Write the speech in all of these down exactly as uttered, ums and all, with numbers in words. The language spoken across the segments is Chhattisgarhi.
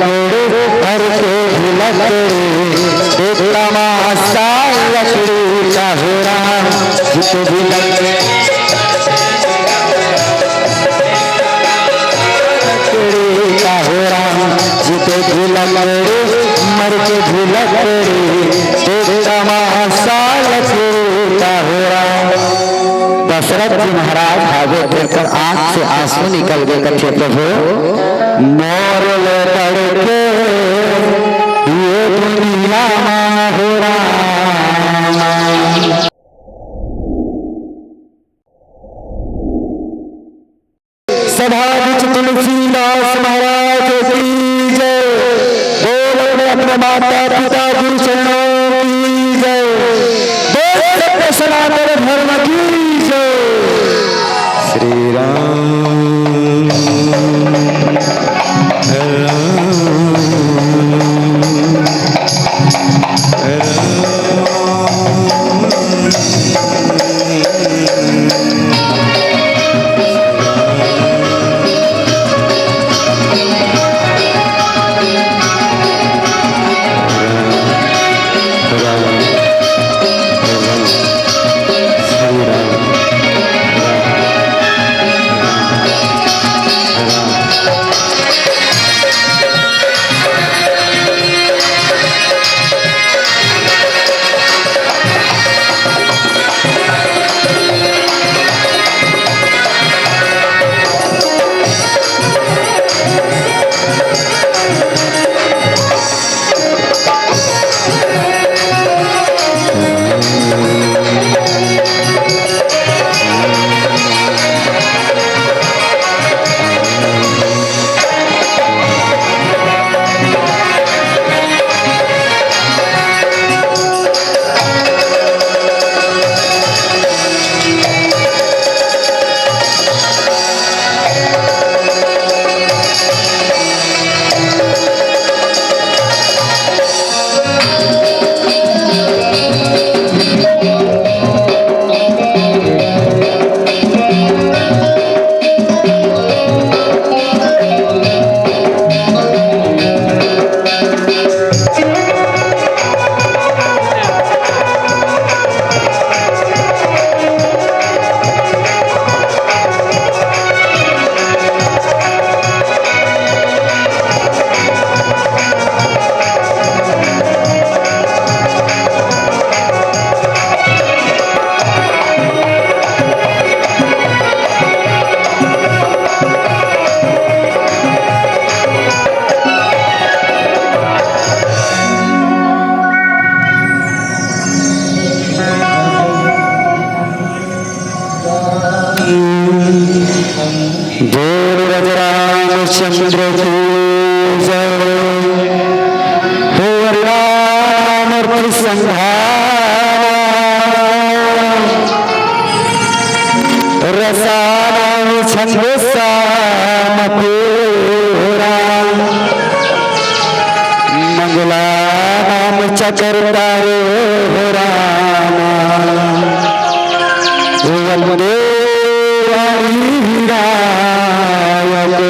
हर के भी लकड़ी, एक तमाशा लकड़ी का हो राम, जिते भी लकड़ी, लकड़ी का हो राम, जिते भी लकड़ी, मर के भी लकड़ी, एक तमाशा लकड़ी का हो राम। दशरथ जी महाराज हावे, तेकर आंख से आंसू निकल गए, कथे, "प्रभु, मोर ले बढ़ के ये दुनिया मा हो राम।" सभा बीच तुलसीदास महाराज की जय। बोल रे अपने माता पिता गुरु चरणों की जय। बोल सत्य सनातन धर्म की जय। श्री राम, राम, राम। बोल राजा रामचंद्र की जय। हो अवतार मूर्ति संघारा, रसानाम छंदसाम कोरा, मंगलानाम च कर्ता रे हो राम। वंदे वाणी विनायक हो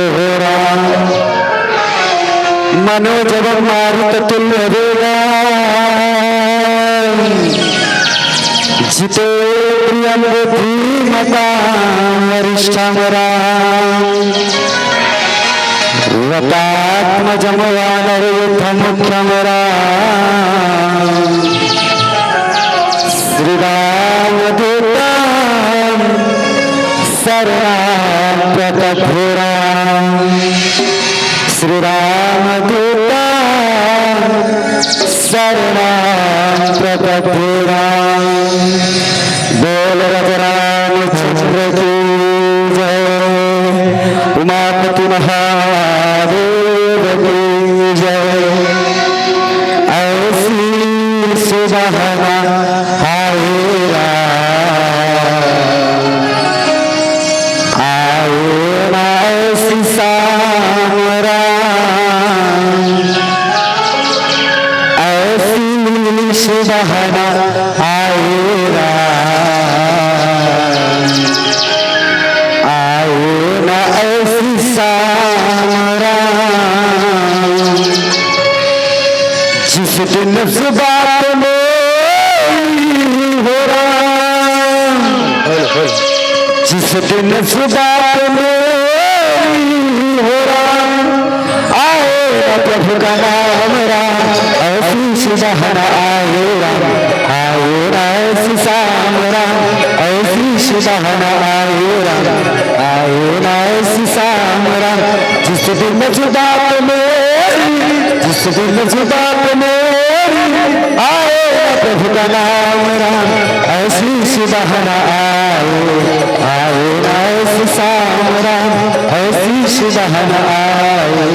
राम। मनोजवं मारुततुल्यवेगं जितेन्द्रियं बुद्धिमतां वरिष्ठं राम। वातात्मजं वानरयूथमुख्यं राम। श्रीरामदूतं शरणं प्रपद्ये राम। श्रीरामदूतं शरणं प्रपद्ये राम। बोल राजा रामचंद्र की जय, उमापति महादेव की जय। ऐसी सुबह ना आए राम, आए ना ऐसी शाम राम, ऐसी सुबह ना आए राम, आए ना ऐसी शाम राम। दिन से बात मेरी हो राम, जिस दिन से बात मेरी हो राम, आए ना प्रभु का नाम राम, ऐसी सुबह न आए राम, आए ना ऐसी शाम राम, ऐसी सुबह न आए राम, आए ना ऐसी शाम राम, जिस दिन से बात मेरी, जिस दिन से बात मेरी, आए ना प्रभु का नाम राम, ऐसी सुबह न आए, आए ना ऐसी शाम राम, ऐसी सुबह न आए।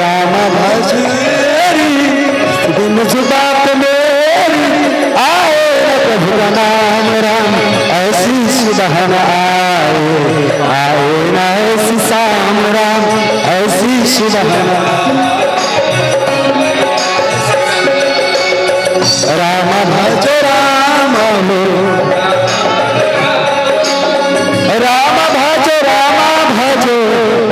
राम भज मेरी, दिन से बात मेरी, आए ना प्रभु का नाम राम, ऐसी सुबह न आए, आए ना ऐसी शाम राम, ऐसी सुबह न। राम भज राम हो, राम भज, राम भज,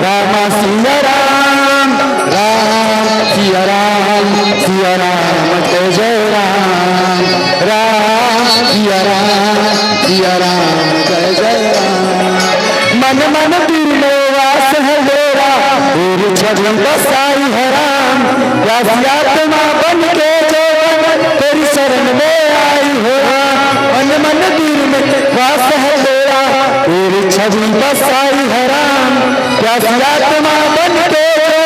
राम सिया राम, राम सिया राम, सिया राम जय जय राम, राम सिया राम, सिया राम जय जय राम। मन मंदिर में वास है तेरा, तेरी छवि बसाई है राम, प्यासी आत्मा बन के जो तेरी शरण में आई हो राम। मन मंदिर में वास है तेरा, तेरी छवि बसाई है राम, प्यासी आत्मा बन के जो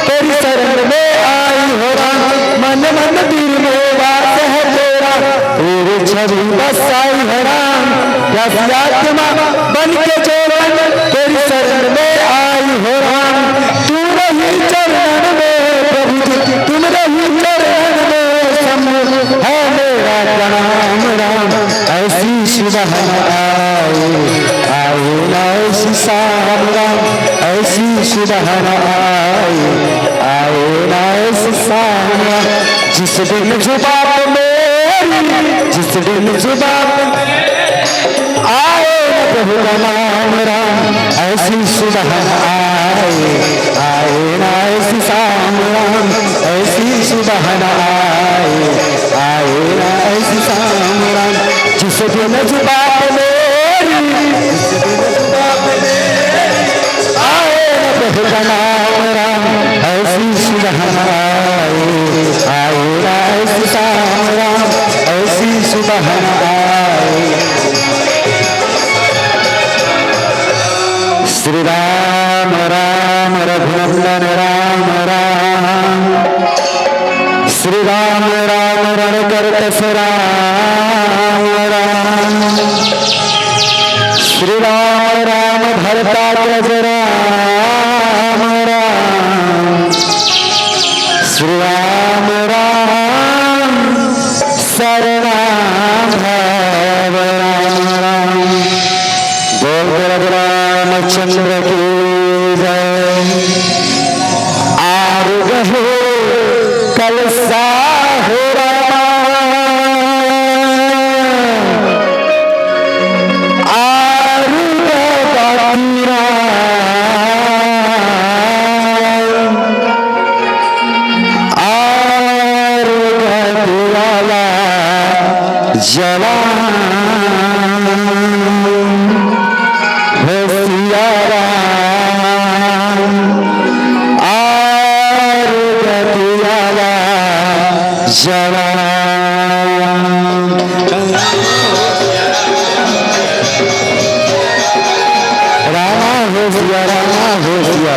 तेरी शरण में आई हो राम। मन मंदिर में वास है तेरा, तेरी छवि बसाई है राम, प्यासी आत्मा बन के जो तेरी शरण में आई हो राम। तू रही चरण में प्रभु जी, तुम रही चरण में शंभु, है मेरा प्रणाम राम। ऐसी सुबह न आए, आए ना ऐसी शाम राम, ऐसी सुबह न आए, आए ना ऐसी शाम राम। जिस दिन से बात मेरी, जिस दिन से बात आए ना प्रभु का नाम राम, ऐसी सुबह न आए, आए ना ऐसी शाम राम, ऐसी सुबह न आए, आए ना ऐसी शाम राम। जिस दिन से बात मेरी, जिस दिन से बात मेरी, आए ना प्रभु का नाम राम, ऐसी सुबह न आए, आए ना ऐसी शाम राम, ऐसी सुबह न आए। श्री राम राम रघुनंदन राम राम, श्री राम राम रणकरकस राम राम, श्री राम राम भरताग्रज राम राम, श्री राम राम शरणागत राम राम। बोल बोल रामचंद्र की जय। आरुग हो कलसा हो रामा, आरुग बाकी राम, आरुग दियाला जला। हे सिया राम, आर गतियाला जवान। रामा हो सिया, रामा हो सिया।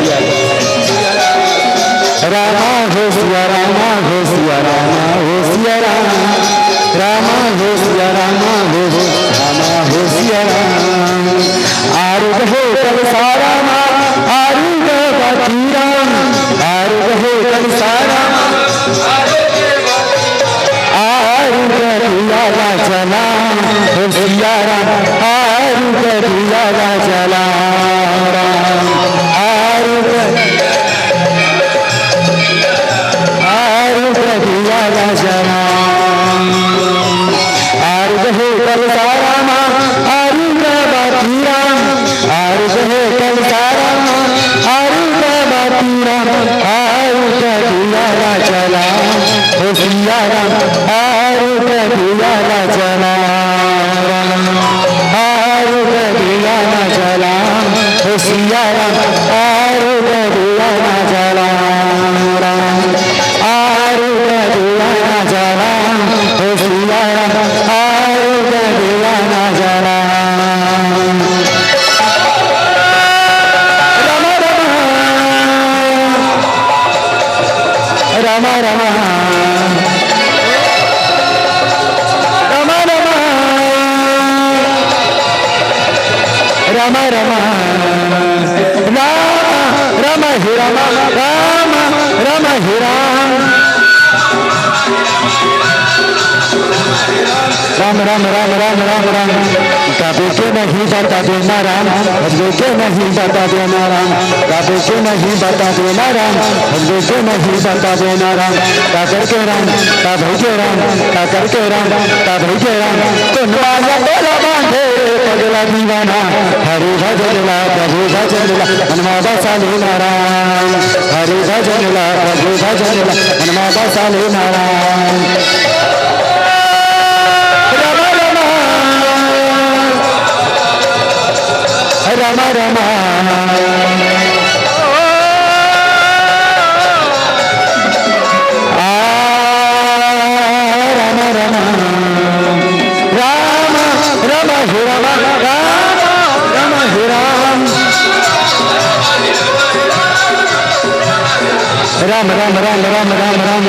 रामा हो सिया, रामा हो सिया, रामा हो सिया राम। रामा हो सिया, रामा हो, रामा हो सिया राम। आरुग हो कलसा रामा, आरुग बाकी राम। आरुग हो कलसा रामा, आरुग दियाला जला। हो सिया राम, आरुग दियाला जला राम। आरुग आरुग दियाला जला। आरुग हो कलसा रामा, आरुग बाकी राम। आरुग हो कलसा रामा, आरुग बाकी राम। आरुग राम, आरू के दिया ला जला राम, आरू के दिया ला जला, ओ सिया राम, आरू के दिया ला जला राम, आरू के दिया ला जला, ओ सिया राम, आरू के दिया ला जला। राम राम, राम राम, राम राम, राम राम, राम, राम हे राम, राम, राम हे राम। राम राम राम राम राम राम। काबे के नहीं बता देना राम, भजबे के नहीं बता देना राम, काबे के नहीं बता देना राम, भजबे के नहीं बता देना राम। का करके राम, का भई के राम, का करके राम, का भई के राम। कोन माया टोला बांधे रे पगला दीवाना, हरि भजन ला, प्रभु भजन ला, मनवा बसा लेना राम। हरि भजन ला, प्रभु भजन ला, मनवा बसा लेना राम। राम राम, राम राम, आ, राम राम। राम, राम हे राम, राम, राम हे राम। राम, राम, राम, राम, राम, राम।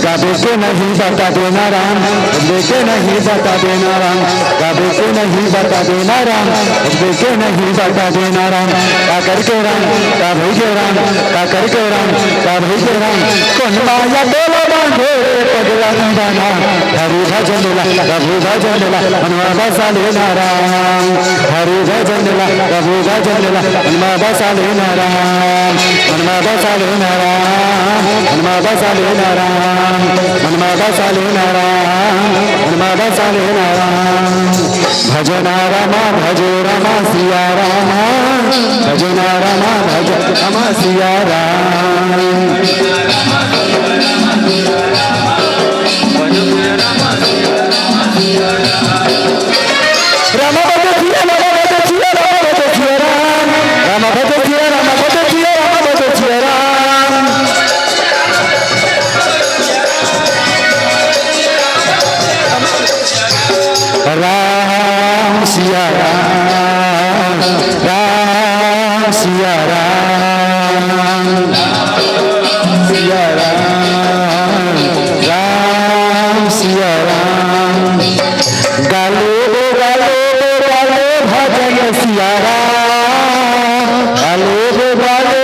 गाबे के नहीं बता देना राम, भजबे के नहीं बता देना राम, गाबे के नहीं बता देना राम, भजबे के नहीं बता देना राम। का करके राम, का भई के राम, का करके राम, का भई के राम। कोन माया टोला बांधे रे पगला दीवाना, हरि भजन ला, प्रभु भजन ला, मनवा बसा लेना राम। हरि भजन ला, प्रभु भजन ला, मनवा बसा लेना राम। मनवा बसा लेना राम, मनवा बसा लेना राम, मनवा बसा लेना राम, मनवा बसा लेना राम। भजना रामा, भजो रामा, सिया रामा। भजना रामा, भजो रामा, सिया राम। रामा भजो सिया, रामा भजो सिया, रामा भजो सिया राम। रामा भजो सिया, रामा भजो सिया, रामा भजो सिया राम। राम सिया राम, राम सिया राम, सिया राम, राम सिया राम। गालो रे गालो रे गालो भजन सिया राम। गालो रे गालो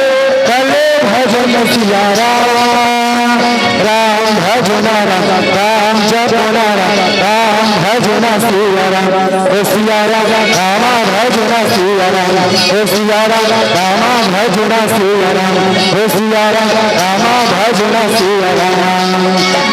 गालो भजन सिया राम। राम भजना राम, राम जपना राम, राम भजना सिया राम। ओ सिया राम, रामा भजना सिया राम। ओ सिया राम, रामा भजना सिया राम। ओ सिया राम, रामा भजना सिया राम।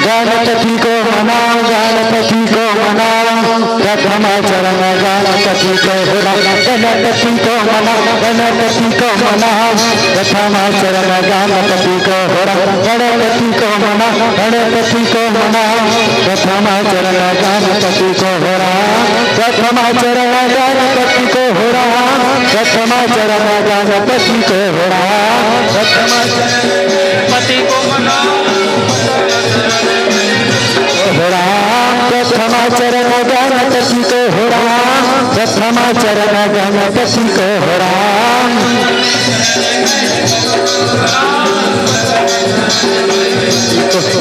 गणपति को मनाओ, गणपति को मनाओ, प्रथम चरण गणपति को हो राम। गणपति को मनाओ, गणपति को मनाओ, प्रथम चरण गणपति को हो राम। गणपति को मनाओ, गणपति को मनाओ, प्रथम चरण गणपति को हो राम। प्रथम चरण गणपति को हो राम। प्रथम चरण गणपति को हो राम। प्रथम चरण गणपति को मनाओ। हो राम, प्रथम चरण गणपति को हो राम, प्रथम चरण गणपति को हो राम।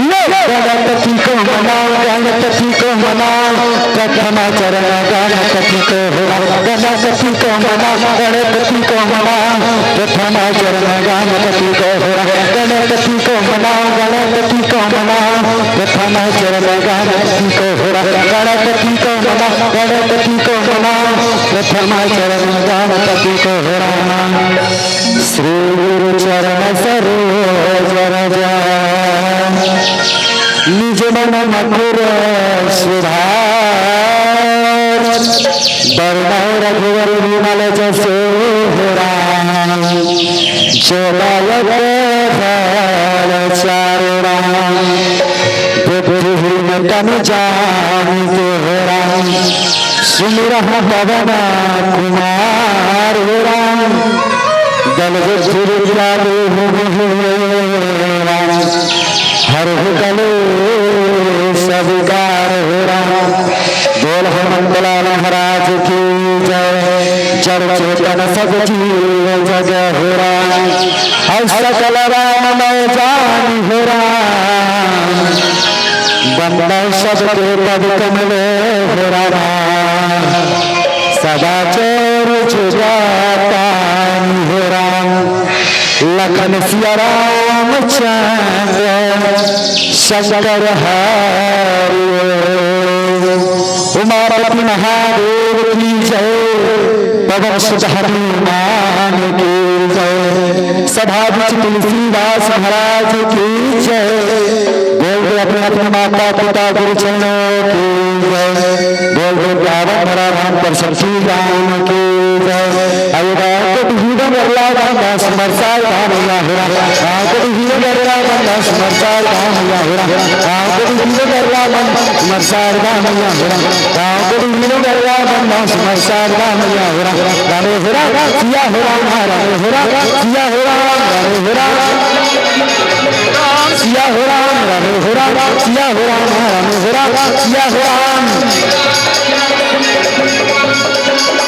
लो, गणपति को मनाओ, गणपति को मनाओ, प्रथम चरण गणपति को हो राम। गणपति को मनाओ, गणपति को मनाओ, प्रथम चरण गणपति को हो राम। गणपति को मनाओ, गणपति को मनाओ, प्रथम चरण गणपति को हो राम। गणपति को मनाओ, गणपति को मनाओ, प्रथम चरण गणपति को हो राम। श्री गुरु चरण सरोज रज, निज मन मकुर सुधार। बरनउँ रघुवर विमल जसु हो राम, जो दायक फल चारि राम। बुद्धि तन जान के हो राम, सुमिरहु पवन कुमार हो राम। दल गुजर जालू हो राम, हर हो कलेस विकार हो राम। बोल हनुमंत लाल महाराज की जय। जड़ चेतन सब जीव जग हो राम, और सकल राम मैं जान हो राम। बंदन सबके पद कमल हो राम, सदा चोर जुगातान हो राम। लखन सिया रामचंद्र शंकर हरि। उमापति महादेव की जय, पवन सुत हनुमान की जय, सभा बिच तुलसीदास महाराज की जय। बोल दे अपने अपने माता पिता गुरु चरणों की जय। बोल दे पावन धरा राम परसठी राम की जय। अरे राम को भीड़ में अल्लाह राम दास मरसार राम या हो राम। राम को भीड़ में अल्लाह राम दास मरसार राम या हो राम। राम को भीड़ में अल्लाह राम मरसार राम या हो राम। राम को भीड़ में अल्लाह राम दास मरसार राम या हो राम। राम हो राम सिया हो राम, राम हो राम सिया हो राम, राम हो राम सिया हो राम, राम हो राम सिया हो राम, राम हो राम सिया हो राम।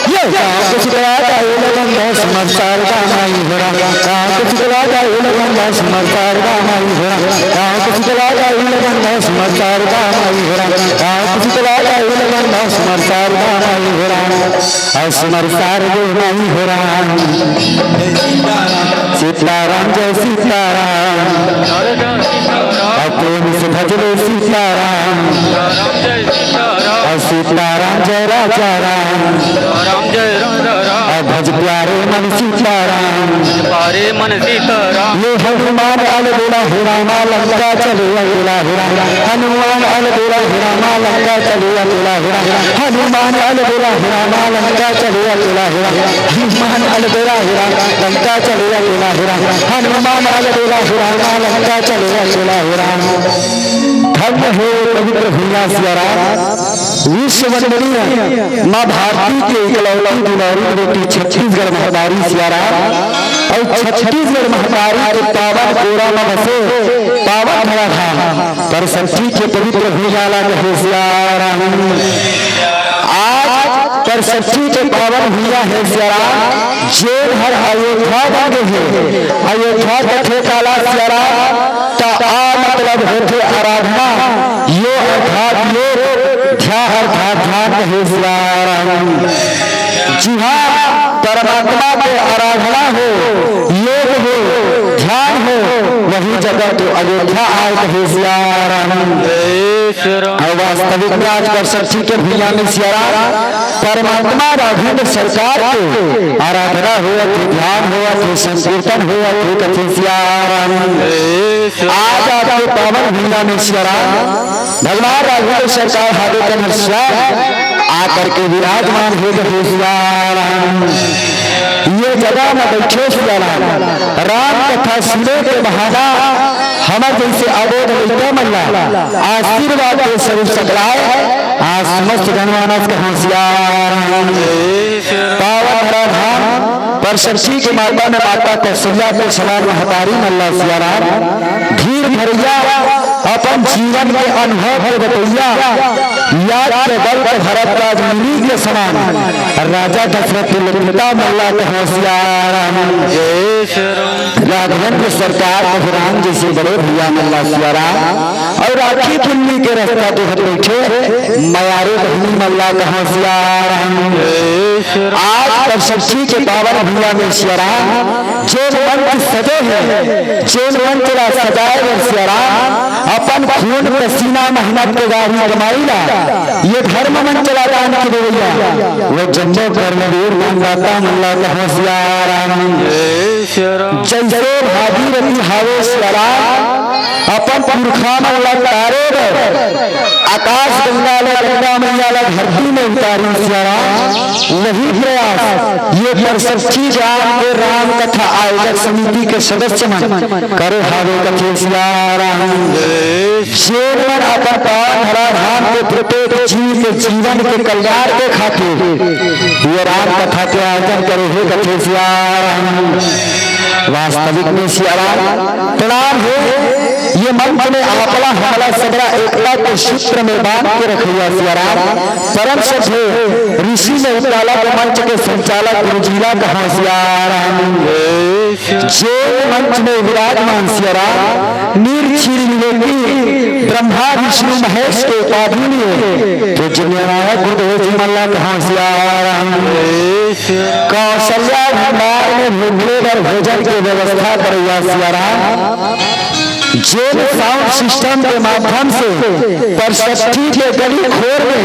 ये राम को सिकला का ये लगन दास मरसार राम आई हो राम। राम को सिकला का ये लगन दास मरसार राम आई हो राम। राम को सिकला का ये लगन दास मरसार राम आई हो राम। राम को सिकला का ये लगन दास मरसार राम आई हो राम। और समरसार राम आई हो राम। सीताराम जय सीताराम। और प्रेम से भज लो सीताराम। और सीताराम जय राजा राम। और भज प्यारे मन सीताराम। प्यारे मन सीताराम। ये हनुमान अलबेला हो रामा लंका चले अकेला हो राम। हनुमान अलबेला हो रामा लंका चले अकेला हो राम। हनुमान अलबेला हो रामा लंका चले अकेला हो राम। हनुमान अलबेला हो राम लंका चले अकेला हो राम। हनुमान अलबेला हो रामा लंका चले अकेला हो राम। धन्य हो पवित्र भुइयां सिया राम। विश्व वंदनीय माँ भारती के इकलौती दुलारी बेटी छत्तीसगढ़ महतारी सिया राम। और छत्तीसगढ़ महतारी के पावन कोरा में बसे पावन धरा धाम परसठी के पवित्र भुइयां ला कहे सिया राम। आज परसठी के पावन भुइयां हे सिया राम। जेन हर अयोध्या बन गे हे, अयोध्या कथे काला सिया राम, त आ मतलब होथे आराधना। यो अर्थात योग, ध्या अर्थात ध्यान कहे सिया राम। जिहाँ परमात्मा के आराधना हो, योग हो, ध्यान हो, वही जगह तो अयोध्या आय कहे सिया राम। जय श्री राम। और वास्तविक में आज परसठी के भुइयां में सिया राम परमात्मा राघवेंद्र सरकार के आराधना होवत हे, ध्यान होवत हे, संकीर्तन होवत हे, कथे सिया राम। आज आपके पावन भुइयां में सिया राम भगवान राघवेंद्र सरकार हादे कन श्याम आकर के विराजमान हे, कथे सिया राम। ये जगह में बैठे सिया राम, राम कथा सुने के बहाना हमर जइसे अबोध लइका मन ला आशीर्वाद दे स्वरूप सकलाय। आज समस्त जनमानस के होशियार पावन धरा धाम परसठी के माता में माता कौशल्या के समान महतारी मन ला सिया राम धीर धरैया अपन जीवन के अनुभव के बतैया याद के बल के भरद्वाज मुनि के समान राजा दशरथ के ललिता मन ला के होशियार जय श्री राम। राघवेंद्र सरकार प्रभु राम जइसे बड़े भइया मन ला सिया राम अउ राखी पुन्नी के रस्ता देखत बइठे मयारे बहिनी मन ला कहाँ सिया राम। आज परसठी के पावन भुइयां में सिया राम जेन मंच सजे हे, जेन मंच ला सजाए बर सिया राम अपन खून पसीना मेहनत के गाड़ी कमाई ला ये धर्म मंच ला दान के देवइया वो जम्मो कर्मवीर दानदाता मन ला कहाँ सिया राम। जय श्री राम। जइसे भागीरथी हावे सिया राम, अपन पुरखा मन ला तारे बर आकाश गंगा ला, गंगा मैया ला धरती में उतारिन सियाराम। वही प्रयास ये परसठी ग्राम के राम कथा आयोजक समिति के सदस्य मन करे हावे कथे सियाराम। जेन मन अपन पावन धराधाम के प्रत्येक जीव के जीवन के कल्याण के खातिर ये राम कथा के आयोजन करे हे कथे सियाराम। वास्तविक में सियाराम प्रणाम हे। ये मंच में आपला हमला सबला एकता के सूत्र में बांध के रखइया सियाराम। परम श्रद्धेय ऋषि ने उताला के मंच के संचालक गुरुजीला कहा सियाराम। जे मंच में विराजमान सियाराम, निर्छील विवेकी ब्रह्मा विष्णु महेश के उपाधि लिए पूज्य नारायण गुरुदेव जी मल्ला कहा सियाराम। कौशल्या भंडार में भूखे बर भोजन के व्यवस्था करैया सियाराम। जेन साउंड सिस्टम के माध्यम से परसठी के गली खोर में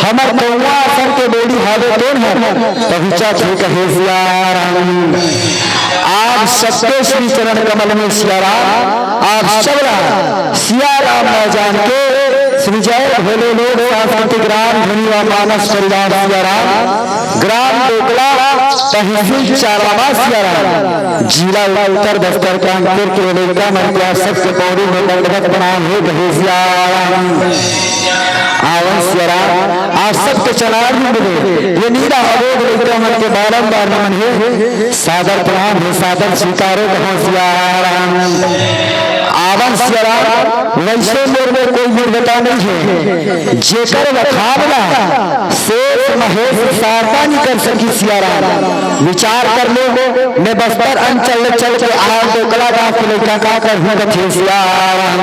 हमर कौआ आसन के बोली हावे तेन हर पहुंचा थे कहे सियाराम। आप सबके श्री चरण कमल में सियाराम। आप सबला सियाराम न जान के श्री जय भोले लोक सांस्कृतिक राम धुनी व मानस परिवार सियाराम, ग्राम डोकला, तहसील चारामा सियाराम, जिला उत्तर बस्तर कानपुर के लइका मन के आप सबके पौड़ी में दंडवत प्रणाम हे कहे सियाराम। आवन सियाराम, आप सबके चनार में मिले, ये नीरा अबोध लइका मन के बारंबार नमन हे, सादर प्रणाम हे, सादर स्वीकारो कहो सियाराम। आवन सियाराम, वैसे मोर में कोई निर्भता नहीं है, जेकर वखान ला शेष महेश शारदा नहीं कर सकी सियाराम। विचार कर लो, मैं बस्तर अंचल ले चल के आया डोकला गांव के लइका का करहूं कथे सियाराम।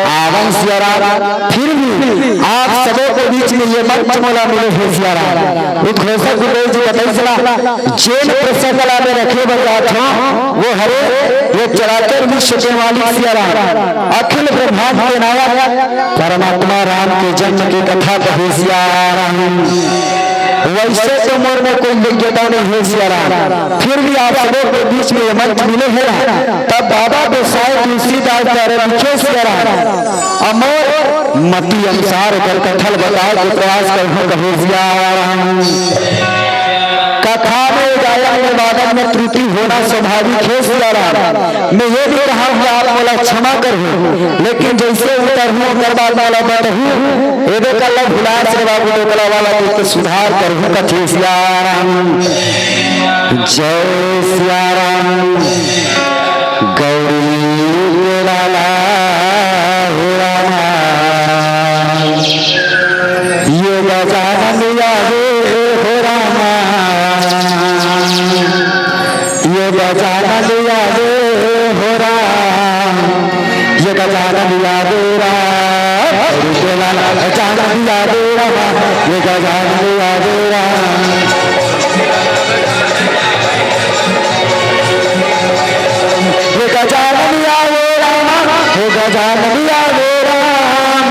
आवन सियाराम, फिर भी आप सबों के बीच में ये मंच मोला मिले हे सियाराम। उद्घोषक गुरुदेव जी बताई चला, जेन प्रसंग ला में रखे बर जात हों, वो हरे ये चराचर विश्व के मालिक सियाराम, अखिल ब्रह्मांड के नायक परमात्मा राम के जन्म के कथा कहे सियाराम। वैसे तो मोर में कोई योग्यता नहीं हे सियाराम, फिर भी आप सबों के बीच में ये मंच मिले हे ना, तब बाबा गोसाई तुलसीदास द्वारा लिखे सियाराम। अमोर मति अनुसार ओकर कथा ल बताए के प्रयास करहूं कहे सियाराम। कथा में गायन में वादन में त्रुटि होना स्वाभाविक हे सियाराम। मैं ये भी कहा कि आप मोला क्षमा करहू, लेकिन जैसे उतरहू ओकर बाद मोला बतहू, एदे कल्ला भुलार से बाबू डोकला वाला के सुधार करहू कथे सियाराम। जय सियाराम। गौरी के लाला हो रामा, ये गजानन आवे हो रामा, ये गजानन आवे हो राम, ये गजानन आवे राम, गौरी के लाला गजानन आवे रामा, ये गजानन आवे राम। ये गजानन आवे रामा, हो गजानन आवे राम।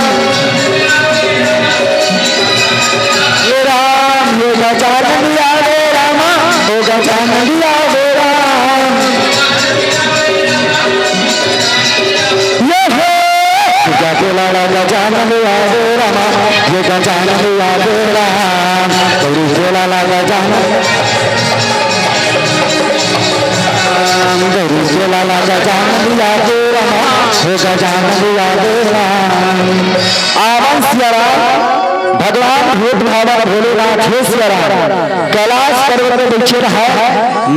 ये राम, ये गजानन आवे रामा, हो गजानन आवे राम। ये हो, गजानन आवे रामा, ये गजानन आवे राम। गौरी के लाला गजानन राम, गौरी के लाला गजानन आवे रामा, हो गजानन आवे राम। आवन सियाराम, भगवान भूत भावन भोलेनाथ हे सियाराम, कैलाश पर्वत में बैठे रहा,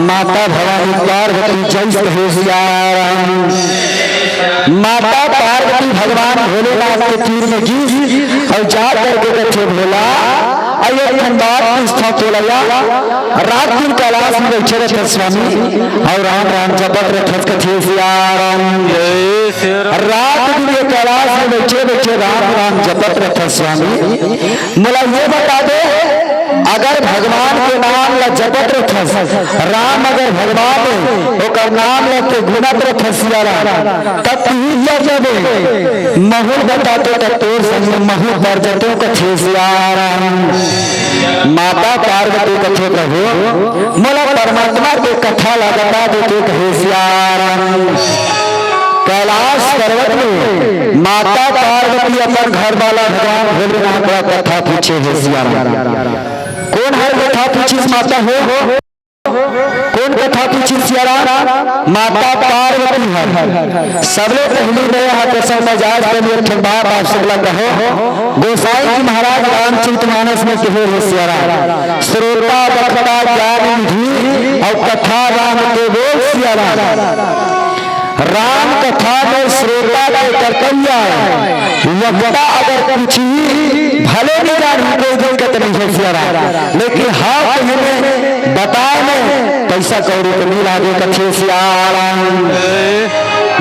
माता भवानी पार्वती जैस हे सियाराम। माता पार्वती भगवान भोलेनाथ के तीर में गिस अउ जा करके कथे भोला, अउ एक ठन बात पूछथंव तोला या, रात दिन कैलाश में बैठे रहथस स्वामी अउ राम राम जपत रहथस कथे सियाराम। रात दिन ये कैलाश में बैठे बैठे राम राम जपत रहथस स्वामी। मोला ये बता दे, अगर भगवान के नाम ला जपत रथस, राम अगर भगवान हे, ओकर नाम ला ते गुनत रथस सियाराम, तब तुही जर जबे, महूं ल बतातेंव त तोर संग महूं बर जतेंव कथे सियाराम। माता पार्वती कथे प्रभु, मोला परमात्मा के कथा ला बता देते कहे सियाराम। कैलाश में माता पार्वती अपन घर वाला भगवान भोलेनाथ ला कथा पूछे हे सियाराम। कोन हर कथा पूछिस माता हो? कोन कथा पूछिस सियाराम? माता पार्वती हर। सबले पहिली मैं यहाँ के संग मजाज के लिए एक ठन बात आप सब ला कहो। गोसाई जी महाराज रामचरित मानस में कहे हे सियाराम, श्रोता वक्ता ज्ञान निधि अउ कथा राम के बोल सियाराम। राम कथा में श्रोता के कर्तव्य आय, वक्ता अगर कुछ ही भले नहीं जान कोई दिक्कत नहीं हे सियाराम, लेकिन हाँ कहे में बताए में पैसा कौड़ी तो नहीं लागे कथे सियाराम।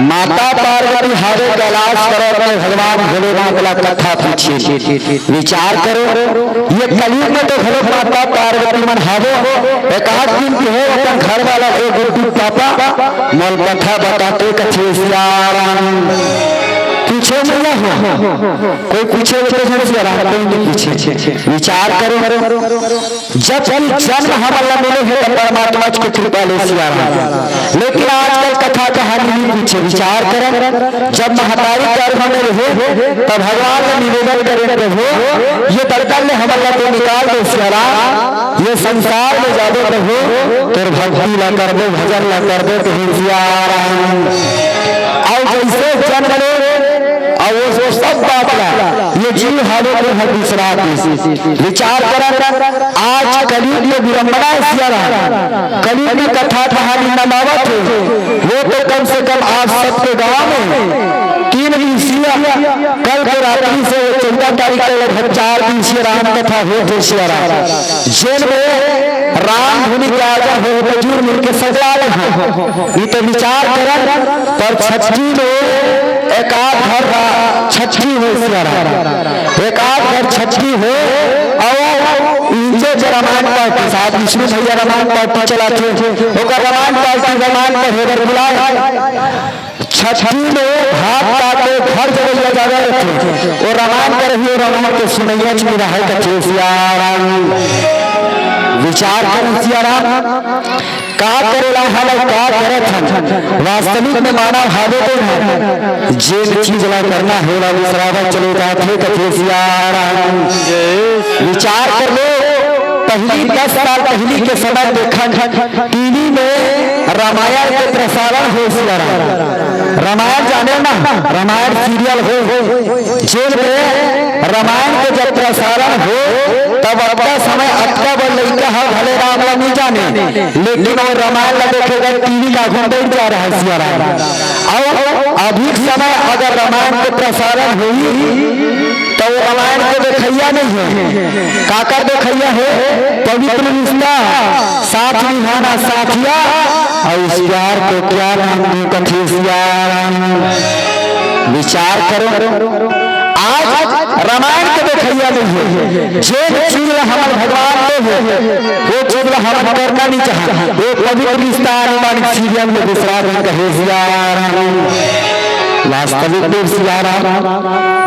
माता पार्वती हावे कैलाश पर्वत में भगवान भोलेनाथ ला कथा पूछे। विचार करो, ये कलयुग में तो घलो माता पार्वती मन हावो, एकाध दिन के हो अपन घर वाला ए गुड्डू पापा मोल कथा बताते कथे सियाराम। पूछे नहीं हो, कोई पूछे तो सियाराम कोई नहीं पूछे। विचार करो, जब भी जन्म हमन ला मिले हे, त परमात्मा के कृपा ले सियाराम। लेकिन आजकल कथा कहानी नहीं पूछे, विचार करन। जब महतारी गर्भ में रहे, तब भगवान ला निवेदन करे, प्रभु, ये दलदल ले हमन ला तो निकाल दे सियाराम, ये संसार में जाबो प्रभु, तोर भक्ति ला करबो, भजन ला करबो, कहे सियाराम। अउ जैसे जन्म ले, अउ वो, वो सब बात ला, ये जीव हावे को हर दूसरा आदमी। विचार करन, आज कलयुग के विडंबना हे सियाराम। कलयुग में कथा कहानी न आवत हे, वो तो कम से कम आप सबके गांव में तीन दिवसीय कल के रात्रि से चौदह तारीख तक लगभग चार दिवसीय राम कथा होत हे सियाराम। जेन में राम धुनी के आयोजन हो, मजूर मिलके सजा ले हैं। ये तो विचार करन, पर छठी में एकाध घर रा छठी हो सियाराम। एकाध घर छठी हो, अउ इनसे जे रामायण पार्टी, साथ विष्णु भैया रामायण पार्टी चलाथे, ओकर रामायण पार्टी रामायण पढ़े बर बुलाए। छठी में भात काटे घर जवैया जागा रथे, वो रामायण पढ़ही, वो रामायण के सुनैया च मिला है कथे सियाराम। विचार कर सियाराम, का करेला हन अउ का करत हन। वास्तविक में मानव हावे तो न, जेन चीज ला करना हे, ओला बिसरावत चले जाथे, कथे सियाराम। विचार कर लो, पहिली दस साल पहिली के समय देखन, टीवी में रामायण के प्रसारण हो सियाराम। रामायण जाने ना, रामायण सीरियल हो, जेन में रामायण के जब प्रसारण हो, तब अतका समय अतका बड़ लइका ह भले राम ला नहीं जाने, लेकिन वो रामायण ला देखे बर टीवी ला घूम बैठ जा रहा है सियाराम। अउ अभी समय अगर रामायण के प्रसारण होही, तो वो रामायण के देखैया नहीं है, काकर देखैया है? पवित्र रिश्ता, साथ निभाना साथिया, अउ इस प्यार को क्या नाम दूं कथे सियाराम। विचार करो, आज रामायण के देखैया नहीं है, जे चीज ला हमन भगवान दे हे, वो चीज ला हमन करना नहीं चाहा। वो पवित्र रिश्ता आने वाली सीरियल में दूसरा दिन कहे सियाराम। वास्तविक में सियाराम,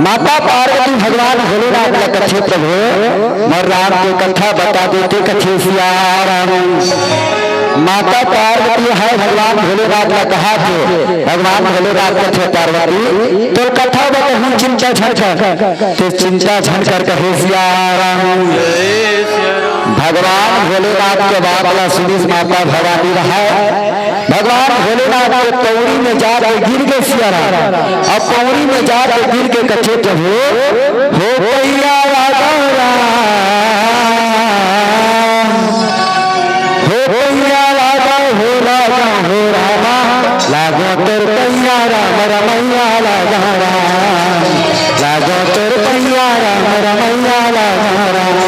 माता पार्वती भगवान भोलेनाथ ला कथे, प्रभु, मोर राम के कथा बता देते कथे सियाराम। माता पार्वती ह भगवान भोलेनाथ ला कहाथे, भगवान भोलेनाथ कथे, पार्वती, तोर कथा बताहूं, चिंता झन कर, ते चिंता झन कर कहे सियाराम। भगवान भोलेनाथ के बात ला सुनिस माता भवानी रहय। भगवान भोलेनाथ के पौड़ी में जाके गिर गे सियाराम। अब पौड़ी में जाके गिर के कथे, प्रभु, हो पैया लागो राम, हो पैया लागो, हो लागो, हो रामा, लागो तोर पैया राम, रमैया लागो राम, लागो तोर पैया राम, रमैया लागो राम।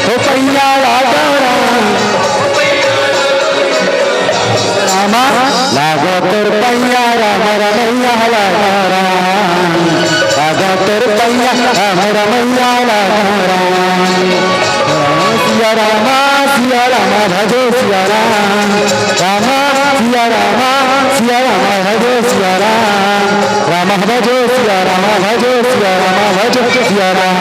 हो पैया लागो राम, रामा, लागो तोर पैया राम, रमैया लागो राम, लागो तोर पैया राम, रमैया लागो राम। सिया रामा, सिया रामा, भजो सिया राम। रामा, सिया रामा, सिया रामा, भजो सिया राम। रामा भजो सिया रामा, भजो सिया रामा, भजो सिया राम।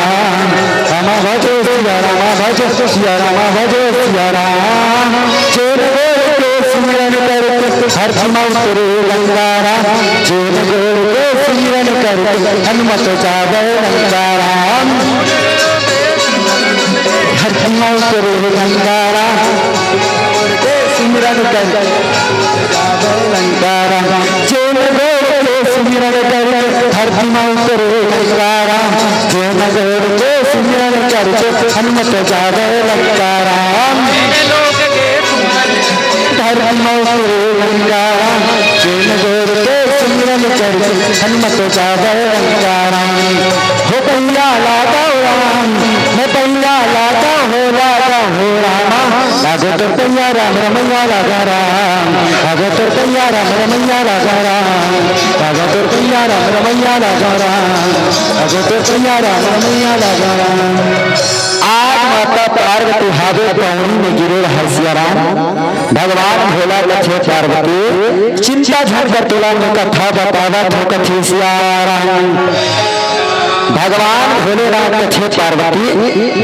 रामा भजो सिया रामा, भजो सिया रामा, भजो सिया राम। चोर बोल के सिमरन करके धरती म उतरे लंका राम, जेन गोड़ के सुमिरन करके हनुमत जावै लंका राम। धरती म उतरे लंका राम, गोड़ के सुमिरन करके जावै लंका राम। जेन गोड़ के सुमिरन करके धरती म उतरे लंका राम, जेन गोड़ के सुमिरन करके हनुमत जावै लंका राम। धरती म उतरे लंका राम, जेन गोड़ के सुमिरन करके हनुमत जावै लंका राम। हो पैया लागव राम, मैं पैया लागव, हो लागव हो रामा। लागव तोर पैया राम रमैया लागव राम, लागव तोर पैया राम रमैया लागव राम, लागव तोर पैया राम रमैया लागव राम, लागव तोर पैया राम रमैया लागव राम। आज माता पार्वती हावे पौनी में गिरे रहय सिया राम। भगवान भोला कथे पार्वती, चिंता झन कर, तोला मैं कथा बतावत हँव कथे सिया राम। भगवान भोलेनाथ कथे पार्वती,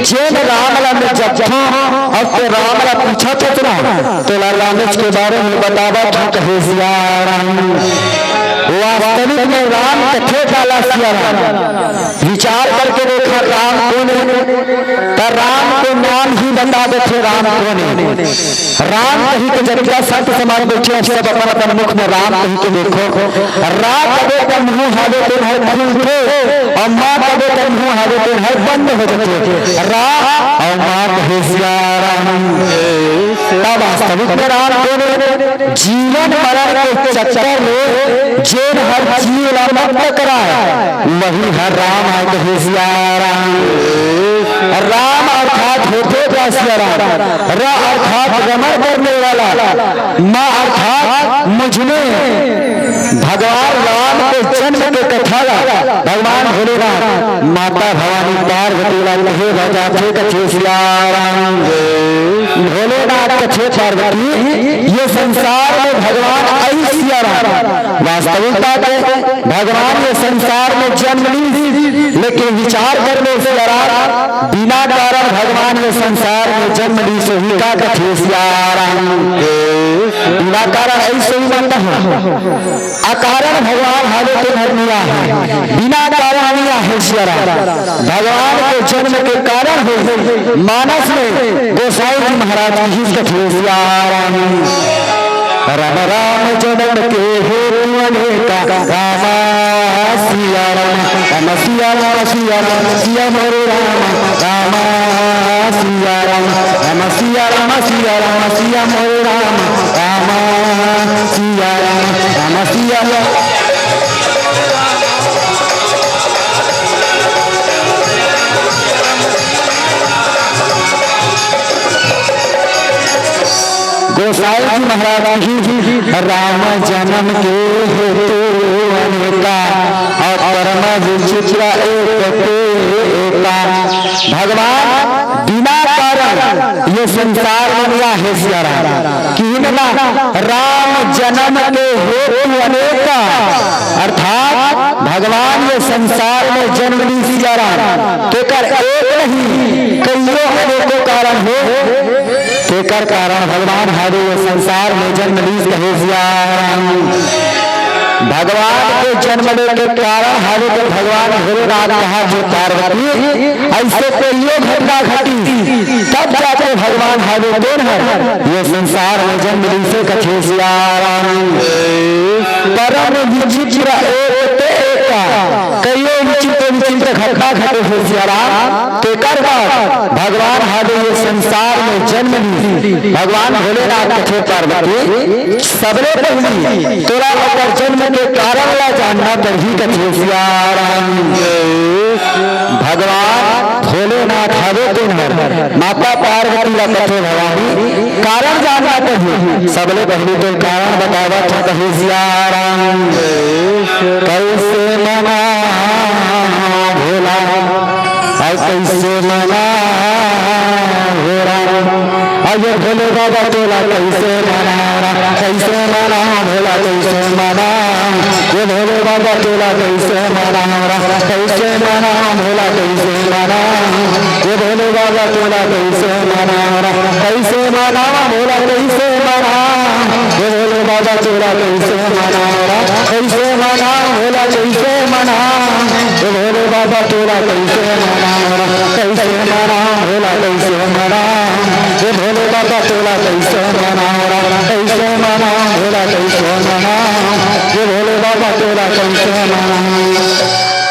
जेन राम ला मैं जपथँव अउ तें राम ला पूछत हस ना, तोला रामेच के बारे में बतावत हँव कथे सिया राम। वास्तविक में राम कथे काला सिया राम। विचार करके देखा, राम कोन हे? त राम के नाम ही बता देथे, राम कोन हे। राम कहि के जतका संत समाज बइठे हे, सब अपन अपन मुख में राम कहि के देखो। रा कबे त मुँह हावे तेन हर खुलथे, अउ मा कबे त मुँह हावे तेन हर बंद हो जाथे। रा अउ मा कहे सिया राम। त वास्तविक में राम कोन हे? जीवन मरण के चक्कर में जेन हर जीव ला मत टकराय, वही हर राम आय कहे सिया राम। राम अर्थात होथे का सिया राम? र अर्थात रमण करने वाला, म अर्थात मुझ में। भगवान राम के जन्म के कथा ला भगवान भोलेनाथ माता भवानी पार्वती ला कहे बजाथे कथे सिया राम। भोलेनाथ कथे पार्वती, ये संसार में भगवान आई सिया राम। वास्तविक बात हे, भगवान ये संसार में जन्म लीस, लेकिन विचार कर ले सिया राम, बिना कारण भगवान ये संसार में जन्म लीस ही का कथे सिया राम। बिना कारण ऐसे ही मत हो। अकारण भगवान हावे तेन हर नइ आहे, बिना कारण नइ आहे सिया राम। भगवान के जन्म के कारण हे मानस में गोसाई जी महाराज की ही कथे सिया राम। राम राम जन्म के हेतु अनेका, राम सिया राम, राम सिया राम, सिया राम, सिया मोरे राम, राम सिया राम, राम सिया राम, सिया राम, सिया मोरे राम, राम सिया राम, राम सिया राम। गोसाई जी महाराज की राम जन्म के हेतु अनेका, अउ परम विचित्र एक ते एका। भगवान बिना कारण ये संसार में नइ आहे सिया राम। किहिन ना, राम जन्म के हेतु अनेका, अर्थात भगवान ये संसार में जन्म लीस सिया राम, तेकर एक नहीं, कइयो अनेकों कारण हे। तेकर कारण भगवान हावे ये संसार में जन्म लीस कहे सिया राम। भगवान के जन्म लेके कारण हावे तो भगवान भोलेनाथ कहा जो पार्वती, ऐसे कोइयो घटना घटी, तब जाके भगवान हावे तेन हर ये संसार में जन्म लीसे कथे सिया राम। परम विचित्र एक ते एका, कइयो विचित्र विचित्र घटना घटे हे सिया राम। तेकर बाद भगवान हावे ये संसार में जन्म ली। भगवान भोलेनाथ कथे पार्वती, सबले पहिली तोला ओकर जन्म के कारण ला जानना पड़ही कथे सिया राम। भगवान भोलेनाथ हवे तेन हर माता पार्वती ला कथे भवानी, कारण जानना पड़ही। सबले पहिली तो कारण बतावत हँव कहे सिया राम। कैसे मना भोला, अउ कैसे मना हो राम। अउ ये भोले बाबा तोला कैसे मना, कैसे मना भोला, कैसे मना। ये भोले बाबा तोला कइसे मनावं रा, कइसे मनावं भोला, कइसे मनावं। ये भोले बाबा तोला कइसे मनावं रा, कइसे मनावं भोला, कइसे मनावं। ये भोले बाबा तोला कइसे मनावं रा, कइसे मनावं भोला, कइसे मनावं। ये भोले बाबा तोला कइसे मनावं रा, कइसे मनावं भोला, कइसे मनावं। ये भोले बाबा तोला कइसे मनावं रा, कइसे मनावं भोला, कइसे मनावं। ये भोले बाबा तोला कइसे मनावं।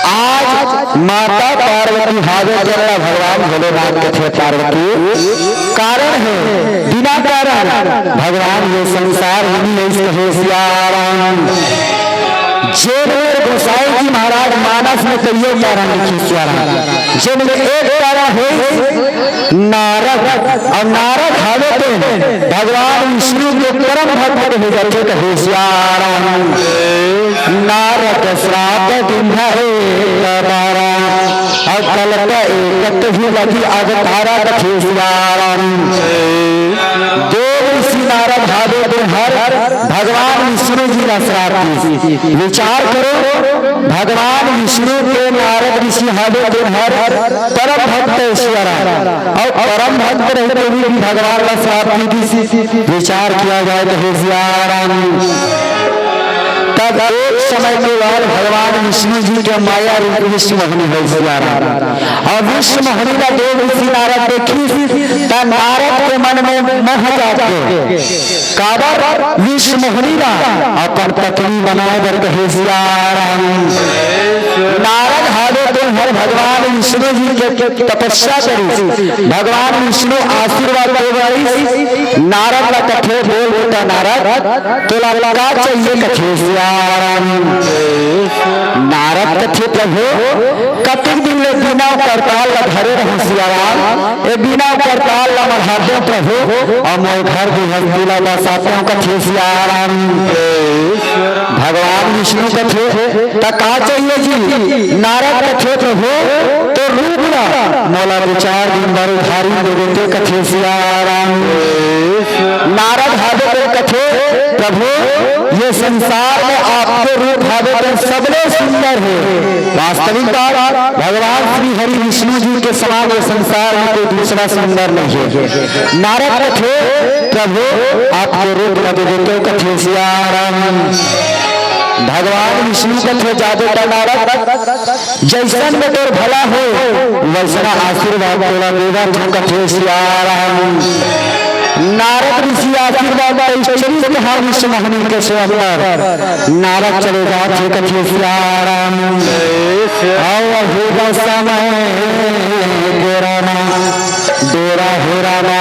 आज माता पार्वती हावे तेला भगवान भोलेनाथ कथे पार्वती। कारण हे, बिना कारण भगवान ये संसार नइ हे, कहे सियाराम। जेन मेर गोसाई जी महाराज मानस में कइयो कारण लिखे सियाराम। जेन में एक कारण हे नारद, अउ नारद हावे तेन भगवान विष्णु के परम भक्त कहे जाथे, कहे सियाराम। नारद श्राप दिन हे एक बारा, अउ कलप एकत ही लगी अवतारा, कथे सियाराम। देव ऋषि नारद हावे तेन हर भगवान विष्णु जी ला श्राप दिस। विचार करो, भगवान विष्णु के नारद ऋषि हावे तेन हर परम भक्त हे सियाराम, अउ परम भक्त रहिते हुए भी भगवान ला श्राप दिस। विचार किया जाए तो हे सियाराम, तब एक समय के बाद भगवान विष्णु जी के माया रूप विष्णु मोहिनी हे सियाराम। अउ विष्णु मोहिनी ला देव ऋषि नारद देखिस, त नारद के मन में मोह जागे। काबर विष्णु मोहिनी ला अपन पत्नी बनाए बर कहे सियाराम। नारद हावे तेन हर भगवान विष्णु जी के तपस्या करिस। भगवान विष्णु आशीर्वाद दे बर आइस। नारद ला कथे, बोल बेटा नारद, तोला का चाहिए कथे सियाराम। नारद कथे, प्रभु, कतेक दिन ले बीना अउ करताल ला धरे रहंव सियाराम, ए बीना अउ करताल ला मढ़ा दे प्रभु, अउ मोर घर गृहस्थी ला बसा देव कथे सियाराम। भगवान विष्णु कथे, त का चाहिए जी? नारद कथे, प्रभु, तोर रूप ला मोला दू चार दिन बर उधारी दे दे कथे सियाराम। नारद हावे तेन कथे, प्रभु, ये संसार में आपके रूप हावे तेन सबले सुंदर हे। वास्तविक बात, भगवान श्री हरि विष्णु जी के समान ये संसार में कोई दूसरा सुंदर नइ हे। नारद कथे, प्रभु, आपके रूप ला दे दे कथे सियाराम। भगवान विष्णु कथे, जा बेटा नारद, जइसन में तोर भला होय, वइसना आशीर्वाद तोला देवत हंव कथे सियाराम। नारद ऋषि आशीर्वाद दे, चलिस हे विष्णु मोहिनी के स्वयंवर। नारद चले जात हे कथे सियाराम। अउ हे समय के रामा, डेरा हे रामा,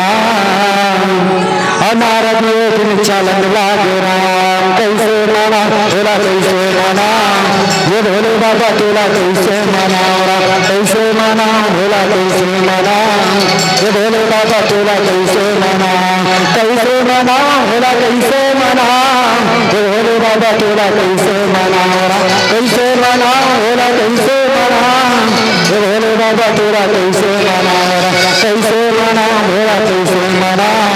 अउ नारद एक दिन चलन लागे राम। कइसे मनावं भोला, कइसे मनावं, ये भोले बाबा तोला कइसे मनावं राम, कइसे मनावं भोला, कइसे मनावं, ये भोले बाबा तोला कइसे मनावं, कइसे मनावं भोला, कइसे मनावं, ये भोले बाबा तोला कइसे मनावं राम, कइसे मनावं भोला, कइसे मनावं, ये भोले बाबा तोला कइसे मनावं राम, कइसे मनावं भोला, कइसे मनावं,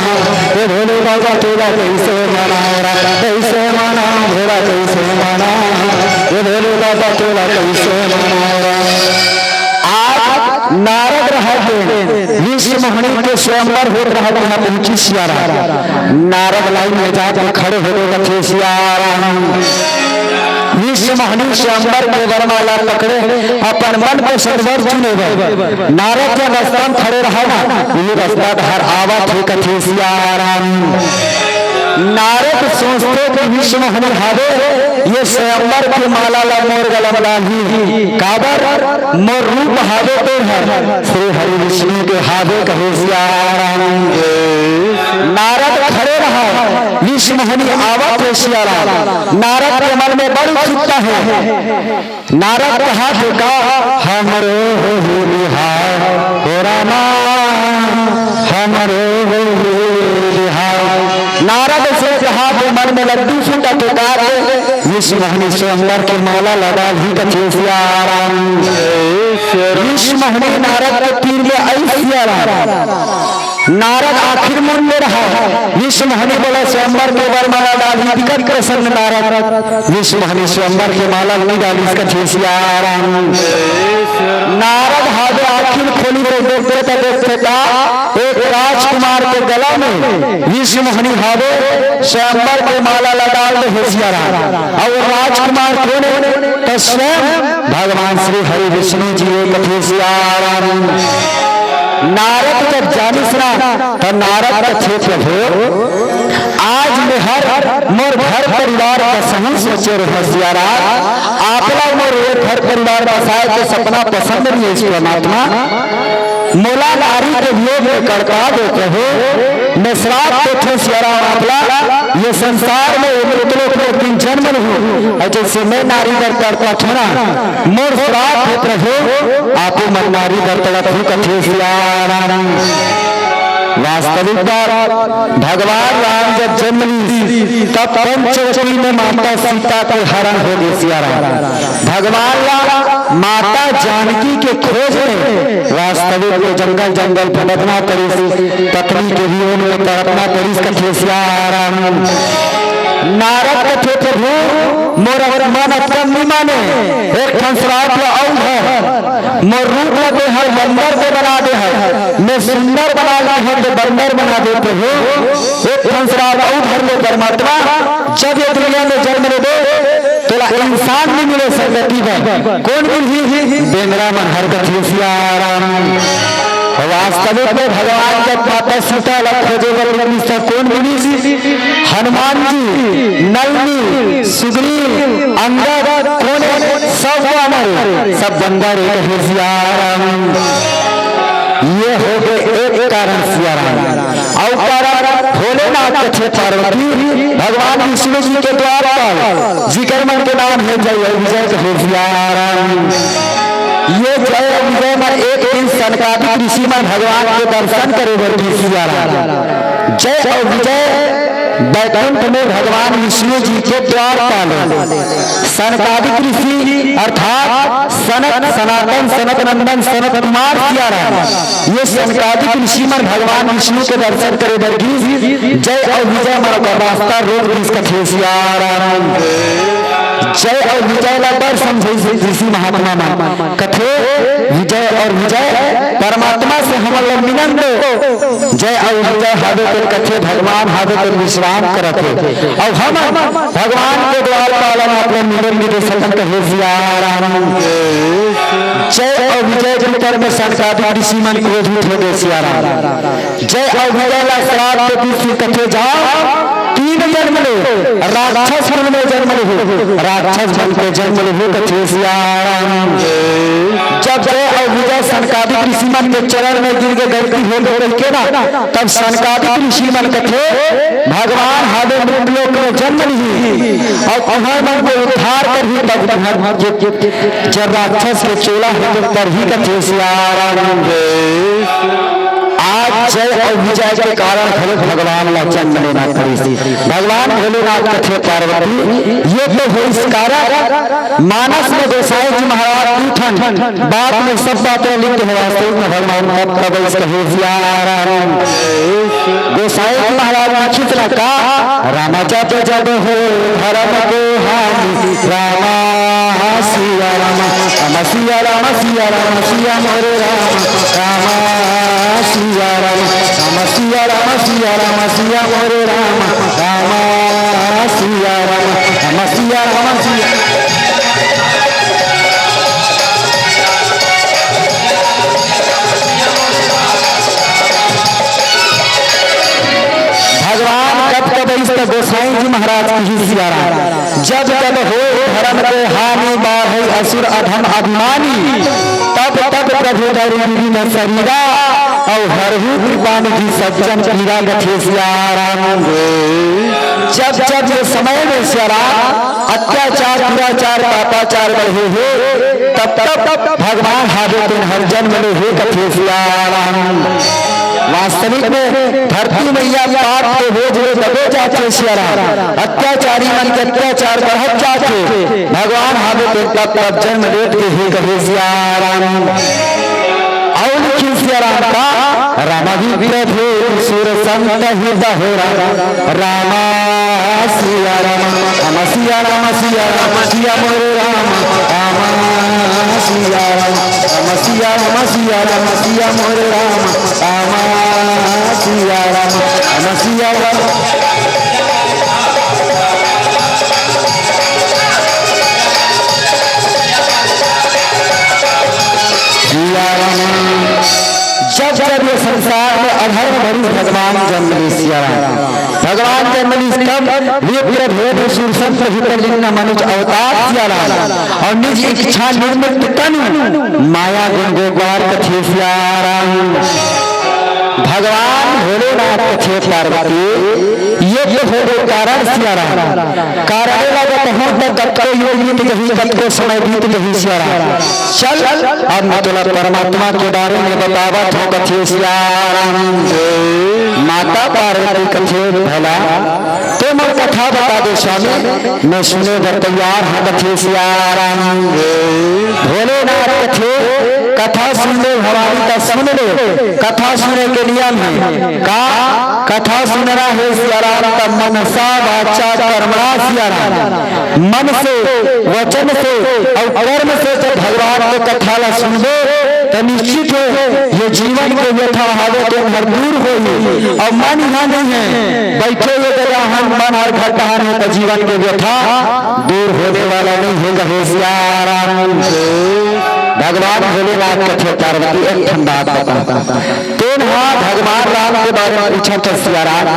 ये भोले बाबा तोला कइसे मनावं रा, कइसे मनावं भोला, कइसे मनावं, ये भोले बाबा तोला कइसे मनावं रा। आज नारद रहत हे, विष्णु मोहिनी के स्वयंवर होत रहत हे, पहुंचिस सियाराम। नारद लाइन में जाके खड़े हो गए, कथे सियाराम। विष्णु मोहिनी स्वयंवर के वरमाला पकड़े, अपन मन पसंद वर चुने बर। नारद जब रस्ता में खड़े रहा ना, ये रस्ता डहर आवत हे, कथे सियाराम। नारद सोचथे कि विष्णु मोहिनी हावे, ये स्वयंवर के माला ला मोर गला में डालही। काबर? मोर रूप हावे तेन हर श्री हरि विष्णु के हावे, कहे सियाराम। नारद खड़े रहा, विष्णु मोहिनी आवत हे सियाराम। नारद के मन में बड़ उत्सुकता हे। नारद कहा थे का, हमरो होही बिहाव, हो रामा, हमरो होही बिहाव। नारद से कहा थे मन में लड्डू फूटा थे का, विष्णु मोहिनी स्वयंवर के माला ला डालही, कथे सियाराम। विष्णु मोहिनी नारद के तीर में आई सियाराम। नारद आखिर मुन ले रहा, विश्व मोहनी बोला, "स्वयंवर के बर माला डालही।" बिकट प्रसन्न नारद, विश्व मोहनी स्वयंवर के माला नइ डालिस कथे सियाराम। नारद हावे आखिर खोली तो देखथे त, देखथे त एक राजकुमार के गला में विश्व मोहनी हावे स्वयंवर के माला ला डाल दे हे सियाराम। अउ राजकुमार कोन हे? त स्वयं भगवान श्री हरि विष्णु जी हे कथे सियाराम। नारद जब जानिस ना, त नारद कथे, "प्रभु, आज मेहर मोर घर परिवार बसाहूं सोचे रहेंव सियाराम, आपला मोर ये घर परिवार बसाए के सपना पसंद नइ हे परमात्मा, मोला नारी के वियोग में कड़का दे प्रभु, मैं श्राप देथंव सियाराम आपला, ये संसार में, ये मृतलोक में एक दिन जन्म लूं, अउ जइसे मैं नारी बर तड़पथंव ना, मोर श्राप हे प्रभु, आपो मन नारी बर तड़पहू कथे सियाराम।" वास्तविक बात, भगवान राम जब जन्म लीस, तब पंचवटी में माता सीता के हरण हो गे सियाराम। भगवान ला माता जानकी के खोज में वास्तविक में जंगल जंगल भटकना पड़िस, पत्नी के वियोग में तड़पना पड़िस कथे सियाराम। नारद कथे, "प्रभु, मोर मन अतका नइ माने, एक ठन श्राप ला अउ धर, मोर रूप ला देहर बंदर के बना देहर, मैं सुंदर बना देहर त बंदर बना दे प्रभु, एक ठन श्राप अउ धर ले परमात्मा, जब ये दुनिया में जन्म लेबे तोला इंसान नइ मिले संगति बर, कोन मिलही?" बेंदरा मन हर कथे सियाराम। वास्तविक में भगवान जब माता सीता ला खोजे बर निकलिस त कोन मिलिस? हनुमान जी, नलनी, सुग्रीव, अंगद, कोन हे? सब वानर, सब बंदर हे कथे सियाराम। ये हो गे एक कारण सियाराम। अउ कारण भोलेनाथ कथे पार्वती, भगवान विष्णु जी के द्वारपाल, जिकर मन के नाम हे जय अउ विजय कथे सियाराम। ये जय अउ विजय मन एक दिन सनकादिक ऋषि मन भगवान के दर्शन करे बर गिस सियाराम। जय अउ विजय बैकुंठ में भगवान विष्णु जी के द्वारपाल हे। सनकादिक ऋषि अर्थात सनक, सनातन, सनक नंदन, सनत कुमार सियाराम, ये सनकादिक ऋषि मन भगवान विष्णु के दर्शन करे बर गिस। जय अउ विजय मन ओकर रास्ता रोक दिस कथे सियाराम। जय अउ विजय ला बर समझाइस ऋषि महात्मा मन। कथे, "विजय अउ विजय परमात्मा से हमन ला मिलन दो।" जय अउ विजय हावे तेन कथे, भगवान हावे तेन विश्राम करत हे। अउ हमन भगवान के द्वारपाल अन आपला मिलन नइ दे सकन कथे सियाराम। जय अउ विजय के ऊपर में सनकादिक ऋषि मन क्रोधित हो गे सियाराम। जय अउ विजय ला श्राप दे दिस कथे, "जाओ, तीन जन्म ले राक्षस कुल में जन्म लेहू, राक्षस बन के जन्म लेहू कथे सियाराम।" जब जय अउ विजय सनकादिक ऋषि मन के चरण में गिर के गलती हो गे कहिके ना, तब सनकादिक ऋषि मन कथे, "भगवान हावे मृतलोक में जन्म लिही अउ तुहर मन के उद्धार करही, तब तुहर मन के जब राक्षस के चोला हे तो तरही कथे सियाराम।" आज जय अउ विजय के कारण घलो भगवान ला जन्म लेना पड़िस। भगवान भोलेनाथ कथे पार्वती, ये तो होइस कारण, मानस में गोसाई जी महाराज दू ठन बात में सब बात लिख दे हे, वास्तविक में भगवान तब तब इस कहे सियाराम। गोसाई जी महाराज लिखिस ना का, "राम जब जब हो धर्म को हानि, राम सिया राम, राम सिया राम, सिया राम सिया मोरे राम, राम सिया राम, राम सिया राम, सिया राम सिया मोरे राम, राम सिया राम, राम सिया राम, सिया।" भगवान कब कब इस गोसाई जी महाराज किहिस सियाराम, "जब जब होय धर्म के हानि, बाढ़ै असुर अधम अभिमानी, तब तब प्रभु धरि दीन शरीरा, अउ हरहु कृपा निधि सज्जन पीरा" कथे सियाराम। जब जब ये समय में सियाराम अत्याचार, दुराचार, पापाचार बढ़े हे, तब तब भगवान हावे तेन हर जन्म ले हे कथे सियाराम। वास्तविक में धरती मैया पाप के बोझ ले दबे जाथे सियाराम, अत्याचारी मन के अत्याचार बढ़त जाथे, भगवान हावे तेन तब तब जन्म लेत के हे कथे सियाराम। अउ लिखिन सियाराम का, राम विप्रधेव सुर संत ही दहोरा, राम सिया राम, राम सिया राम, सिया राम, सिया मोरे राम, राम सिया राम, राम सिया राम, सिया राम, सिया मोरे राम, राम सिया राम, राम सिया राम। सिया राम। जब जब ये संसार में अधर्म भरी भगवान जन्म ले सिया राम। भगवान जन्म ले तब विप्र भेद सुर संत हित लिंग मनुज अवतार सिया राम। और निज इच्छा निर्मित तनु माया गुण गोपार कथे सिया राम। भगवान भोलेनाथ कथे पार्वती, ये तो हो गए कारण सिया राम। कारण ला बताहूं त कतको युग बीत गही, कतको समय बीत गही सिया राम। चल, अब मैं तोला परमात्मा के बारे में बतावत हूँ कथे सिया राम। माता पार्वती कथे भला, तो मैं कथा बता दे स्वामी, मैं सुने बर तैयार हूँ कथे सिया राम। भोलेनाथ कथे कथा सुन ले भवानी का सुन ले, कथा सुने के नियम है का? कथा सुनना हे सिया राम त मनसा वाचा कर्मणा सिया राम। मन से, वचन से और कर्म से जब भगवान के कथा ला सुनबे त निश्चित है ये जीवन के व्यथा हावे तो हर दूर होही। और मन यहाँ नहीं है, बैठे ये जगह हम मन हर घटहान है तो जीवन के व्यथा दूर होने वाला नहीं है कहे सिया राम। भगवान भोलेनाथ कथे पार्वती एक ठन बात बता। तेन हा भगवान राम के बारे में पूछत हस सिया राम,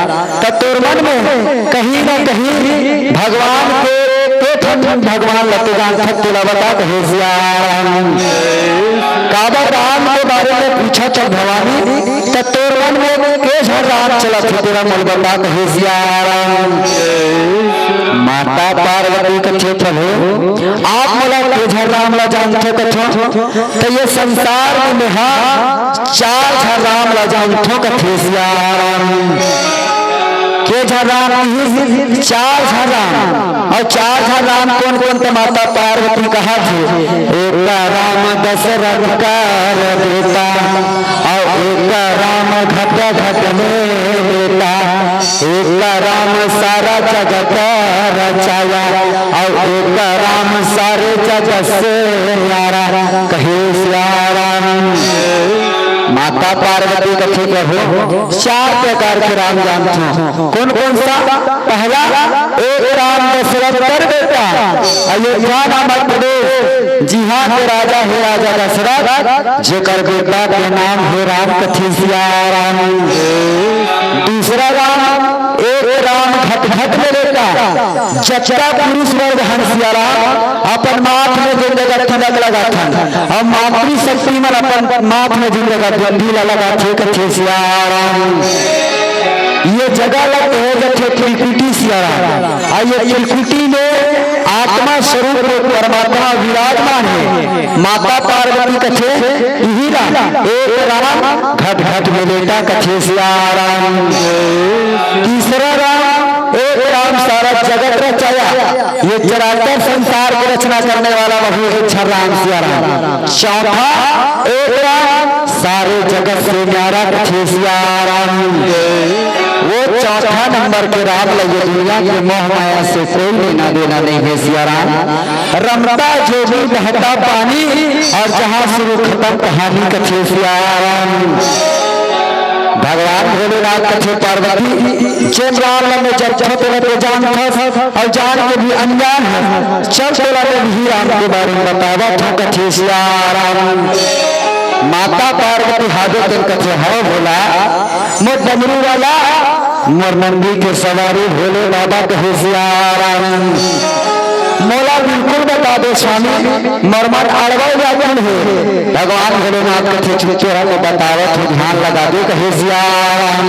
त तोर मन में कहीं ना कहीं भगवान के, के ठन भगवान ल तो जानथस तेला बता कहे सिया राम। काबर राम के बारे में पूछत हस भवानी, त तोर मन में के झन राम चलत हे तेला मोला बता कहे सिया राम। माता पार्वती कथे प्रभु, आप मोला के झन राम ला जानथो कथो, त ये संसार में मेहा चार झन राम ला जानथो कथे सिया राम। के झन राम किहिस? चार झन राम। और चार झन राम कोन कोन? त माता पार्वती कहत हे, एक राम दशरथ कर बेटा, और एक राम घट घट में बेटा, एक राम सारा जगत रचाया, और एक राम सारे जगत से न्यारा। कहे सिया राम। माता पार्वती कथे प्रभु, चार प्रकार के राम जानथो। कोन कोन सा? पहला, एक राम दशरथ कर बेटा, अयोध्या नामक प्रदेश, जिहाँ के राजा हे राजा दशरथ, जेकर बेटा के नाम हे राम कथे सिया राम। दूसरा राम, एक राम घट घट में बेटा, जतका पुरुष वर्ग हन सिया राम, अपन माथ में जेन जगह तिलक लगाथन, और मातृशक्ति मन अपन माथ में जेन जगह बिंदी ला लगाथे कथे सिया राम। ये जगह ला कहे जाथे त्रिकुटी सिया राम। और ये त्रिकुटी में आत्मा स्वरूप परमात्मा विराजमान है। माता पार्वती कथे, इही राम, एक राम घट घट में बेटा कथे सिया राम। तीसरा राम, एक राम सारा जगत रचाया, ये चराचर संसार की रचना करने वाला वही एक झन राम सिया राम। चौथा, एक राम सारे जगत से न्यारा कथे सिया राम। वो चौथा नंबर के राम ल ये दुनिया के मोह माया से कोई लेना देना नहीं है सिया राम। रमता जोगी बहता पानी, और जहाँ शुरू खत्म कहानी कथे सिया राम। भगवान भोलेनाथ कथे पार्वती, जेन राम ल मैं जब छोटे रहते जानथस और जान के भी अनजान है, चल तोला मैं भी राम के बारे में बतावत हूँ कथे सिया राम। माता पार्वती हादे तेन कथे, हव भोला, मोर डमरू वाला, मोर नंदी के सवारी भोले बाबा कहे सिया राम। मोला बिल्कुल बता दे स्वामी, मोर मन अड़बड़ व्याकुल हे। भगवान भोलेनाथ कथे, चुप रह, मैं बतावत हूँ, ध्यान लगा दे कहे सिया राम।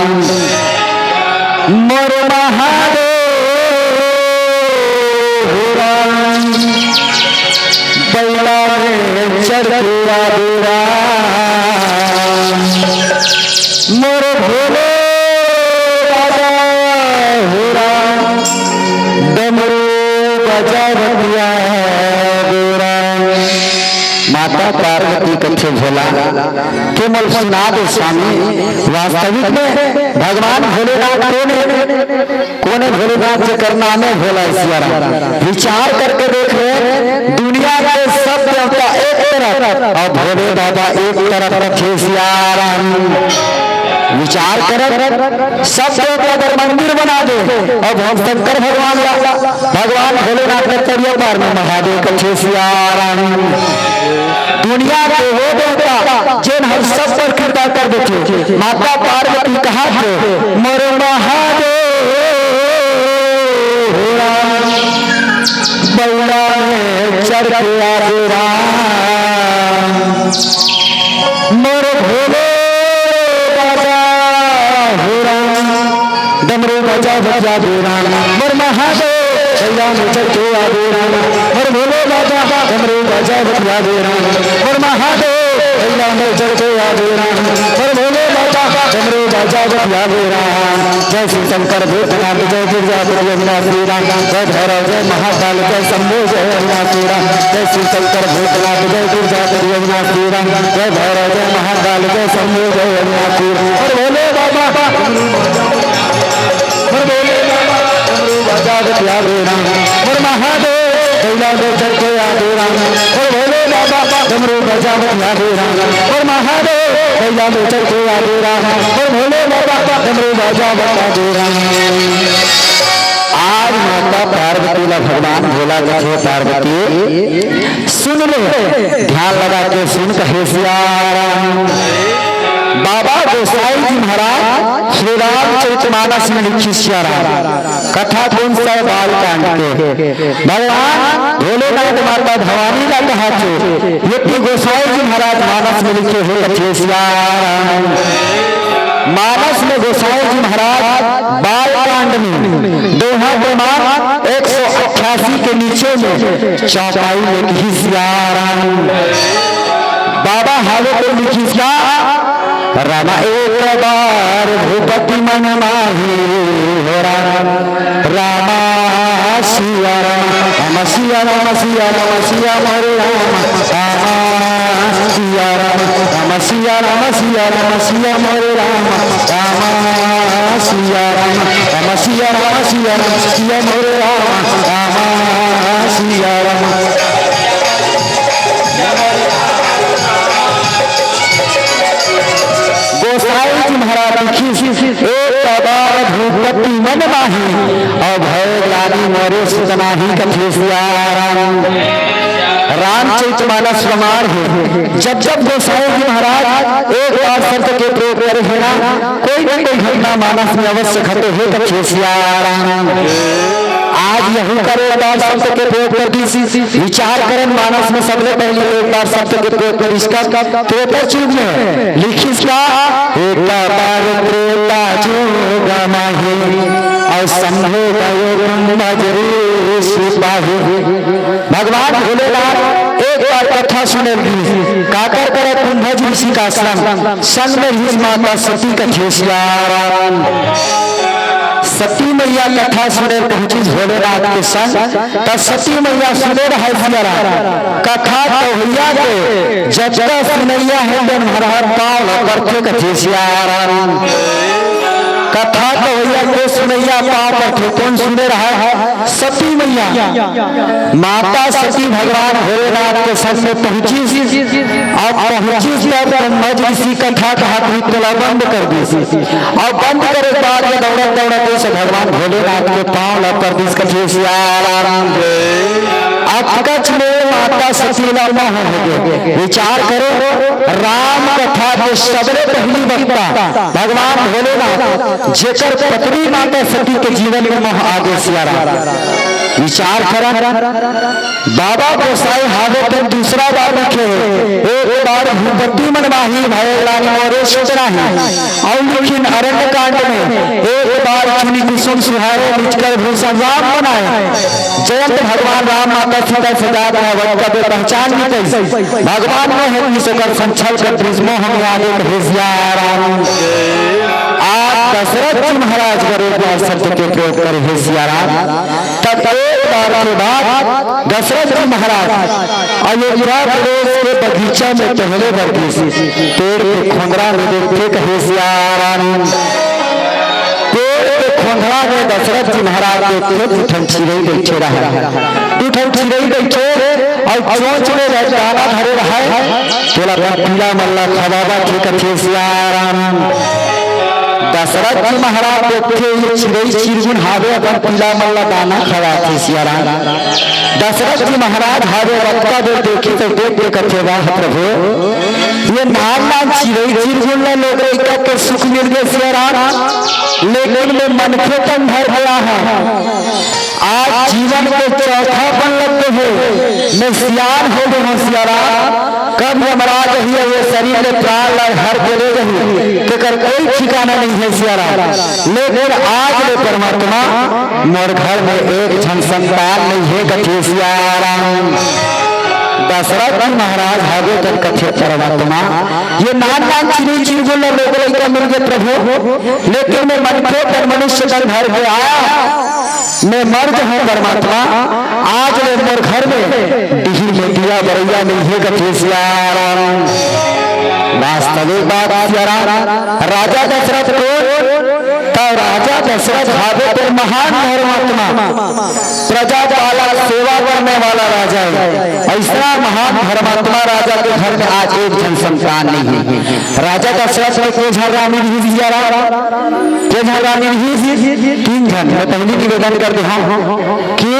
मोर महादेव राम, बैला में चढ़ के आ दे राम। मोर भोले बाबा हो राम, डमरू बजावतिया हो राम। माता पार्वती कथे, के भोला, के मोल सुना दे स्वामी। वास्तविक में भगवान भोलेनाथ कोन हे? कोन हे भोलेनाथ, जेकर नाम हे भोला सिया राम। विचार करके देख रे, दुनिया के सब देवता एक तरफ अउ भोले बाबा एक तरफ रखे सिया राम। विचार करत सब देवता बर मंदिर बना दे। अब हम शंकर भगवान ला, भगवान भोलेनाथ के तरिया पार में महादेव कथे सिया राम। दुनिया के वो देवता जेन हम सब पर कृपा कर देथे। माता पार्वती कहा थे, मोर महादेव राम, बौला में चढ़ के आवे राम। मोर भोले बाबा हो राम, डमरू बाजा बजा दे राम। मोर महादेव, कैला में चढ़ के आ दे राम। मोर भोले बाबा, डमरू बाजा बजा दे राम। मोर महादेव, कैला में चढ़ के आ दे राम। मोर भोले बाबा, डमरू बाजा बजा दे राम। जय शिव शंकर भूतनाथ, जय दुर्गा प्रिय अविनाशी राम। जय भैरव, जय महाकाल, जय शंभो, जय अविनाशी राम। जय शिव शंकर भूतनाथ, जय दुर्गा प्रिय अविनाशी राम। जय भैरव, जय महाकाल, जय शंभो, जय अविनाशी राम। मोर भोले बाबा, मोर भोले बाबा, डमरू बाजा बजा दे राम। मोर महादेव, कैला में चढ़ के आ दे राम। मोर भोले बाबा, डमरू बाजा बजा दे राम। मोर महादेव, कैला में चढ़ के आ दे राम। मोर भोले बाबा, डमरू बाजा बजा दे राम। आज माता पार्वती ला भगवान भोला कथे, पार्वती सुन ले, ध्यान लगा के सुन कहे सिया राम। बाबा गोसाई जी महाराज श्री रामचरित मानस में लिखिस सिया राम। कथा कोन सा? बाल कांड के। भगवान भोलेनाथ माता भवानी ला कहा थे, ये गोसाई जी महाराज मानस में लिखे हे कथे सिया राम। मानस में गोसाई जी महाराज बाल कांड में दोहा क्रमांक एक सौ अट्ठासी के नीचे में चौपाई में लिखिस सिया राम। बाबा हावे तो लिखिस का, रामा एक बार भूपति मन माही हो राम। रामा सिया राम, राम सिया राम, सिया राम, सिया मोरे राम। रामा सिया राम, राम सिया राम, सिया राम, सिया मोरे राम। रामा सिया राम, राम सिया राम, सिया राम, सिया मोरे राम। रामा सिया राम। गोसाई जी महाराज लिखिस, एक बार भूपति मन माही, अउ भय ग्लानि मोरे सुत नाही कथे सिया राम। रामचरित मानस प्रमाण हे, जब जब गोसाई जी महाराज एक बार शब्द के प्रयोग करे हे ना, कोई न कोई घटना मानस में अवश्य घटे हे कथे सिया राम। आज यहू करे एक बार शब्द के प्रयोग कर दिस। विचार करन मानस में सबले पहले एक बार शब्द के प्रयोग करिस का त्रेता युग में लिखिस का, एक बार त्रेता युग माही, अउ संभोग आयो ब्रह्म जरी सिपाही। भगवान भोलेनाथ एक बार कथा सुने गिस, काकर करा कुंभज ऋषि का आश्रम, संग में रिहिस माता सती कथे सिया राम। सती मैया कथा सुने पहुंचिस भोलेनाथ के संग, त सती मैया सुने रहय सिया राम। कथा कहोइया के जतका सुनइया हे तेन हर हर पाँव ल परथे कथे सिया राम। कथा कहोइया के सुनइया पाँव परथे, कोन सुने रहय? सती मैया। माता सती भगवान भोलेनाथ के संग में पहुंचिस, अउ पहुंचिस तब ब्रह्मा जी ऋषि कथा कहत हुई तेला बंद कर दिस। अउ बंद करे के बाद में दौड़त दौड़त जइसे भगवान भोलेनाथ के पाँव ल पर दिस कथे सिया राम। अतकच में माता सती ला मोह हो गे। विचार करो, राम कथा के सबले पहली वक्ता भगवान भोलेनाथ, जेकर पत्नी माता सती के जीवन में मोह आ गे सिया राम। विचार करा, बाबा गोसाई हावे तो दूसरा बार लिखे, एक बार भूपति मन माही, भय ग्लानि मोरे सुत नाही। अउ लिखिन अरण्य कांड में, एक बार चुनि कुसुम सुहाए, निजकर भूषण राम बनाए। जयंत भगवान राम माता सीता सजा बनाए, वंका के पहचान मिटइस। भगवान मोह तीस ओकर संछल कर दिस, मोह में आगे कहे सिया राम। आज दशरथ जी महाराज बर एक बार शब्द के प्रयोग करे हे सिया राम। तब एक अवतार के बाद दशरथ जी महाराज अयोध्या प्रदेश के बगीचा में टहले बर गिस। पेड़ के खोंदरा में देखथे कथे सिया राम। पेड़ के खोंदरा में दशरथ जी महाराज देखथे, दू ठन चिरई बइठे रहय। दू ठन चिरई बइठे अउ चोंच में दाना धरे रहय। तेला अपन पिला मन ला खवावत हे कथे सिया राम। दशरथ जी महाराज देखथे, ये चिरई चिरगुन हावे, अपन पिला मन ला दाना खवाथे सिया राम। दशरथ जी महाराज हावे, रतका बेर देखे त देख के कथे, वाह प्रभु, ये नान नान चिरई चिरगुन ला लोग लइका के सुख मिल गे सिया राम, लेकिन मैं मनखे तन धर गया है। आज जीवन के चौथापन लग गे हे, मैं सियान हो गे हंव सिया राम। कब यमराज ही ये शरीर ले प्राण ला हर के ले जाही, तेकर कोई ठिकाना नहीं है सिया राम। लेकिन आज ले परमात्मा मोर घर में एक झन संतान नहीं है कथे सिया राम। दशरथ जी महाराज हावे तब कथे परमात्मा, ये नान नान चिरई चिरगुन ला लोग लइका मिल गे प्रभु, लेकिन मैं मनखे तन मनुष्य तन धर के आया। मैं मर जहूं परमात्मा, आज ले मोर घर में डीहर में दिया बरइया नहीं है कथे सिया राम। वास्तविक बात सिया राम, राजा दशरथ कोन? त राजा दशरथ हावे तो महान धर्मात्मा, प्रजा पालक सेवा करने वाला राजा है। अइसना महान धर्मात्मा राजा के घर में आज एक झन संतान नहीं है। राजा दशरथ के के झन रानी रिहिस सिया राम? के झन रानी रिहिस? तीन झन। मैं पहिली निवेदन कर देहूं कि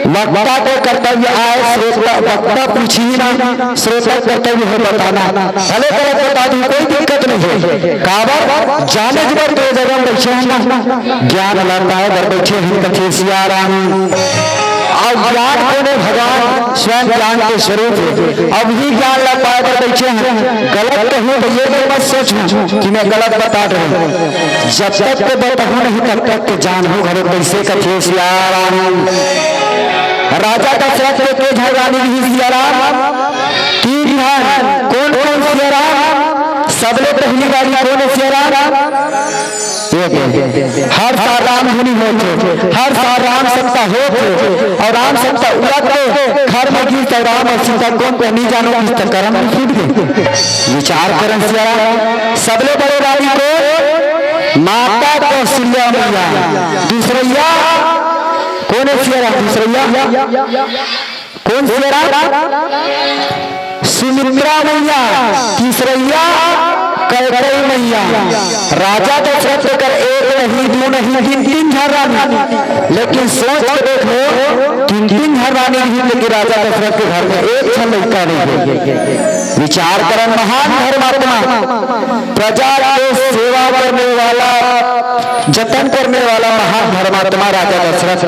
वक्ता के कर्तव्य आय, श्रोता, वक्ता पूछही ना, श्रोता के कर्तव्य हे बताना। भले गलत बता दूं, कोई दिक्कत नहीं है। काबर? जाने बर तो जगह बइठे हन ना, ज्ञान ला पाए बर बइठे हन कथे सिया राम। अउ ज्ञान कोने? भगवान स्वयं ज्ञान के स्वरूप हे। अब ही ज्ञान ला पाए बर बइठे हन। गलत कहूं त ये भी मत सोचहू कि मैं गलत बतात हंव। जब तक के बताहूं नहीं, तब तक के जानहूं घलो कइसे कथे सिया राम। राजा दशरथ के के झन रानी रिहिस सिया राम? तीन झन। कोन कोन सिया राम? सबले पहिली वाली कोन हे सिया राम? ये दे। हर साल राम धुनी होथे, हर साल राम सप्ताह होथे, अउ राम सप्ताह उलट के घर में गिस त राम अउ सीता कोन कोन नहीं जानो, गिस त करम में फूट गे। विचार करन सिया राम। सबले बड़े रानी कोन? माता कौशल्या मैया। दूसरइया कोन हे सिया राम? दूसरइया कोन सिया राम? सुमित्रा मैया। तीसरइया कैकई मैया। राजा दशरथ कर एक नहीं, दू नहीं, तीन, तीन झन रानी। लेकिन सोच के देख लो, तीन, तीन झन रानी नहीं, लेकिन राजा दशरथ के घर में एक झन लइका नहीं है। विचार करन महान धर्मात्मा, प्रजा के सेवा करने वाला, जतन करने वाला महान धर्मात्मा राजा दशरथ,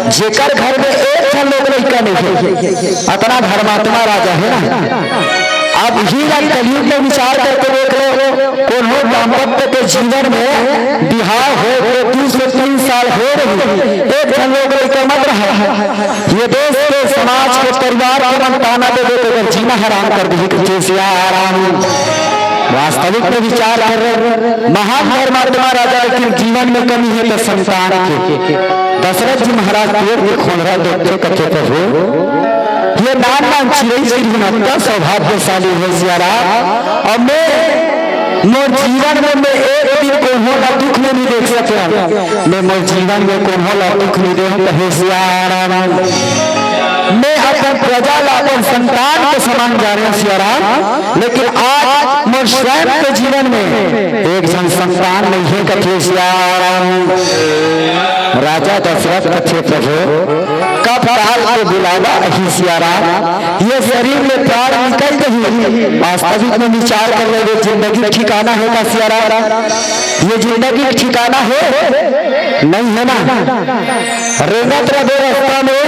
जेकर घर में एक झन लोग लइका नहीं हे, अतना धर्मात्मा राजा हे ना। अब ही ला कलयुग में विचार करके देख लो, कोनो दाम्पत्य के जीवन में बिहाव होय के दू से तीन साल होय रही, एक झन लोग लइका मत रहा। ये देश के, समाज के, परिवार के मन ताना दे देते, अगर जीना हराम कर दी तो जैसे आराम। वास्तविक में विचार कर रहे, महान धर्मात्मा राजा, लेकिन जीवन में कमी हे त संतान के। दशरथ जी महाराज पेड़ के खोंधरा देखथे, कथे, "प्रभु, ये नान नान चिरई चिरगुन अतना सौभाग्यशाली हे सिया राम, अउ मैं मोर जीवन में मैं एक दिन कोनो ला दुख में नहीं देख सके, मैं मोर जीवन में कोनो ला दुख नहीं देख," कहे सिया राम। मैं अपन प्रजा ला अपन संतान के समान जाने सिया राम, लेकिन आज मोर स्वयं के जीवन में एक झन संतान नहीं हे, कथे सिया राम। राजा दशरथ कथे, "प्रभु, कब काल के बुलावा अही सिया राम, ये शरीर में प्राण निकल गही।" वास्तविक में विचार कर ले, ये जिंदगी ठिकाना हे का सिया राम? ये जिंदगी ठिकाना हे? नहीं हे ना। रेंगत रहे रस्ता में,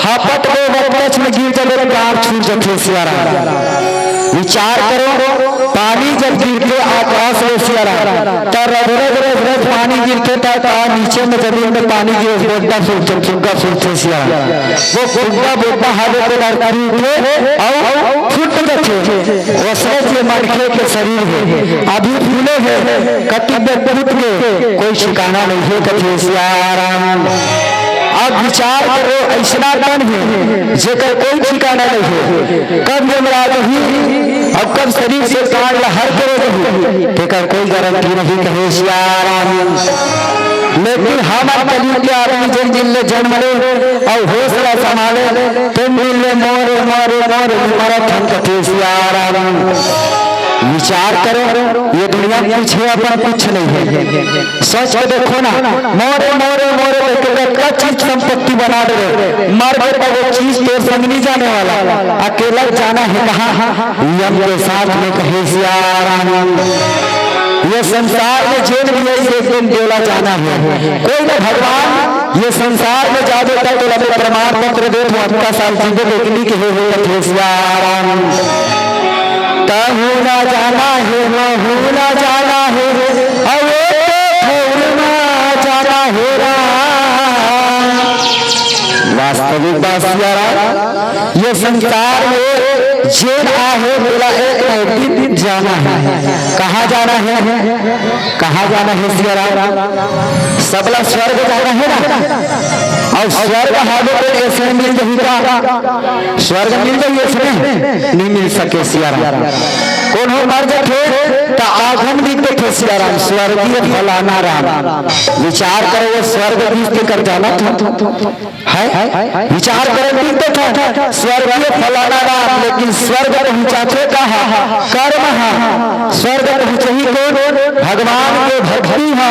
हापत में वटकच में गिर जाबे, प्राण छूट जथे सिया राम। विचार करो, पानी जब गिरथे आकाश में सिया राम, त रज रज रज रज पानी गिरथे, त का नीचे में जमीन में पानी गिरे, बोड्डा फूटथे, फुग्गा फूटथे सिया राम। वो फुग्गा बोड्डा हावे के डर टूटथे अउ फूट जथे। वइसने ये मनखे के शरीर हे, अभी फूले हे, कति बेर फूट के कोई ठिकाना नहीं हे, कथे सिया राम। अब विचार करो, अइसना तन हे, जेकर कोई ठिकाना नइ हे। कब यमराज ही अउ कब शरीर से प्राण ला हर करे जाही, तेकर कोई गारंटी नहीं, कहे सियाराम। लेकिन हमर कलयुग के आदमी जेन दिन ले जनम ले अउ होश ला संभाले, तेन दिन ले मोरे, मोरे, मोरे मरत हन, कथे सियाराम। विचार करो, ये दुनिया में कुछ हे, अपन कुछ नहीं हे। सोच के देखो ना, मोरे, मोरे, मोरे कहिके कतका चीज संपत्ति बना डरे, मर के त वो चीज तोर संग नइ जाने वाला, अकेला जाना हे कहाँ? यम के साथ में, कहे सियाराम। ये संसार में जेन भी हे, एक दिन तोला जाना हे। कोई ना भगवान, ये संसार में जाबे त तोला मैं प्रमाण पत्र देत हँव, अतका साल जीबे, लेकिन कहे हे, कथे सियाराम। तहूँ ला जाना हे, महूँ ला जाना हे, अउ एक ठउर मा जाना हे राम। वास्तविक बात सियाराम, ये संसार में जेन आहे, तेला एक ना एक दिन जाना हे। कहाँ जाना हे? कहाँ जाना हे सियाराम? सबला स्वर्ग जाना हे ना? अउ स्वर्ग हावे त अइसने मिल जाही का? स्वर्ग मिल जाही अइसने? नइ मिल सके सियाराम। कोनो मर जाथे त आघू म लिख देथे सियाराम, स्वर्गीय फलाना राम। विचार करो, वो स्वर्ग दिस तेकर जाना था। हे? विचार करो, लिख देथे स्वर्गीय फलाना राम, लेकिन स्वर्ग पहुँचाथे कहाँ? कर्म हा। स्वर्ग पहुँचही कोन? भगवान के भक्ति हा।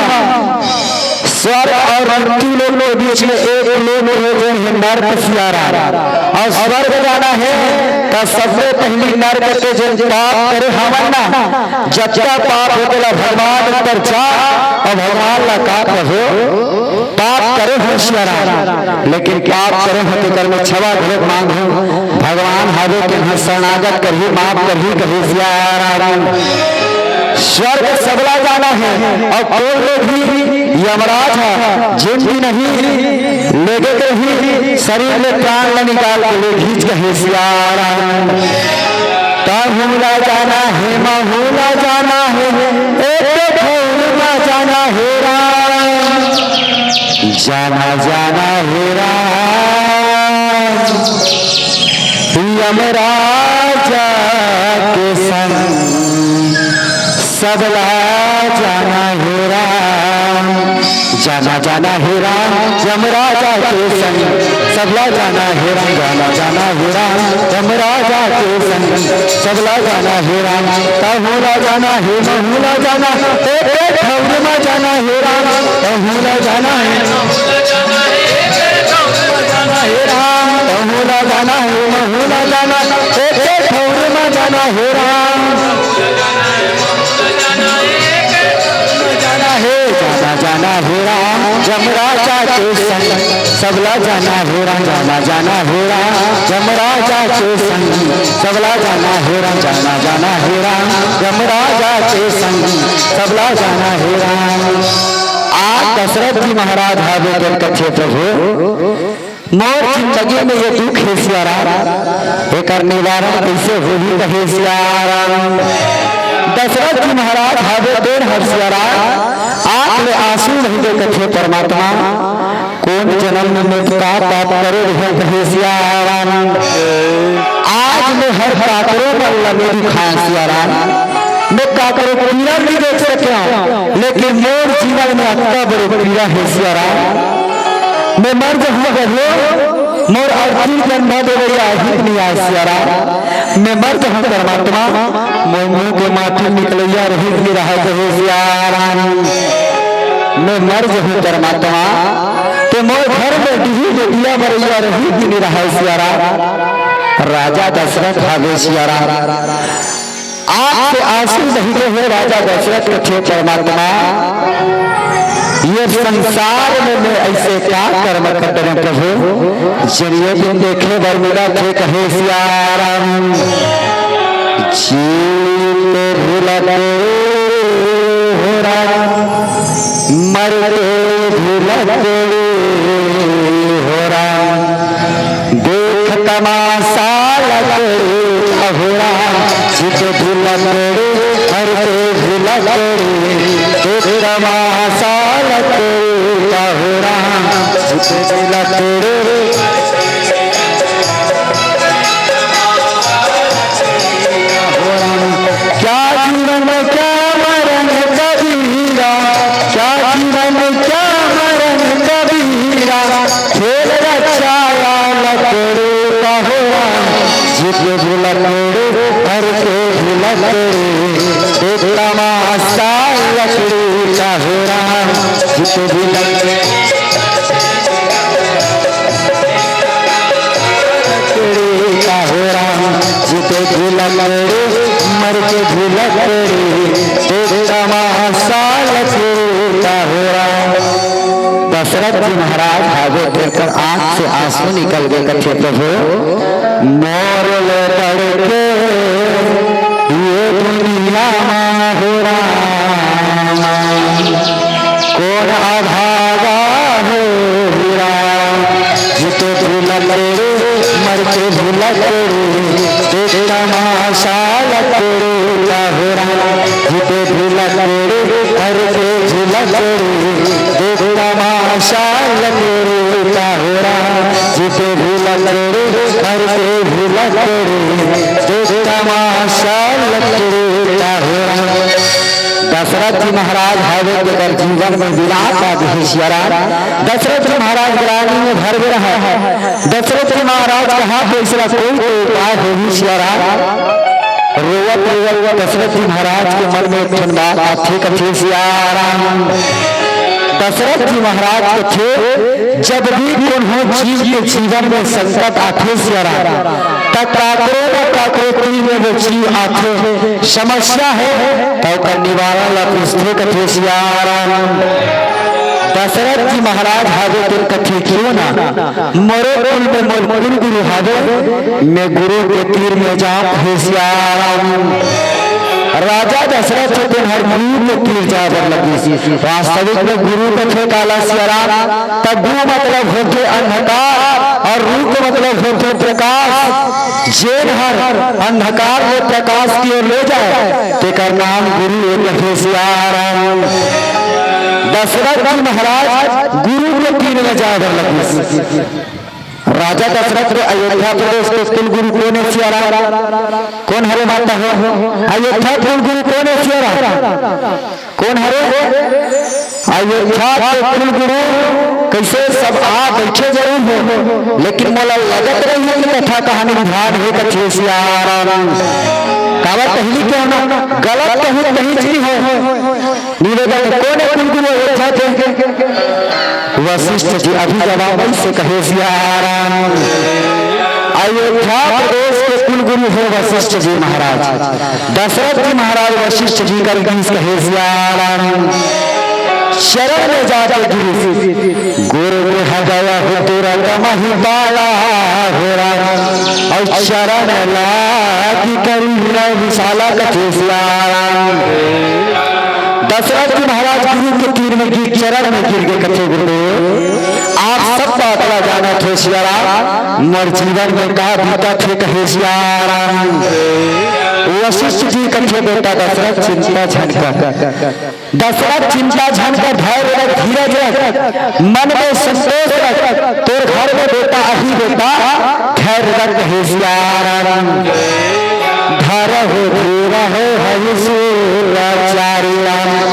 स्वर्ग अउ मृत्यु लोक के बीच में एक लोक हे, जेन हे नरक सियाराम। अउ स्वर्ग जाना हे त सबले पहिली नरक के जेन पाप करे हवन ना, जतका पाप हे तेला भगवान ऊपर जा अउ भगवान ला का कहो, पाप करे हँव सियाराम, लेकिन पाप करे हँव तेकर में क्षमा घलोक मांगहूँ। भगवान हावे तेन ह शरणागत करही, माफ करही, कहे सियाराम। स्वर्ग सबला जाना हे, अउ कोई ले भी यमराज ह जेन भी नहीं लेगे के ही शरीर ले प्राण ल निकाल के लेगही, कहे सियाराम। तहूँ ला जाना हे, महूँ ला जाना हे, एक ठउर मा जाना हे राम। जाना, जाना हे राम, यमराजा के संग सबला जाना हे राम। जाना, जाना हे राम, यमराजा के संग सबला जाना हे राम। जाना, जाना हे राम, यमराजा के संग सबला जाना हे राम। तहूँ ला जाना हे, महूँ ला जाना, एक ठउर मा जाना हे राम। तहूँ ला जाना हे, जाना हे राम, तहूँ ला जाना हे, महूँ ला जाना, एक ठउर मा जाना हे राम। जाना हे, जाना, जाना हे राम, यमराजा के संग सबला जाना हे राम। जाना, जाना हे राम, यमराजा के संग सबला जाना हे राम। जाना, जाना हे राम, यमराजा के संग सबला जाना हे राम। आज दशरथ जी महाराज हावे तेन कथे प्रभु, मोर जिंदगी में ये दुख हे सियाराम, एकर निवारण कइसे होही कहे सियाराम। दशरथ जी महाराज हावे तेन हर सियाराम, आँख ले आंसू बहिगे कथे परमात्मा, कोन जनम में मैं का पाप करे रहेंव कहे सियाराम। आज मैं हर काकरो मन ल नइ दिखाएंव सियाराम। मैं काकरो पीरा नइ देख सकेंव, लेकिन मोर जीवन में अतका बड़े पीरा हे सियाराम। मैं मर जहूँ कहियो, मोर अरती ल कंधा देवइया आही नइ आय सियाराम। मैं मर जहूँ परमात्मा, मोर मुँह के माटी निकलइया रहिस नइ रहय कहे सियाराम। मैं मर जहूँ परमात्मा, त मोर घर में डीही के दिया बरइया रहिस नइ रहय सियाराम। राजा दशरथ हावे सियाराम। आँख से आंसू बहिगे हे राजा दशरथ कथे परमात्मा, ये संसार में मैं अइसे का कर्म कर डरेंव प्रभु, जेन ये दिन देखे बर मिलत हे कहे सियाराम। जीत भुलत हो राम, मरते भुलत हो राम। देख तमाशा लगे अहो राम, जीत भुलत रे, मरते भुलत रे। देख तमाशा लगे अहो राम, तेरी लकड़ी। क्या जीवन क्या मरण कबीरा, क्या जीवन क्या मरण कबीरा, खेल रचाया लकड़ी का हो राम। जीते भी लकड़ी, हरते भी लकड़ी, एक तमाशा लकड़ी का हो राम। जीते भी लकड़ी, लकड़ी का हो राम, जीते भी लकड़ी, मर के भी लकड़ी, एक तमाशा लकड़ी का हो राम। दशरथ जी महाराज हावे, तेकर आंख से आंसू निकल गए, कथे, "प्रभु, मोर ले बढ़ के ये दुनिया मा हो राम।" कोन अभागा हो हीरा, जीते भी लकड़ी, मरते भी लकड़ी, देख तमाशा लकड़ी का हो राम। जीते भी लकड़ी, मरते भी लकड़ी, देख तमाशा लकड़ी का हो राम। जीते भी लकड़ी, मरते भी लकड़ी, देख तमाशा लकड़ी का हो राम। दशरथ जी महाराज हवे, जेकर जीवन में विलाप आ गे हे सियाराम। दशरथ जी महाराज ग्लानि में भर गे रहा। दशरथ जी महाराज कहा, "तो इसका कोई तो उपाय होही सियाराम।" रोवत रोवत दशरथ जी महाराज के मन में एक ठन बात आथे, कथे सियाराम। दशरथ जी महाराज कथे, जब भी कोनो जीव के जीवन में संकट आथे सियाराम, त काकरो न काकरो तीर में वो जीव आथे, समस्या हे, त ओकर निवारण ला पूछथे, कथे सियाराम। दशरथ जी महाराज हावे, तेन कथे, "क्यों ना, मोरो कुल में मोर कुल गुरु हावे, मैं गुरु के तीर में जाऊं," कथे सियाराम। राजा दशरथ तेन हर गुरु के तीर जाए बर लगिस। वास्तविक में गुरु कथे काला सियाराम, त गु मतलब होथे अंधकार और रु के मतलब होथे प्रकाश। जेन हर अंधकार ले प्रकाश की ओर ले जाए, तेकर नाम गुरु ए कथे सियाराम। दशरथ जी महाराज गुरु के तीर में जाए बर लगिस। राजा दशरथ के अयोध्या प्रदेश के कुल गुरु कोन हे सियाराम? कोन हरे माता हो? अयोध्या कुल गुरु कोन हे सियाराम? कोन हरे? अयोध्या के कुल गुरु कइसे सब आ बइठे जरूर हो, लेकिन मोला लगत रहिस कि कथा कहानी ध्यान हे कथे सियाराम। काबर पहिली के होना गलत कहूँ कहीं नहीं हो। निवेदन कोन हे कुल गुरु अयोध्या के? वशिष्ठ जी अभी जवाब से कहे सियाराम। अयोध्या प्रदेश के कुल गुरु हे वशिष्ठ जी महाराज। दशरथ जी महाराज वशिष्ठ जी कर गिस कहे सियाराम। शरण में जाके गिस। गुरु के हगया हो तेरा कमही पाला हो राम। और शरण लागी करी विशाला कथे सियाराम। दशरथ जी महाराज गुरु के तीर में गिर, चरण में गिर गए, कथे, "गुरुदेव, आप सब बात ला जानत हो सियाराम, मोर जीवन में का बीतत हे," कहे सियाराम। वशिष्ठ जी कथे, "बेटा दशरथ, चिंता झन कर, दशरथ चिंता झन कर, धैर्य रख, धीरज रख, मन में संतोष रख, तोर घर में बेटा आही बेटा, धैर्य रख," कहे सियाराम। धरहु धीरहु हरि सूर चारि राम।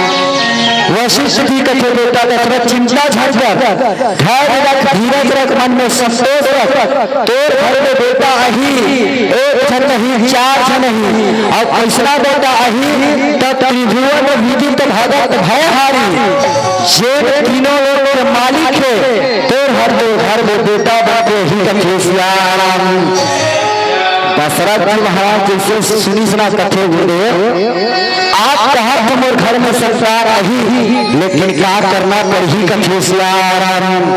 वशिष्ठ जी कथे, "बेटा दशरथ, चिंता झन कर, धैर्य रख, धीरज रख, मन में संतोष रख। तोर घर में बेटा आही, एक झन नहीं, चार झन नहीं, अउ अइसना बेटा आही, त त्रिभुवन विदित भगत भयहारी, जेन तीनों लोक के मालिक हे, तोर हर तो घर में बेटा बन के ही कथे सियाराम।" दशरथ जी महाराज जइसे सुनिस ना कथे, "गुरुदेव, आप कहत हो मोर घर में संतान आही, लेकिन का करना पड़ही?" कथे सियाराम।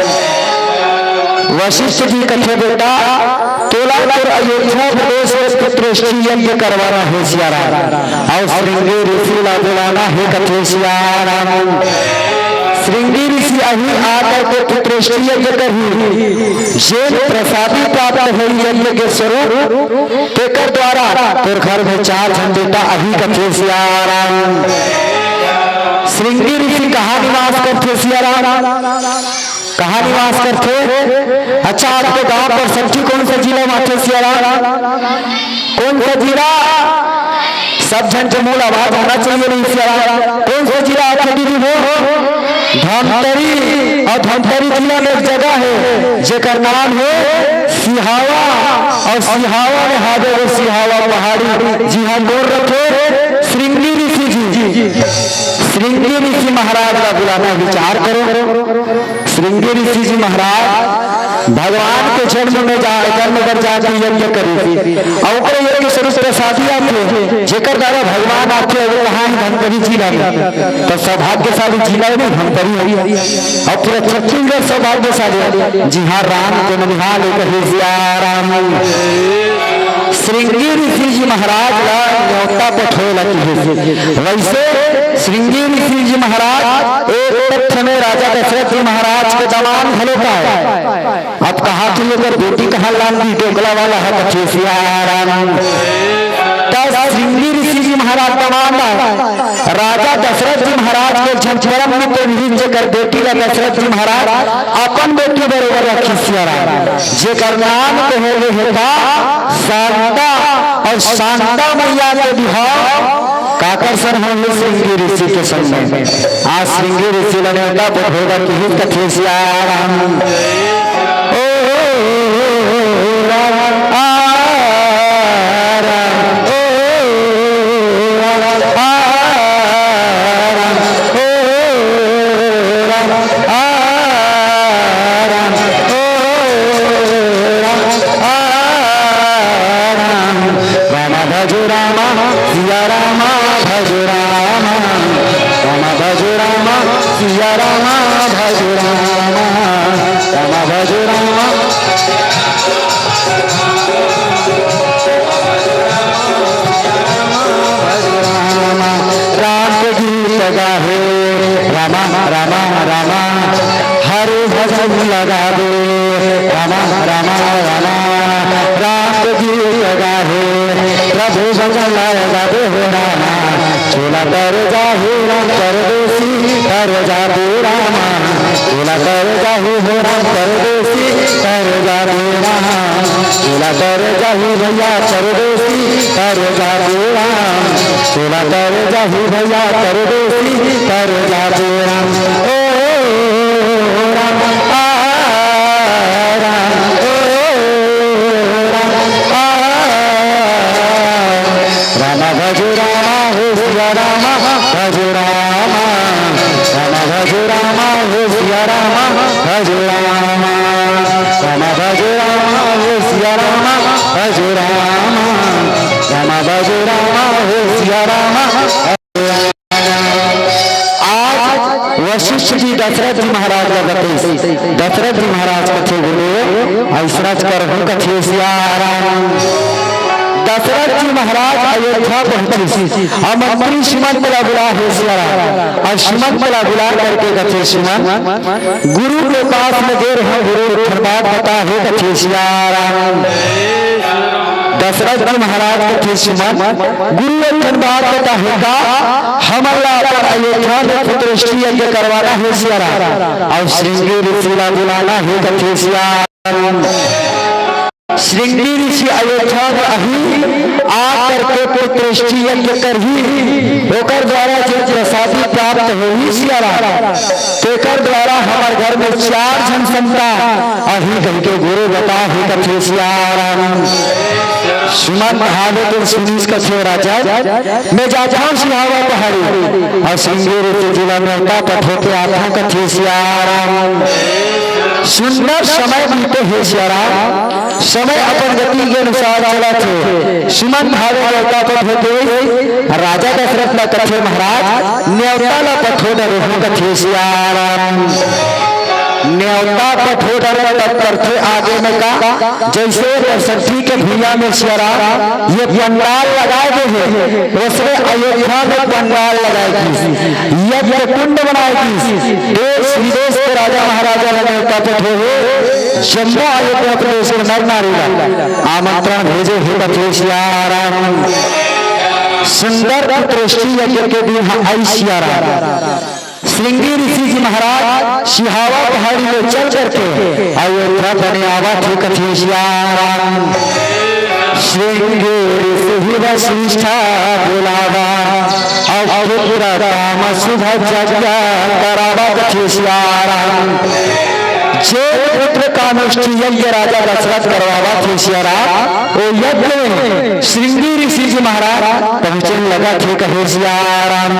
वशिष्ठ जी कथे, "बेटा, तोला तोर अयोध्या प्रदेश में पुत्रेष्टि यज्ञ करवाना हे सियाराम, अउ श्रृंगी ऋषि ला बुलाना हे," कथे सियाराम। श्रृंगी ऋषि आही आकर के पुत्रेष्टि यज्ञ करही, जेन प्रसादी प्राप्त होई यज्ञ के स्वरूप, तेकर द्वारा तोर घर में चार झन बेटा आही कथे सियाराम। श्रृंगी ऋषि कहाँ निवास करथे सियाराम? कहाँ निवास करथे? अच्छा, आपके गांव परसठी कौन सा जिला में आथे सियाराम? कौन सा जिला? सब झन के मूल आवाज होना चाहिए नहीं सियाराम। कौन सा जिला आथे दीदी वो? धमतरी। और धमतरी जिला में एक जगह है जेकर नाम है सिहावा। और सिहावा में हावे वो सिहावा पहाड़ी, जिहाँ कौन रथे? श्रृंगी ऋषि जी। श्रृंगी ऋषि महाराज का बुलाना, विचार करो। श्रृंगी ऋषि जी महाराज भगवान के जन्म में जा, जन्म बर जाके यज्ञ करे थे। और ओकरे यज्ञ स्वरूप प्रसादी आथे, जेकर द्वारा भगवान आथे, वो कहाँ है? धमतरी जिला में। तो सौभाग्यशाली जिला नहीं धमतरी है। और पूरा छत्तीसगढ़ सौभाग्यशाली है। जी हाँ, राम के ननिहाल कहे सियाराम। श्रृंगी ऋषि जी महाराज ला न्योता पठोला की है। वैसे श्रृंगी ऋषि जी महाराज एक पक्ष में राजा दशरथ जी महाराज के दमान घलो का है। अब कहा कि अगर बेटी कहाँ लान दी, डोकला वाला है कथे सियाराम। त श्रृंगी ऋषि जी महाराज दमान है। राजा दशरथ जी महाराज के झन परम मित्र रिहिस, जेकर बेटी ला दशरथ जी महाराज अपन बेटी बरोबर रखिस सियाराम, जेकर नाम कहे हे का शांता। और शांता मैया के बिहाव काकर सन होही? श्रृंगी ऋषि के संग में। आज श्रृंगी ऋषि ला न्योता पठोला किहिस कथे सियाराम। ओ राम, आ राम, ओ राम, आ राम, ओ राम, आ राम, ओ राम, आ राम। राम भज राम, सिया राम भज राम। राम भज राम, सिया राम भज राम। राम भज राम, सिया राम भज राम। राम के गीत गाहे, रामा रामा रामा। हरि भजन लगावे, रामा रामा रामा। राम के गीत गाहे, प्रभु भजन लगावे हो रामा। चोला कर जाहू राम परदेसी, कर जाबू रामा। चोला कर जाहू हो राम परदेसी, कर जाबू रामा। चोला कर जाहू भैया परदेसी, कर जाबू रामा। चोला कर जाहू भैया परदेसी, कर जाबू रामा। ओ राम, आ राम, ओ राम, आ राम। राम भज राम हो सिया राम भज राम। राम भज राम हो सिया राम भज राम। राम भज राम हो सिया राम भज राम। राम भज राम हो सिया राम। आज वशिष्ठ जी दशरथ जी महाराज ला बतइस। दशरथ जी महाराज कथे बोले, "अइसना करहूं कथे सिया राम।" दशरथ जी महाराज अयोध्या पहुंचिस, अउ मंत्री सुमंत ला बुला हे सिया राम। अउ सुमंत ला बुला करके कथे, "सुमंत, गुरु के पास में गे रहेंव, गुरु एक ठन बात बता हे कथे सिया राम।" दशरथ जी महाराज कथे, "सुमंत, गुरु एक ठन बात बता हे का, हमन ला अपन अयोध्या में पुत्रेष्टि यज्ञ करवाना हे सिया राम, अउ श्रृंगी ऋषि ला बुलाना हे कथे सिया राम।" श्रृंगी ऋषि अयोध्या में आही, आ करके पुत्रेष्टि यज्ञ करही, ओकर द्वारा जे प्रसादी प्राप्त होही सिया राम, तेकर द्वारा हमर घर में चार झन संतान आही कहिके गुरु बता हे कथे सिया राम। सुमंत हावे तो सुनिस कथे, "राजा, मैं जाथंव सिहावा पहाड़ी, अउ श्रृंगी ऋषि जी ला न्योता पठो के आथंव कथे सिया राम।" सुंदर समय बीते हे सिया राम, समय अपन गति के अनुसार चलत हे। सुमंत हावे न्योता पठो के, राजा दशरथ ला कथे, "महाराज, न्योता ला पठो डरे हंव कथे सिया राम।" न्योता पठो डरे तब करथे आगे में का, जइसे परसठी के भुइयां में सिया राम ये पंडाल लगाए गे हे, वइसने अयोध्या में पंडाल लगाए गिस, यज्ञ कुंड बनाए गिस। देश विदेश के राजा महाराजा ला न्योता पठो हे, जम्मो अयोध्या प्रदेश के नर नारी ला आमंत्रण भेजे हे कथे सिया राम। सुंदर पुत्रेष्टि यज्ञ के दिन ह आई सिया राम। श्रृंगी ऋषि जी महाराज सिहावा पहाड़ी में चल करके अयोध्या बने आवा थे कथे सियाराम। श्रृंगी ऋषि वशिष्ठा बुलावा, अउ पुत्र काम शुभ यज्ञ करावा कथे सियाराम। जे पुत्र कामेष्ठी यज्ञ राजा दशरथ करवावा थे सियाराम, ओ यज्ञ में श्रृंगी ऋषि जी महाराज पहुंचने लगा थे कहे सियाराम।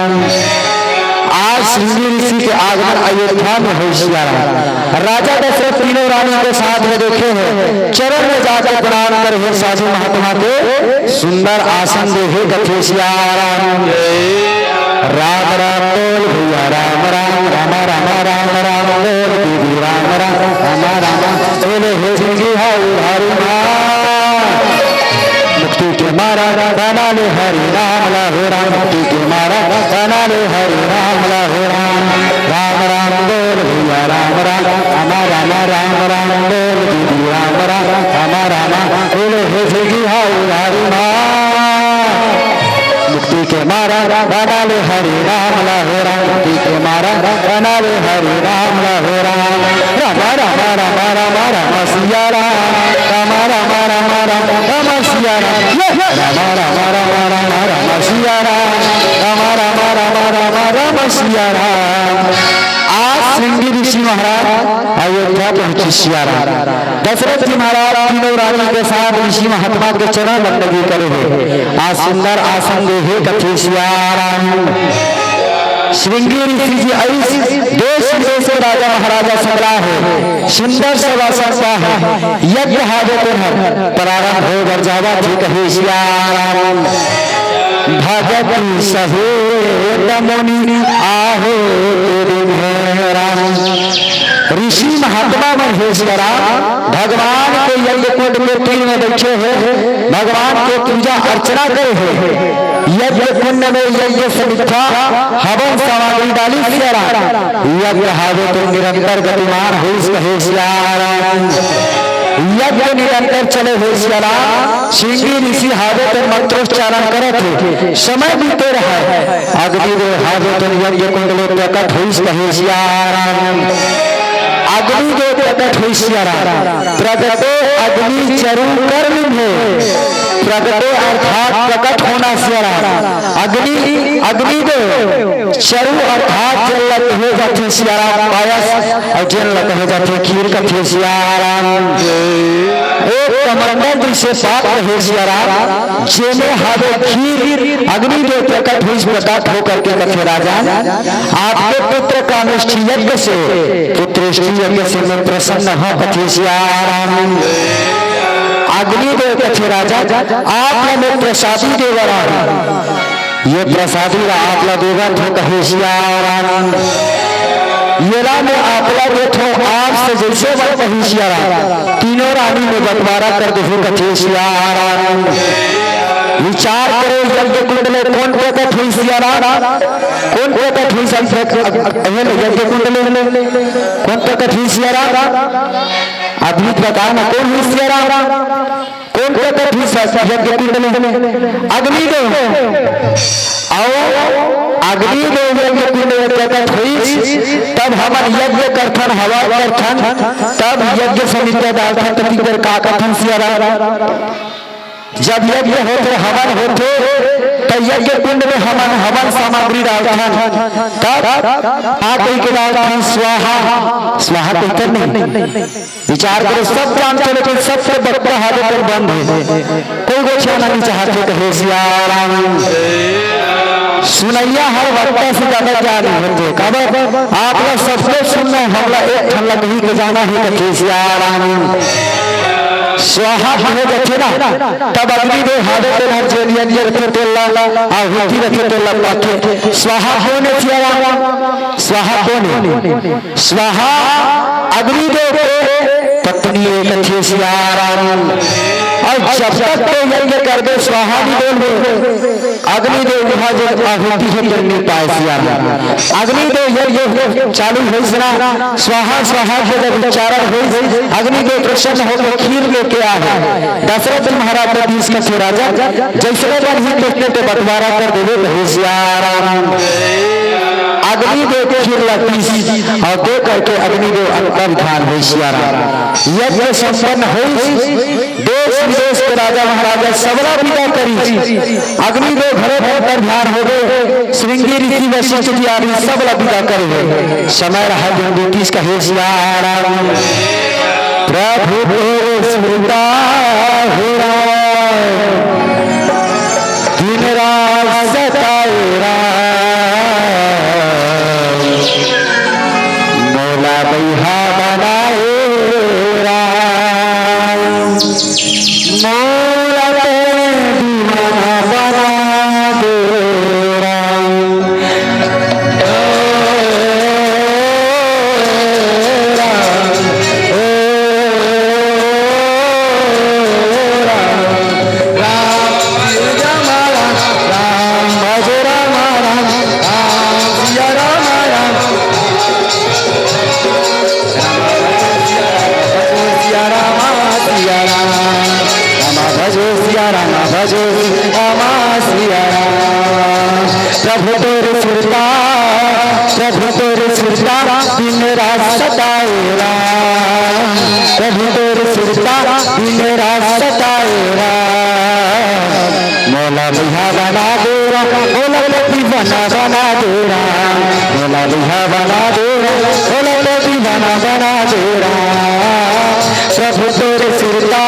आज श्रृंगी ऋषि के आगमन अयोध्या में हो सियाराम। राजा दशरथ तीनों रानी के साथ में देखे हैं, चरण में जाकर प्रणाम करे हैं साधु महात्मा के, सुंदर आसन दे है कथे सियाराम। राम राम बोल भैया राम राम, राम राम राम राम बोल दीदी राम राम, राम राम बोल हे जिंदगी हाउ हरि नाम। मुक्ति के मारा बना ले हरि नाम ला हो राम, मुक्ति के मारा बना ले हरि नाम ला हो राम। राम राम बोल भैया राम राम, राम राम राम राम बोल दीदी राम राम, राम राम बोल हे जिंदगी हाउ हरि नाम। मुक्ति के मारा बना ले हरि नाम ला हो राम, मुक्ति के मारा बना ले हरि नाम ला हो राम। राम राम राम राम राम सिया राम, राम राम राम राम राम सिया राम, ये राम राम राम राम राम सिया राम, राम राम राम राम राम सिया राम। आज श्रृंगी ऋषि महाराज अयोध्या पहुंचे सिया राम। दशरथ जी महाराज तीनों रानी के साथ ऋषि महात्मा के चरण बंदगी करे हैं। आज सुंदर आसन दे है कथे सिया राम। श्रृंगी ऋषि जी आइस, देश विदेश के राजा महाराजा सब आए हैं, सुंदर सभा सभा है, यज्ञ हावे तेहर प्रारंभ हो बर जावा थे कहे सिया राम। भगति सहित मुनि आहो तेरी है राम। ऋषि महात्मा मन हे सिया राम, भगवान के यज्ञ कुंड के तीर में बैठे हैं, भगवान के पूजा अर्चना करे हैं। यज्ञ कुंड में यज्ञ समित्था हवन सामग्री डाली सिया राम। यज्ञ हावे तो निरंतर गतिमान होइस कहे सिया राम। यज्ञ निरंतर चले हे सिया राम। श्रृंगी ऋषि हावे तो मंत्रोच्चारण करत हे, समय बीते रहे। अग्निदेव हावे तो यज्ञ कुंड में प्रकट होइस कहे सिया राम। अग्निदेव प्रकट होइस सिया राम। प्रगटे अग्नि चरु कर निभे। प्रगटे अर्थात प्रकट होना सिया राम। अग्नि, अग्निदेव चरु अर्थात जेन ल कहे जाथे सिया राम पायस, अउ जेन ल कहे जाथे खीर कथे सिया राम। एक कमंडल जैसे पात्र हे सिया राम, जेमे हावे खीर, अग्निदेव प्रकट होइस, प्रकट होकर के कथे राजन, आपके पुत्र कामेष्ठी यज्ञ से, पुत्रेष्ठी यज्ञ से मैं प्रसन्न हूँ कथे सिया राम। अग्निदेव कथे राजन, आप ल मैं प्रसादी दे बर आए हूँ। ये प्रसादी ला आप ला देवत हूँ कहे सिया राम। येला मैं आप ला देत हूँ आप से जैसे मन कही सिया राम। तीनों रानी में बंटवारा कर देहू कथे सिया राम। विचार करे यज्ञ कुंड में कौन प्रकट होइस सिया राम? कौन प्रकट होइस यज्ञ कुंड में? कौन प्रकट होइस सिया राम? अभी बताओ ना, कौन होइस सिया राम? कौन प्रकट होइस यज्ञ कुंड में? अग्निदेव। अउ अग्निदेव यज्ञ कुंड में प्रकट होइस, तब हमन यज्ञ करथन, हवन करथन, तब यज्ञ समित्था डालथन, त तेकर का कथन सिया राम? जब यज्ञ होथे, हवन होथे, त यज्ञ कुंड में हमन हवन सामग्री डालथन, तब का कहि के डालथन? स्वाहा। स्वाहा कहिथन नहीं। विचार करो, सब जानथे, लेकिन सबके बक्का हावे तेन बंद हे। कोई गोठियाना नहीं चाहथे कहे सिया राम। सुनइया हर वक्ता से ज्यादा ज्ञानी होथे। काबर? आप ला सबके सुनना हे, हमला एक ठन ला कही के जाना हे कथे सिया राम। स्वाहा कहे जाथे ना, तब अग्निदेव हावे तेन हर जेन यज्ञ रथे तेन ला, आहुति रथे तेन ला पाथे। स्वाहा कोन हे सिया राम? स्वाहा कोन हे? स्वाहा अग्निदेव के पत्नी हे कथे सिया राम। अउ जब तक तैं यज्ञ करबे स्वाहा नहीं बोलबे, अग्निदेव उहाँ जे आहुति हे तेन नहीं पाए सिया राम। अग्निदेव यज्ञ चालू होइस ना, स्वाहा स्वाहा के जब उच्चारण होइस, अग्निदेव प्रसन्न होके खीर लेके आए। दशरथ जी महाराज के बीच कथे राजन, जैसने बनही तैसने तैं बंटवारा कर देबे कहे सिया राम। अग्निदेव खीर ला पीस अउ दे करके अग्निदेव अंतर्धान होइस सियाराम। यज्ञ संपन्न होइस। देश विदेश के राजा महाराजा सबला विदा करिस। अग्निदेव घरे अंतर्धान हो गए। श्रृंगी ऋषि वशिष्ठ जी आदि सबला विदा करे हे। समय रहा दिन बीतिस कहे सियाराम। प्रभु तोर सुरता हे राम, दिन रात सताए राम, मोला बइहा बनाए राम, मोला तेरे दीवाना बना दे राम। प्रभु तोर सुरता, प्रभु तोर सुरता, दिन रात सताए राम। प्रभु तोर सुरता, दिन रात सताए राम। मोला बइहा बना दे राम, मोला दीवाना बना दे राम। मोला बइहा बना दे राम, मोला दीवाना बना दे राम। प्रभु तोर सुरता,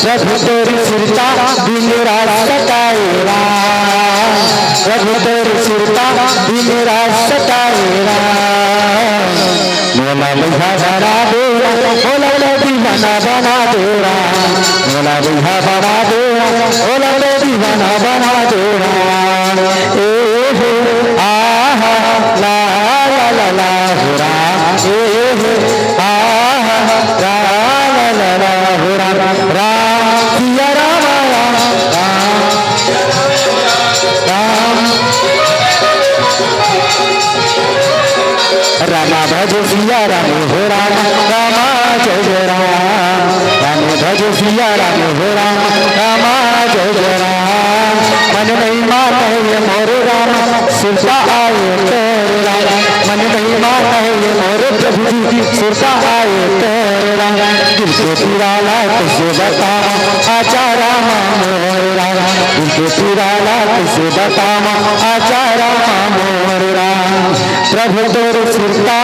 प्रभु तोर सुरता, दिन रात सताए राम। प्रभु तोर सुरता, दिन रात सताए राम। मोला बइहा बना दे राम, मोला दीवाना बना दे राम। मोला बइहा बना दे राम, मोला दीवाना बना दे राम। ए हे, आहा, ला, ला, ला, ला, हो राम। ए हे, आहा, ला, ला, ला, ला, हो राम। राम, सिया राम, राम, राम, राम। रामा भजो सिया राम, हो राम, रामा जय जय राम। राम भजो सिया राम, हो राम, रामा जय जय राम। मन नहीं माने ये मोरे राम, सुरता आए तोरे राम। मन नहीं माने ये मोरे प्रभु जी, सुरता आए तोरे राम। दिल के पीरा ला कैसे बतावा, आचा रामा मोरे राम। दिल के पीरा ला कैसे बतावा, आचा रामा मोरे राम। प्रभु तोर सुरता,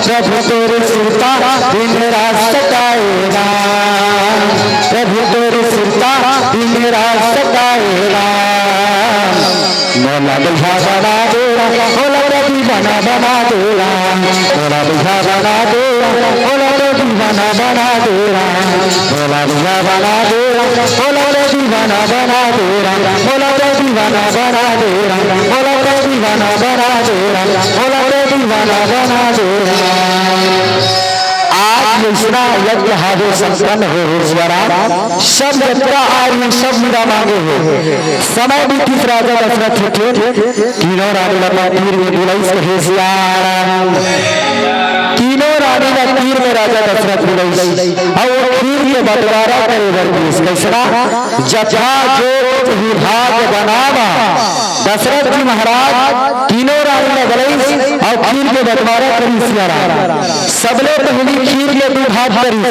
प्रभु तोर सुरता, दिन रात सताए राम। प्रभु तोर सुरता, दिन रात सताए राम। मोला बइहा बना दे राम, मोला दीवाना बना दे राम। मोला बइहा बना दे राम, मोला दीवाना बना दे राम। मोला बइहा बना दे राम, मोला दीवाना बना दे राम। मोला दीवाना बना दे राम, मोला दीवाना बना दे राम, मोला दीवाना बना दे राम। आज अइसना यज्ञ हा जो संपन्न हो, हो सिया राम। सब जतका आए हे, सब विदा मांगे हे। समय बीतिस राजा दशरथ के, तीनों रानी ला तीर में बुलाइस कहे सिया राम। तीनों रानी ला तीर में राजा दशरथ बुलाइस। अउ वो खीर के बंटवारा करे बर कहिस। कइसना? जथा जोत विभाग बनावा। दशरथ जी महाराज तीनों रानी ला बुलाइस अउ खीर के बंटवारा करिस सिया राम। सबले पहिली खीर के दू भाग करिस।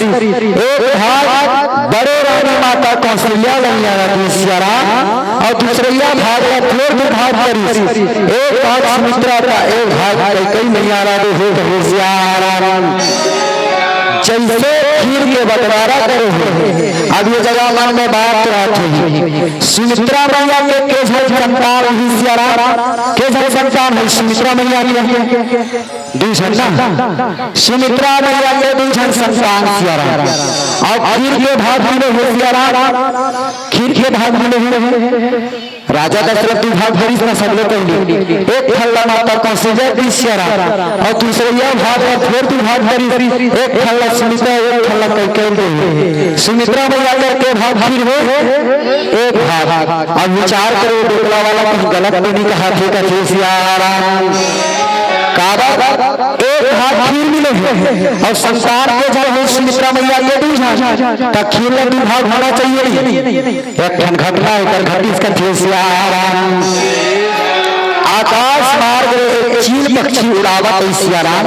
एक भाग बड़े रानी माता कौशल्या ल मियारा दीस सिया राम, अउ दूसरइया भाग ला फेर दू भाग करिस। एक भाग सुमित्रा ला, एक भाग कैकई मियारा दे हे कहे सिया राम। जइसे खीर के बंटवारा करे हे, अब ये जगह मन में बात रहत हे, सुमित्रा मइया के के झन संतान हे सिया राम, के झन संतान हे सुमित्रा मइया के? दू झन ना? सुमित्रा मइया के दू झन संतान सिया राम। अउ खीर के भाग मिले हे सिया राम, खीर के भाग मिले हे। राजा दशरथ दू भाग करिस ना सबले पहिली। एक ठन ला माता कौशल्या दीस सिया राम, अउ दूसरइया भाग ला फेर दू भाग करिस। एक ठन ला सुमित्रा, एक ठन ला कैकई दे हे। सुमित्रा मइया के के भाग खीर हे, एक भाग। अब विचार करो, डोकला वाला कुछ गलत तो नहीं कहा थे, कथे सिया राम। काबर एक भाग खीर मिले हे अउ संतान के झन हे सुमित्रा मइया के दू झन, त खीर ला दू भाग होना चाहिए नहीं? एक ठन घटना एकर घटिस कथे सिया राम। आकाश मार्ग ले एक चील पक्षी उड़ावत हे सियाराम।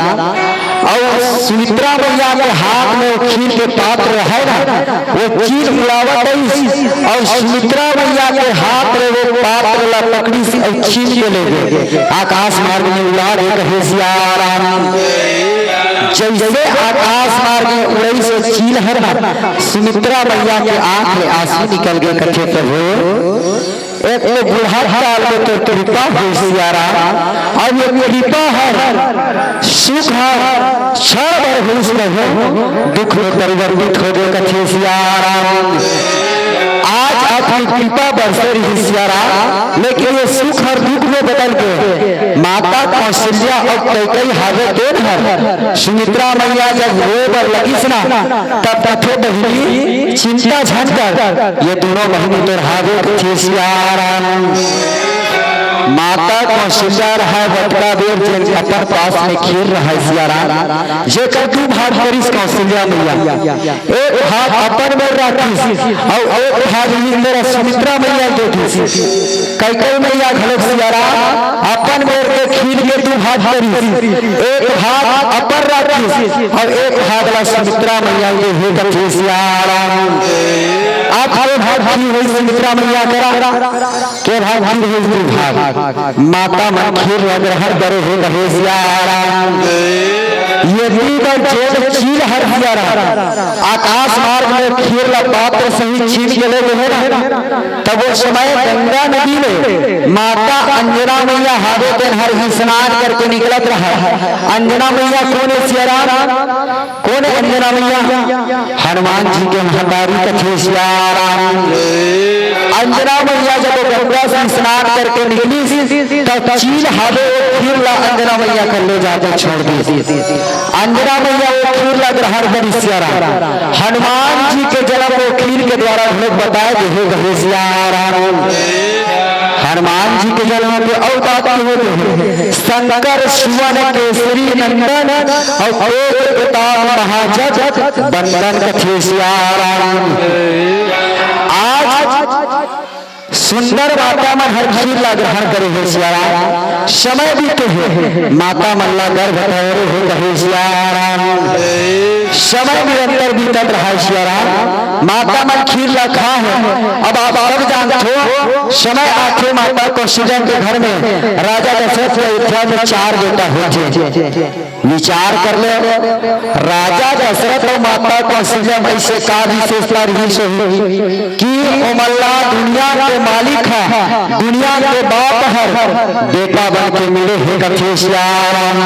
अउ सुमित्रा मैया के हाथ में वो खीर के पात्र हे ना, वो चील उड़ावत हे। अउ सुमित्रा मैया के हाथ में वो पात्र ला पकड़िस अउ छीन के ले गे। आकाश मार्ग में उड़ा दे कथे सियाराम। जइसे आकाश मार्ग में उड़इस वो चील हर ना, सुमित्रा मैया के आंख ले आंसू निकल गे कथे प्रभु। एक तो बुढ़ापा काल में तोर कृपा होइस सियाराम, अउ ये कृपा हर सुख हर क्षण भर होइस प्रभु, दुख में परिवर्तित हो गे कथे सियाराम। आज आपकी कृपा बरसे रहिस सियाराम, लेकिन ये सुख हर दुख में बदल गे। माता कौशल्या अउ कैकई हावे तेन हर सुमित्रा मैया जब रोए बर लगिस ना, तब कथे बहिनी चिंता झन कर, ये दूनों बहिनी तोर हावे कथे सियाराम। माता कौशल्या रहय बतका बेर जेन अपन पास में खीर रहय सियाराम, जेकर दू भाग करिस कौशल्या मैया। एक भाग अपन मेर राखिस अउ एक भाग इंदिरा सुमित्रा मैया ल दे दिस। कैकई मैया घलोक सियाराम अपन मेर के खीर के दू भाग करिस, एक भाग अपन राखिस अउ एक भाग ला सुमित्रा मैया ल दे हे कथे सियाराम। अब के भाग खीर होइस सुमित्रा मैया करा, के भाग खीर होइस दू भाग। माता मन खीर ला ग्रहण करे हे कथे सियाराम। ये दी बर जेन चील हर सियाराम आकाश मार्ग में खीर ला पात्र सहित छीन के ले गे हे ना, तब वो समय गंगा नदी में माता अंजना मैया हावे तेन हर स्नान करके निकलत रहय। अंजना मैया कोन हे सियाराम? कोन हे अंजना मैया? हनुमान जी के महतारी कथे सियाराम। अंजना मैया जब वो गंगा से स्नान करके निकलिस, तब चील हावे वो खीर ला अंजना मैया कर ले जाके छोड़ दिस। अंजना मैया वो खीर ला ग्रहण करिस सियाराम। हनुमान जी के जन्म वो खीर के द्वारा घलोक बताए गे हे कथे सियाराम। हनुमान जी के जन्म के अउ बात के होत हे, शंकर सुवन केसरी नंदन अउ तेज प्रताप महाजग बंदन कथे सियाराम। आज सुंदर माता मन हर खीर ला ग्रहण करे हे सियाराम। समय बीते हे, माता मन ला गर्भ ठहरे हे कथे सियाराम। समय निरंतर बीतत रहय सियाराम। माता मन खीर ला खाय हे। अब आप सब जानथो, समय आथे माता कौशल्या के घर में राजा दशरथ के अयोध्या में चार बेटा होथे। विचार कर ले, राजा दशरथ अउ माता कौशल्या में अइसे का विशेषता रहिस होही कि ओमन ला दुनिया के मालिक ह, दुनिया के बाप हर बेटा बन के मिले हे कथे सियाराम।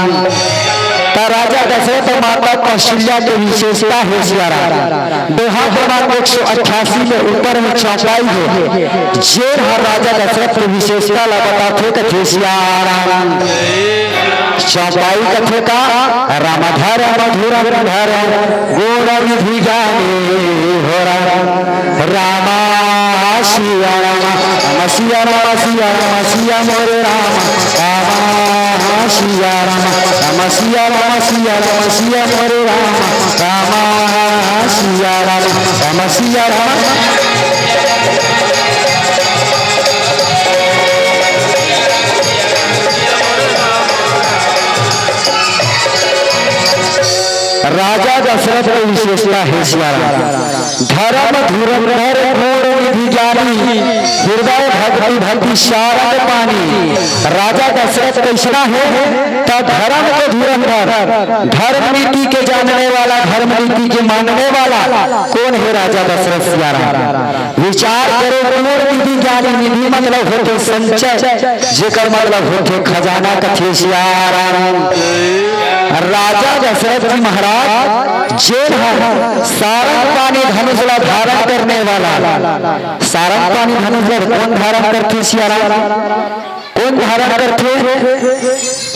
त राजा दशरथ अउ माता कौशल्या के विशेषता हे सियाराम। दोहा क्रमांक एक सौ अट्ठासी के ऊपर में चौपाई हे, जेन ह राजा दशरथ के विशेषता ला बताथे कथे सियाराम। चौपाई कथे का, राम धर्म धुरंधर गुण विधि जानी हो राम। राम सिया राम, राम सिया राम, सिया राम सिया मोरे राम। राम सिया राम, राम सिया राम, सिया राम सिया मोरे राम। राम सिया राम, राम सिया राम। राजा दशरथ के विशेषता हे सियाराम। धर्म धुरंधर गुण विधि जानी, हृदय भक्ति भक्ति सारंग पानी। राजा दशरथ कइसना हे? त धर्म के धुरंधर, धर्म नीति के जानने वाला, धर्म नीति के मानने वाला कोन हे? राजा दशरथ सियाराम। विचार करो, गुण विधि ज्ञानी, निधि मतलब होथे संचय, जेकर मतलब होथे खजाना कथे सियाराम। राजा दशरथ जी महाराज जेन ह सारंग पानी धनुष ला धारण करने वाला, सारंग पानी धनुष ला कोन धारण करथे सियाराम? कोन धारण करथे?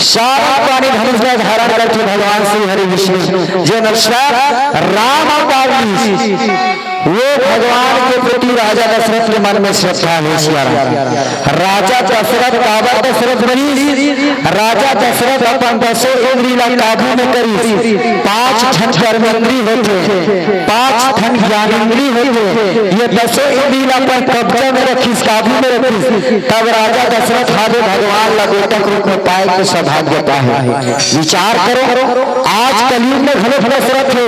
सारंग पानी धनुष ला धारण करथे भगवान श्री हरि विष्णु। जेन अवसर राम अवतार लीस, वो भगवान के प्रति राजा दशरथ के मन में श्रद्धा हे सियाराम। राजा दशरथ काबर दशरथ बनिस? राजा दशरथ अपन दसों इंद्री ला काबू में करिस, पांच ठन कर्मेंद्री होथे, पांच ठन ज्ञानेंद्री होथे, ये दसों इंद्री ला अपन कब्जा में रखिस, काबू में रखिस। तब राजा दशरथ हावे भगवान ला बेटा के रूप में पाए के सौभाग्य पाए। विचार करो, आज कलयुग में घलो दशरथ हे,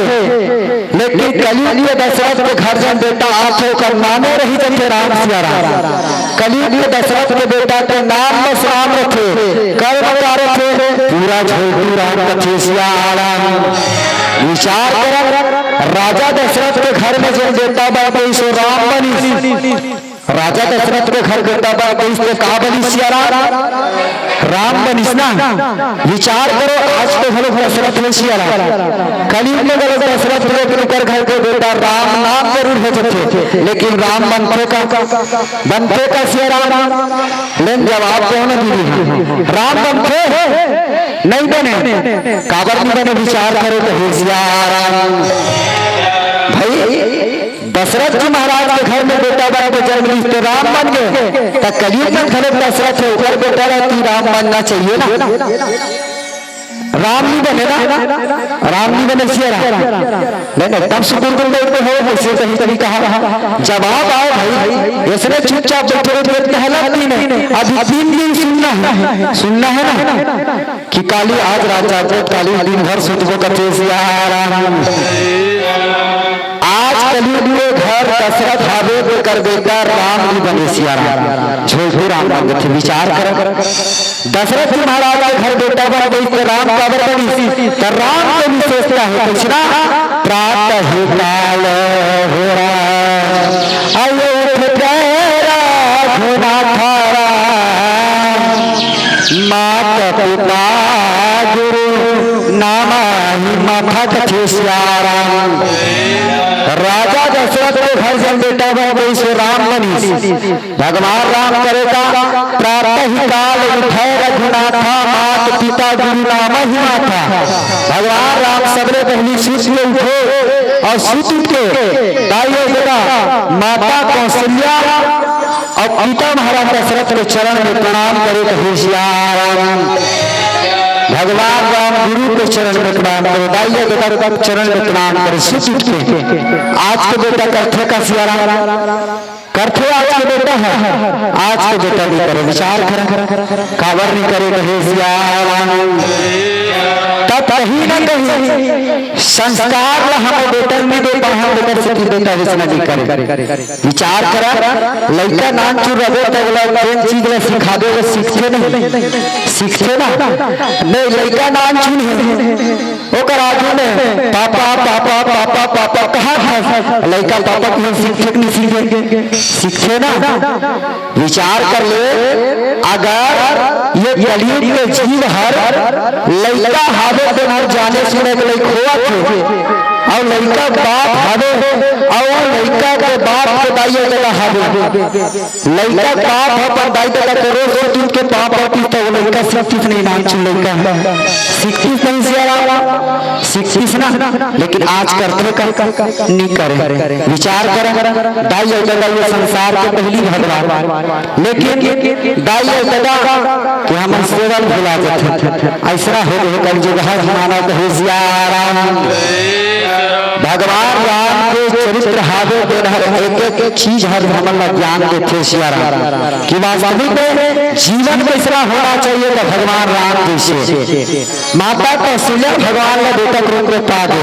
लेकिन कलयुग के दशरथ के घर जब बेटा आथे, ओकर नामे रही जथे राम सिया राम। कलयुग के दशरथ के बेटा के नाम बस राम रथे, कर्म का रथे, पूरा झोलटू राम कथे सिया राम। विचार कर, राजा दशरथ के घर में जब बेटा बन गइस, सो राम बनिस। राजा दशरथ के घर बेटा बन गइस, तो का बनिस सिया राम? राम बनिस ना। विचार करो, आज तो घलो दशरथ हे सिया राम, कलयुग में घलो दशरथ हे, लेकिन ओकर घर के बेटा राम नाम जरूर हो जथे, लेकिन राम बनथे का? बनथे का सिया राम? लेकिन जवाब कौन दीदी? राम बनथे? नहीं बने। काबर नहीं बने? विचार करो तो हे सिया राम भाई, दशरथ जी महाराज के घर में बेटा बन के जन्म लीस तो राम बन गए, तो कलयुग में घलो दशरथ हे, ओकर बेटा ला तो राम बनना चाहिए ना। राम नहीं बने ना, राम नहीं बने सिया राम। नहीं, नहीं, तब सुकुन तुम लोग हो, ऐसे कहीं कहीं कहा। जवाब आए भाई, इसने चुपचाप बैठे बैठे कहला नहीं, नहीं, अभी तीन दिन सुनना है, सुनना है ना। कि काली आज रात जागबो, काली दिन भर सुतबो कथे सिया राम। आज कलयुग के घर दशरथ हावे, तेकर बेटा राम नहीं बने सिया राम। झोलटू राम बन जथे। विचार कर, दशरथ जी महाराज के घर बेटा बन गइस तो राम काबर बनिस? तो राम के विशेषता हे, कइसना? प्रातः काल हो राम, अयो उठ गए रघुनाथ राम। मात पिता गुरु नाम ही माथा कथे सिया राम। राजा दशरथ के घर जब बेटा बन गइस, सो राम बनिस। भगवान राम करे का? प्रातः काल उठे रघुनाथा, मात पिता गुरु नाम ही माथा। भगवान राम सबले पहली सुत के उठे और सुत उठ के दाई बेटा माता कौशल्या और पिता महाराज दशरथ के चरण में प्रणाम करे, कहे सिया राम। भगवान राम गुरु के चरण में प्रणाम करे, दाई बेटा के चरण में प्रणाम करे, सुत उठ के। आज के बेटा करथे का सिया राम? करथे आज के बेटा हे, आज के बेटा नहीं करे, विचार कर, काबर नहीं करे, कहे सिया राम। तब कहीं ना कहीं संस्कार ला हम बेटा में दे पाए, हम बेटा से बेटा वैसना नहीं करे। विचार करा, लइका नानचुन रहे तो ओला जेन चीज ला सिखाबे, वो सीखथे नहीं, सीखथे ना? नहीं, लइका नानचुन हे, ओकर आगू में पापा, पापा, पापा, पापा कहा था? लइका पापा के सीखथे कि नहीं सीखे? सीखथे ना? विचार कर ले, अगर ये कलयुग के जीव हर लइका हावे, तो हर जाने सुने के लइक होवत हे, और लइका बाप हावे, और लइका के बाप के दाई जगह हावे। लइका बाप ह अपन दाई ददा के रोज सुत उठ के पाँव परतिस, त वो लइका सीखतिस नहीं, नानचुन लइका सीखतिस नहीं सिया राम, सीखतिस ना। लेकिन आज करथे का? नहीं करे। विचार कर, दाई अउ ददा ये संसार के पहली भगवान, लेकिन दाई अउ ददा के हमन सेवा भुला जाथे। ऐसा हो गए कलयुग हर मानव हो सिया राम। भगवान राम के चरित्र हावे, तेन हर एक एक चीज हर हमन ला ज्ञान देथे सिया राम, कि वास्तविक में जीवन कैसा होना चाहिए, तो भगवान राम जैसे। माता कौशल्या भगवान ला बेटा के रूप में पा दे,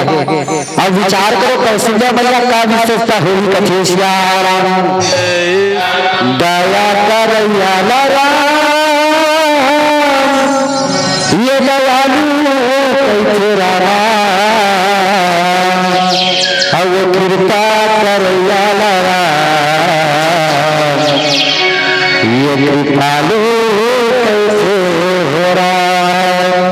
और विचार करो कौशल्या मैया का विशेषता होही, कथे सिया राम। दया करैया ला राम, ये दयालु कैथे रामा, अउ कृपा करैया ला राम, ये कृपालु कैथे हो राम,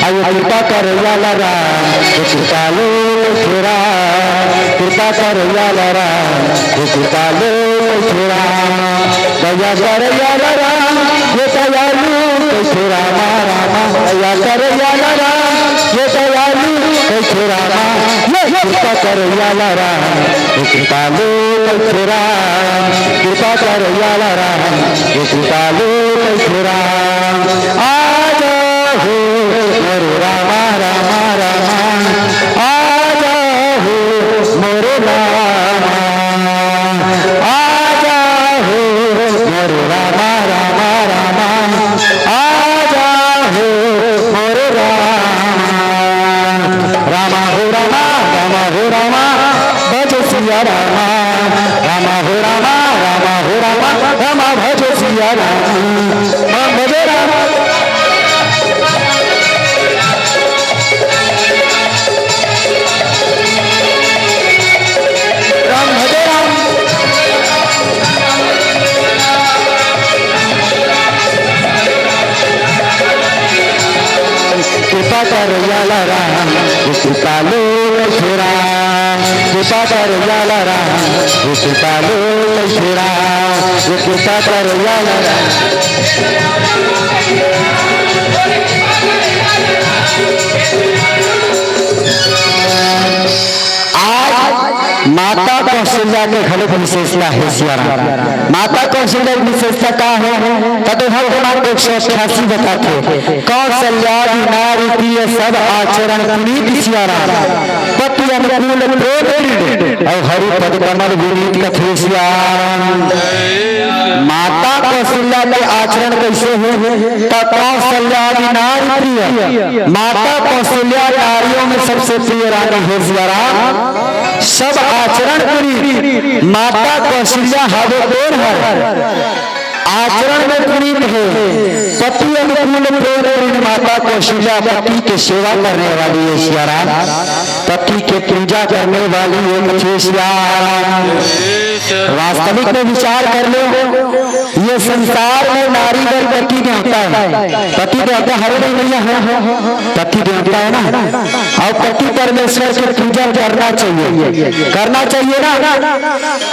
अउ कृपा करैया ला राम, ये कृपालु कैथे राम, कृपा करैया ला राम, ये कृपालु कैथे राम, दया करैया ला राम, ये दयालु कैथे राम, राम, दया करैया ला राम, ये दयालु कैथे राम, ये कृपा करैया ला राम, ये कृपालु कैथे राम, कृपा करैया ला राम, ये कृपा लो कैसे राम। आ जा हो मोरे रामा, रामा, रामा। आ जा हो मोरे रामा। आ जा हो मोरे रामा, रामा, रामा। आ जा हो मोरे रामा। रामा हो रामा, रामा हो रामा, भज सिया रामा। रामा हो रामा, रामा हो रामा, रामा भज सिया रामा। राम भज राम। राम भज राम। कृपा करैया ला राम, कृपा लो कैसे राम। कृपा करैया ला राम, कृपा लो कैसे राम। कृपा करैया ला राम। आज माता कौशल्या के घलो विशेषता हे सियाराम। माता कौशल्या के विशेषता का हे? त दोहा क्रमांक एक सौ अट्ठासी बताथे, कौशल्या नारी प्रिय सब आचरण पुनीत सियाराम। पति अनुकूल प्रेम दृढ़ अउ हरि पद कमल विनीत कथे सियाराम। माता कौशल्या के आचरण कैसे हे? त कौशल्या नारी प्रिय, माता कौशल्या नारियों में सबसे प्रिय रानी हे सियाराम। सब आचरण पुनीत माता कौशल्या हवे तेन हर आचरण में पुनीत हे। पति अनुकूल प्रेम दृढ़ माता कौशल्या पति के सेवा करने वाली हे सियाराम। पति के पूजा करने वाली हे कथे सियाराम। वास्तविक में विचार कर लो, ये संसार में नारी बर पति देवता हे। पति देवता हरे नहीं भैया, हे पति देवता हे ना। अउ पति परमेश्वर के पूजा करना चाहिए, करना चाहिए ना।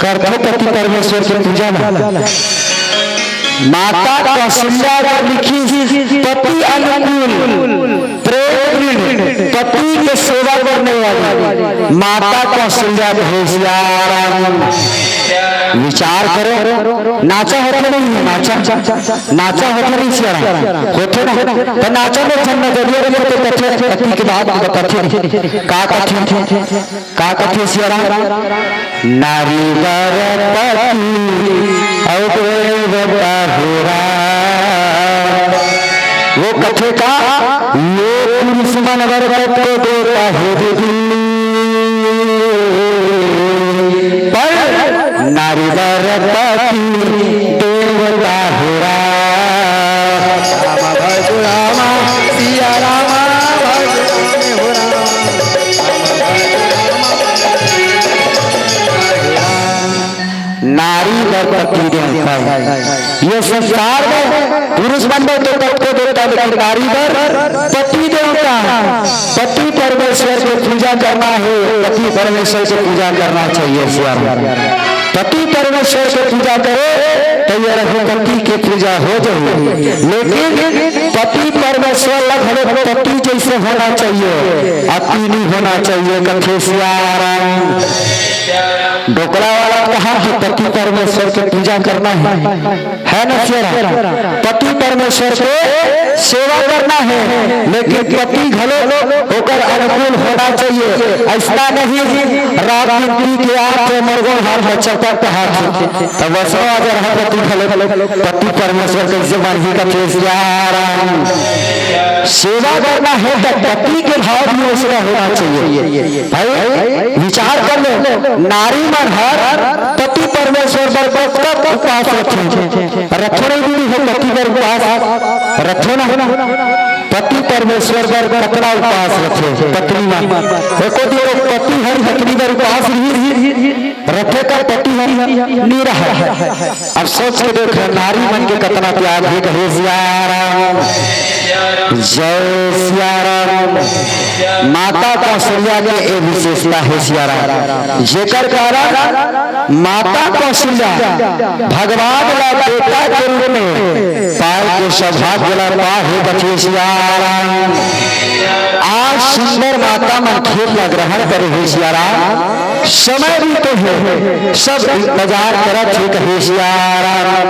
करथो पति परमेश्वर के पूजा ना। माता कौशल्या बर लिखिस, पति अनुकूल प्रेम दृढ़, पति के सेवा करने वाली माता कौशल्या हे सियाराम। विचार करो, नाचा होथे नहीं, नाचा, नाचा होथे नहीं सियाराम, होथे ना। त नाचा में जब नजरिया रखे तो कथे पति के बात बताथे, का कथे? का कथे सियाराम? नारी बर पति अउ देवता हो राम। वो कथे का, ये पुरुष मन बर कतको देवता हे दीदी, पर नारी बर पति देवता हो राम। राम भज राम, सिया राम भज राम हो राम। नारी बर पति देवता हे। ये संसार में पुरुष मन बर तो कतको देवता, लेकिन नारी बर पति देवता। पति परमेश्वर के पूजा करना हे, पति परमेश्वर के पूजा करना चाहिए सियाराम। पति परमेश्वर के पूजा करे त ये रघुपति के पूजा हो जाही, लेकिन पति परमेश्वर ला घलो पति जैसे होना चाहिए, अति नहीं होना चाहिए, कथे सियाराम। डोकरा वाला कहा कि पति परमेश्वर के पूजा करना हे, हे ना सियाराम? पति परमेश्वर के सेवा करना हे, लेकिन पति घलो ओकर अनुकूल होना चाहिए। अइसना नहीं रात दिन पी के आत हे, मरगो हाथ में चपक हाथ, त वसवा जर पति घलो, पति परमेश्वर कइसे मानही कथे सियाराम। सेवा करना हे त पति के भाव भी वइसना होना चाहिए। भाई, विचार कर लो, नारी मन हर पति परमेश्वर बर कब उपास रखे? रथो नहीं दीदी हो पति बर उपास? रथो ना। पति परमेश्वर बर कतना उपास रखे पत्नी मन? एको दिन पति हर पत्नी बर उपास रही, रथे का पति हर नहीं रहा। अब सोच के देख, नारी मन के कतना त्याग हे, कहे सिया राम, जय सिया राम। माता कौशल्या के ए विशेषता हे सिया राम, जेकर कारण माता कौशल्या भगवान ला बेटा के रूप में पाए के सौभाग्य ला पाए हे, कथे सिया राम। आज सुंदर माता मन खेत ला ग्रहण करे हे सिया राम। समय बीते हे, सब इंतजार करत हे कहे सियाराम।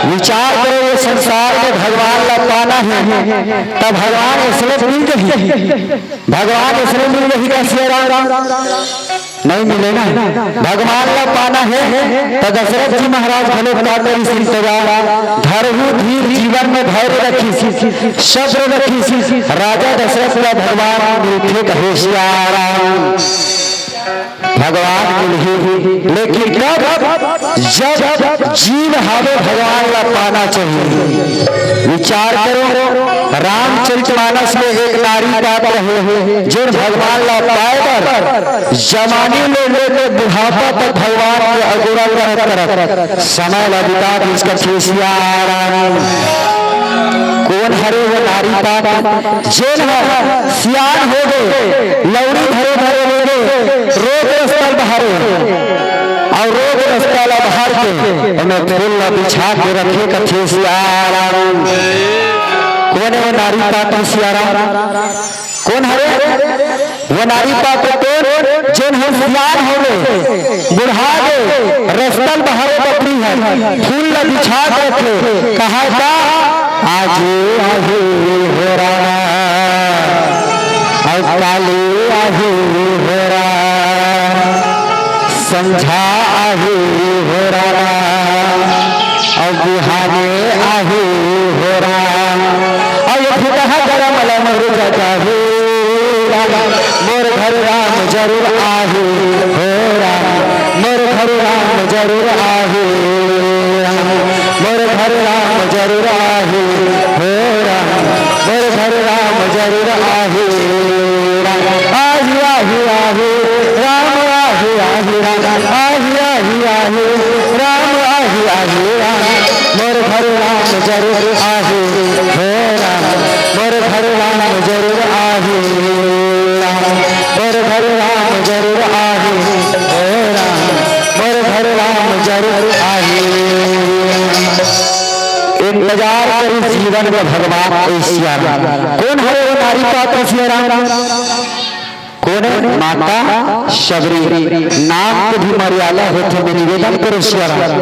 विचार करो, ये संसार में भगवान ला पाना हे, त भगवान अइसने मिल जाही, भगवान अइसने मिल जाही का सियाराम? नहीं मिले ना। भगवान ला पाना हे, त दशरथ जी महाराज घलो का करिस इंतजार, धरहू धीर जीवन में धैर्य रखिस, सब्र रखिस, राजा दशरथ ला भगवान मिलथे कहे सियाराम। भगवान मिलही, लेकिन कब? जब जीव हावे भगवान ला पाना चाहिए। विचार करो, रामचरितमानस में एक नारी पात्र हे, जेन भगवान ला पाए बर जवानी ले लेके बुढ़ापा तक भगवान के अगोरा करत करत समय ला बिता दिस कथे सियाराम। कोन हरे वो नारी पात्र? जेन ह सियान हो गे, लौड़ी धरे धरे हो गे, रोग रस्ता ल बहारे, अउ रोग रस्ता ल बहार के ओमे फूल ल बिछा के रखे कथे सियाराम। कोन हे वो नारी पात्र सियाराम? कोन हरे वो नारी पात्र? कोन? जेन ह सियान हो गे, बुढ़ा गे, रस्ता ल बहारे बकरी ह, फूल ल बिछा के रखे, कहा का? आजु आही हो रामा, अउ काली आही हो रामा, संझा आही हो रामा, अउ बिहाने आही हो रामा, अउ ये फुटहा गरम लमर जगा हो रामा, मोर घर राम जरूर आही हो रामा, मोर घर राम जरूर आही रामा, मोर घर राम जरूर आही हो राम, मोर घर राम जरूर आही राम। आही, आही, आही, राम आही, आही, राम आही, आही, आही, राम आही, आही, राम। मोर घर राम जरूर आही हो राम, मोर घर राम जरूर आही राम, मोर घर राम जरूर आही हो राम, मोर घर राम जरूर आही। इंतजार करी जीवन में भगवान ए सियाराम। कोन हरे वो नारी पात्र सियाराम? कोन हे? माता शबरी। नाम के भी मर्यादा होथे, मैं निवेदन करो सियाराम।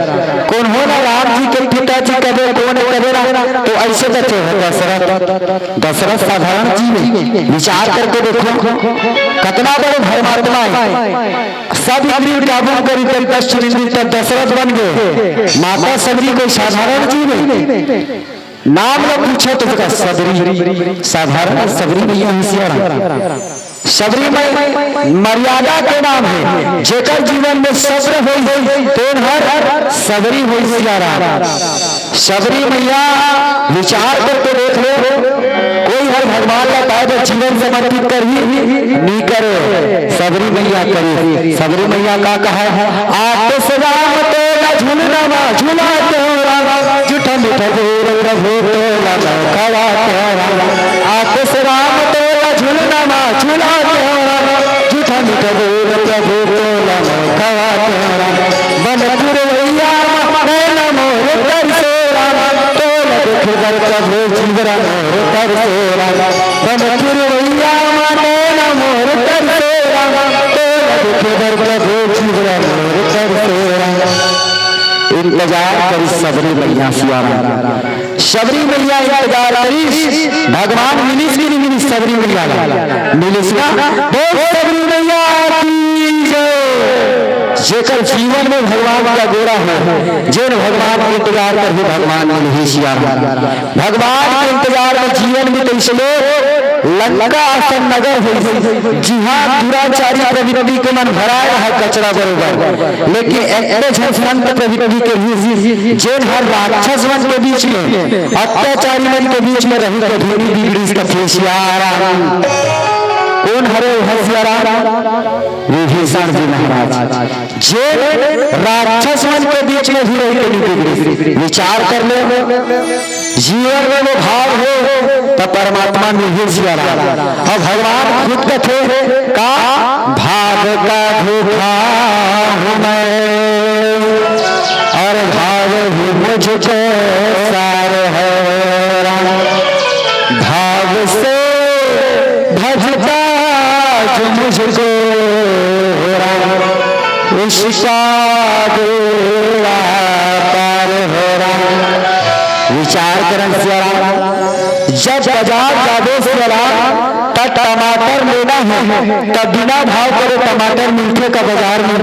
कोन हो ना राम जी के पिताजी कबे कोन कबे ना, तो अइसे बचे हो दशरथ। दशरथ साधारण जीव हे? विचार करके देखो, कतना बड़े धर्मात्मा हे। सब इंद्रिय काबू करी, तब दस इंद्रिय तब दशरथ बन गे। माता शबरी कोई साधारण जीव हे? नाम ल पूछो तो का शबरी, साधारण शबरी मैया हे सियाराम। शबरी मई मर्यादा के नाम हे, जेकर जीवन में सब्र होई, तेन हर शबरी होई सियाराम। शबरी मैया विचार करके देख लो, कोई हर भगवान ला पाए बर जीवन समर्पित करही, नी करे। शबरी मैया करे। शबरी मैया का कहा? आके से राम तोला झुलना मा झुला दो राम, जूठा मीठा बोल प्रभु तोला ना खवा दो राम। आके से राम तोला झुलना मा झुला दो राम, जूठा मीठा बोल प्रभु तोला ना खवा दो राम। बन पुरवैया मा नैना मोर तरसे राम, तोला देखे बर प्रभु जीवरा मोर तरसे राम। बन पुरवैया मा नैना मोर तरसे राम, तोला देखे बर प्रभु जीवरा मोर तरसे राम। इंतजार करी शबरी मैया सियाराम। शबरी मैया इंतजार करिस, भगवान मिलिस कि नहीं मिलिस शबरी मैया ला? मिलिस ना? बोल शबरी मैया की जय। जेकर जीवन में भगवान का गोरा है, जेन भगवान के इंतजार करही भगवान मिलही सियाराम। भगवान के इंतजार में जीवन बीते इसलिए लंका असन नगर होइस, जिहां दुराचारी प्रवृत्ति के मन भराए रहा कचरा बरोबर, लेकिन एक झन संत प्रवृत्ति के भी जेन हर राक्षस मन के बीच में, अत्याचारी मन के बीच में रही के धुरी बिगड़िस कथे सियाराम। कोन हरे ओह सियाराम? विभीषण जी महाराज। जेन राक्षस मन के बीच में भी रही के नहीं बिगड़िस। विचार कर ले, जीवन में वो भाव हो तो परमात्मा मिलही सियाराम। अउ भगवान खुद कथे का भाव का भूखा हूँ मैं, और भाव ही मुझको सार है राम। भाव से भजता जो मुझको राम, विचार करन सियाराम, जब बाजार जाबे सियाराम, त टमाटर लेना हे, त बिना भाव करे टमाटर मिलथे का बाजार में?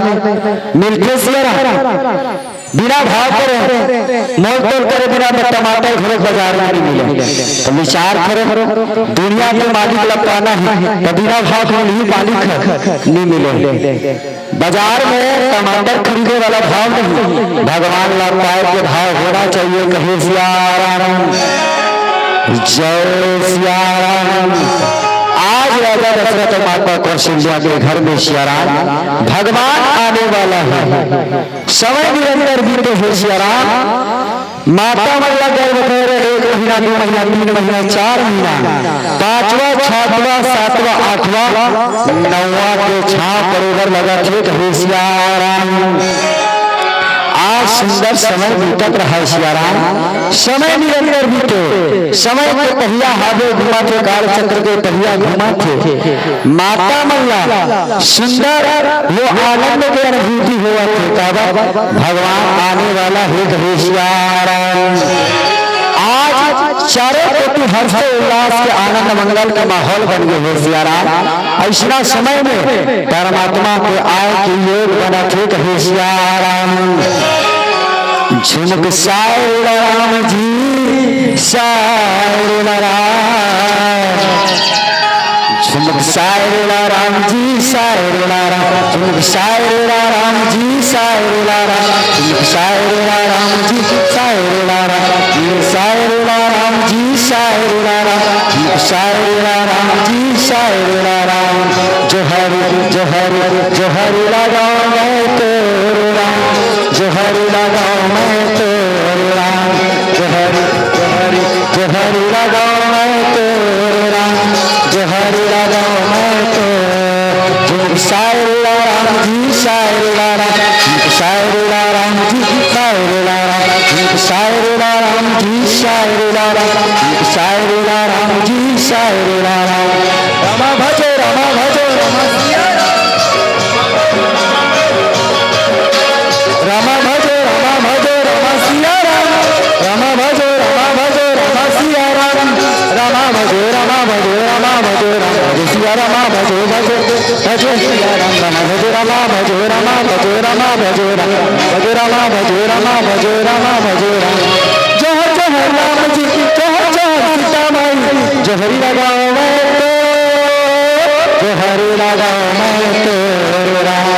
मिलथे सियाराम? बिना भाव करे, मोल तोल करे बिना टमाटर घलो बाजार में नहीं मिले। त विचार करो, दुनिया के मालिक ला पाना हे, त बिना भाव के मिलही मालिक ह, नहीं मिले। बाजार में टमाटर खरीदे वाला भाव नहीं, भगवान ला पाए के भाव होना चाहिए। कहे सियाराम, जय सियाराम। आज राजा दशरथ माता कौशल्या के घर में सियाराम भगवान आने वाला है। समय निरंतर बीते हे सियाराम। माता मन ला गर्भ करे एक महीना, दू महीना, तीन महीना, चार महीना, पांचवा, छठवा, सातवा, आठवा, नौवा के छांव पड़े बर लगत हे। कहे सियाराम। आज सुंदर समय बीतत रहा सियाराम। समय निरंतर बीते, समय के पहिया हावे घुमाथे, काल चक्र के पहिया घुमाथे। माता मन ला सुंदर वो आनंद के अनुभूति होवत हे। काबर? भगवान आने वाला हे। कहे सियाराम। आज चारों कोति हर्ष उल्लास के आनंद मंगल के माहौल बन गए हे सियाराम। ऐसना समय में परमात्मा के आए के योग बनत हे। कहे सियाराम। झुमक साय राम जी, साय राम। झुमक साय रे ला राम जी, साय रे ला राम। झुमक साय रे ला राम जी, साय रे ला राम। झुमक साय रे ला राम जी, साय रे ला राम। झुमक साय रे ला राम जी, साय रे ला राम। झुमक साय रे ला राम जी, साय रे ला राम। जोहर, जोहर, जोहर लगाओ मैं तो राम। जोहर लगाओ मैं तो राम। जोहर, जोहर, जोहर लगाओ मैं तो राम। जोहर लगाओ मैं तो। झुमक साय रे ला राम जी, साय रे ला राम। झुमक साय रे ला राम जी, साय रे ला राम। झुमक साय रे ला राम जी, साय रे ला राम। झुमक साय रे ला राम जी, साय रे ला राम। रामा भजो, रामा भजो, रामा सिया राम। रामा भजो, रामा भजो, रामा सिया राम। रामा भजो, रामा भजो, रामा सिया राम। रामा भजो, रामा भजो, रामा भजो, रामा भजो, सिया रामा भजो, भजो, भजो सिया राम। रामा भजो, रामा भजो, रामा भजो, रामा भजो, राम। भजो, रामा भजो, रामा भजो, रामा भजो, राम। जोहर, जोहर राम जी, जोहर, जोहर सीता माई। जोहरी लगाओ मैं तो, जोहरी लगाओ मैं तो राम।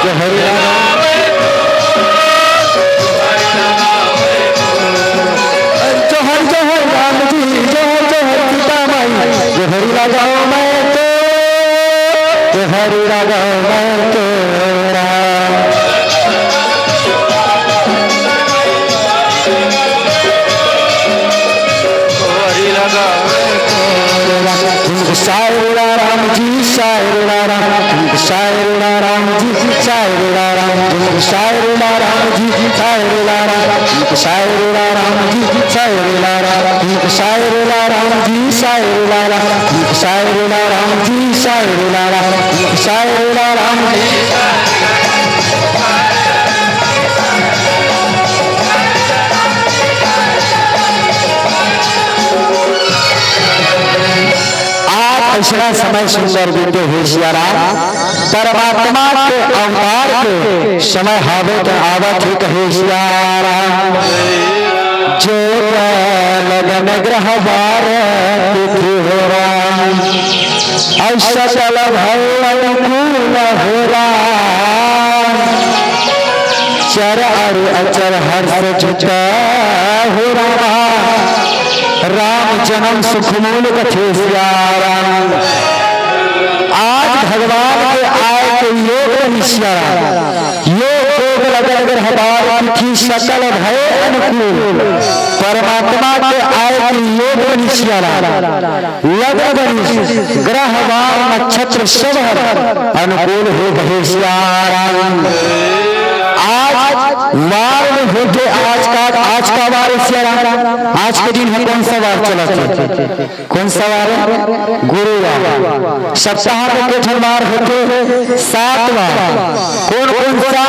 जोहरी लगाओ मैं तो। जोहर, जोहर राम जी, जोहर, जोहर सीता माई। जोहरी लगाओ मैं तो, जोहरी लगाओ मैं तो राम। जोहरी लगाओ मैं तो राम। झुमक साय रे ला राम जी, साय रे ला राम। झुमक साय रे ला राम जी, साय रे ला राम। झुमक साय रे ला राम जी, साय रे ला राम। झुमक साय रे ला राम जी, साय रे ला राम। झुमक साय रे ला राम जी, साय रे ला राम। झुमक साय रे ला राम जी, साय रे ला राम। झुमक साय रे ला राम जी। आज ऐसा समय सुंदर बीते हे सियाराम, परमात्मा के अवतार के समय हावे त आवत हे कहे सियाराम। जो लगन ग्रह बार तिथि हो राम, अउ सकल भय अनुकूल हो राम। चर अरु अचर हर्ष जुटा हो रामा। राम जन्म सुख मूल कथे सियाराम। आज भगवान के आय के योग बनी सियाराम। योग योग लगन ग्रह बार तिथि सकल भय अनुकूल। परमात्मा के आय के योग बनी सियाराम। लग्न बनी, ग्रह वार नक्षत्र सब हर अनुकूल हे कहे सियाराम। आज वार में होथे आज का, आज का वार सियाराम, आज के दिन हे, कौन सा वार चलत हे? कौन सा वार हे? गुरुवार। सप्ताह में के ठन वार होथे? सात वार। कौन कौन सा?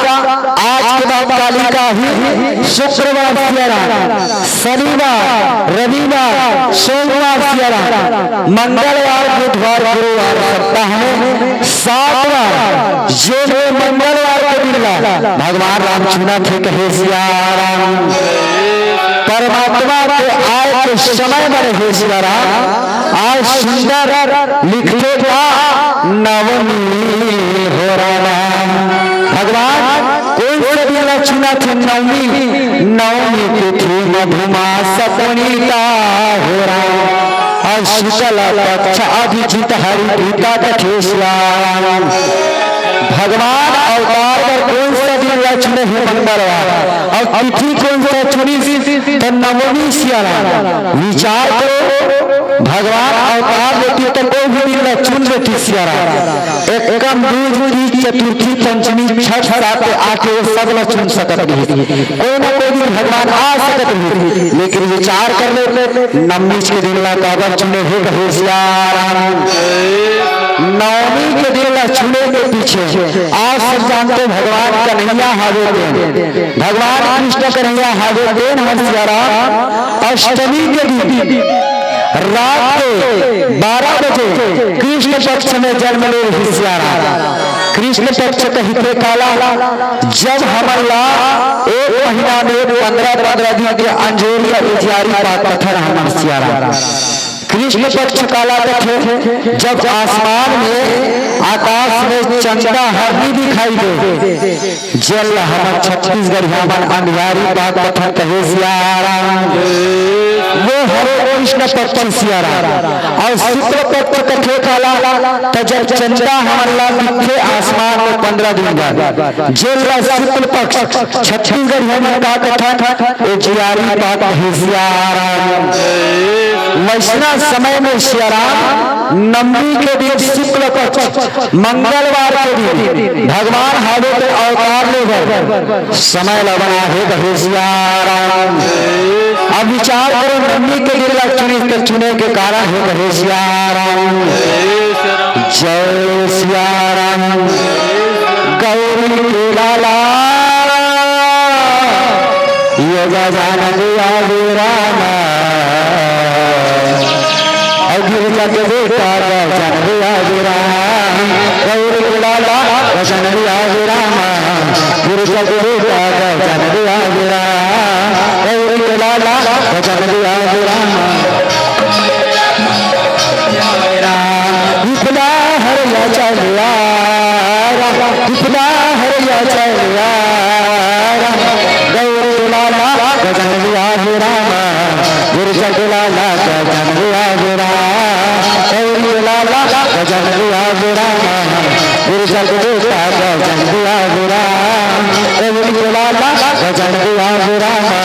आज के बाद काली का ही शुक्रवार सियाराम, शनिवार, रविवार, सोमवार सियाराम, मंगलवार, बुधवार, गुरुवार, सप्ताह में सात वार, जेन में मंगलवार के दिन ला भगवान राम चुनत हे, कहे सियाराम। परमात्मा के आय के समय बने हे सियाराम। आज सुंदर लिखथे का नवमी हो रामा। भगवान कोन से दिन ला चुनत हे? नवमी। नवमी तिथि मधुमास पुनीता हो राम। अउ शुक्ल पक्ष अभिजित हरि प्रीता कथे सियाराम। भगवान अवतार बर कोन सा दिन ला चुने हे? मंगलवार। अउ तिथि कोन सा चुनिस? त नवमी सियाराम। विचार करो, भगवान अवतार लेतिस त कोई भी दिन ला चुन लेतिस सियाराम। एकम दूज, तीज, चतुर्थी, पंचमी, छठ, सात आके वो सब ला चुन सकत रहिस। कोई ना कोई दिन भगवान आ सकत रहिस, लेकिन विचार कर ले, नवमी के दिन ला काबर चुने हे, कहे सियाराम। नवमी के दिन ला चुने के पीछे आप सब जानते, भगवान कन्हैया हावे तेन, भगवान कृष्ण कन्हैया हावे तेन हर सियाराम अष्टमी के दिन रात के बारह बजे कृष्ण पक्ष में जन्म ले रहिस सियाराम। कृष्ण पक्ष कहिथे काला, जब हमन ला एक महीना में पंद्रह पंद्रह दिन के अंजोरिया उजियारी पात कथन हमन सियाराम। कृष्ण पक्ष काला कथे? जब आसमान में, आकाश में चंदा हरनी दिखाई दे, जेन ल हमर छत्तीसगढ़िया मन अंधियारी पात कथन, कहे सियाराम। वो हरे कृष्ण पक्ष सियाराम। अउ शुक्ल पक्ष कथे काला? त जब चंदा हमन ला दिखथे आसमान में पंद्रह दिन बाद, जेन ल शुक्ल पक्ष छत्तीसगढ़िया मन का कथन? उजियारी पात, कहे सियाराम। वैसना समय में सियाराम, नवमी के दिन शुक्ल पक्ष मंगलवार के दिन भगवान हावे तेन अवतार ले बर समय ला बना हे, कहे सियाराम। अब विचार करो, नवमी के दिन ला चुनिस त चुने के कारण हे, कहे सियाराम। जय सियाराम। गौरी के लाला, ये गजानन आवे रामा। अउ गिरजा के बेटा गजानन आवे रामा। गौरी के लाला गजानन आवे रामा। गिरजा के बेटा गजानन आवे रामा। गौरी के लाला गजानन आवे रामा। विपदा हर या चलिया, विपदा हर या चलिया। गौरी लाला गजानन आवे रामा। गिरजा के लाला गजानन आवे रामा। गौरी लाला गजानन आवे रामा। गिरजा के बेटा गजानन आवे रामा। गौरी लाला गजानन आवे रामा।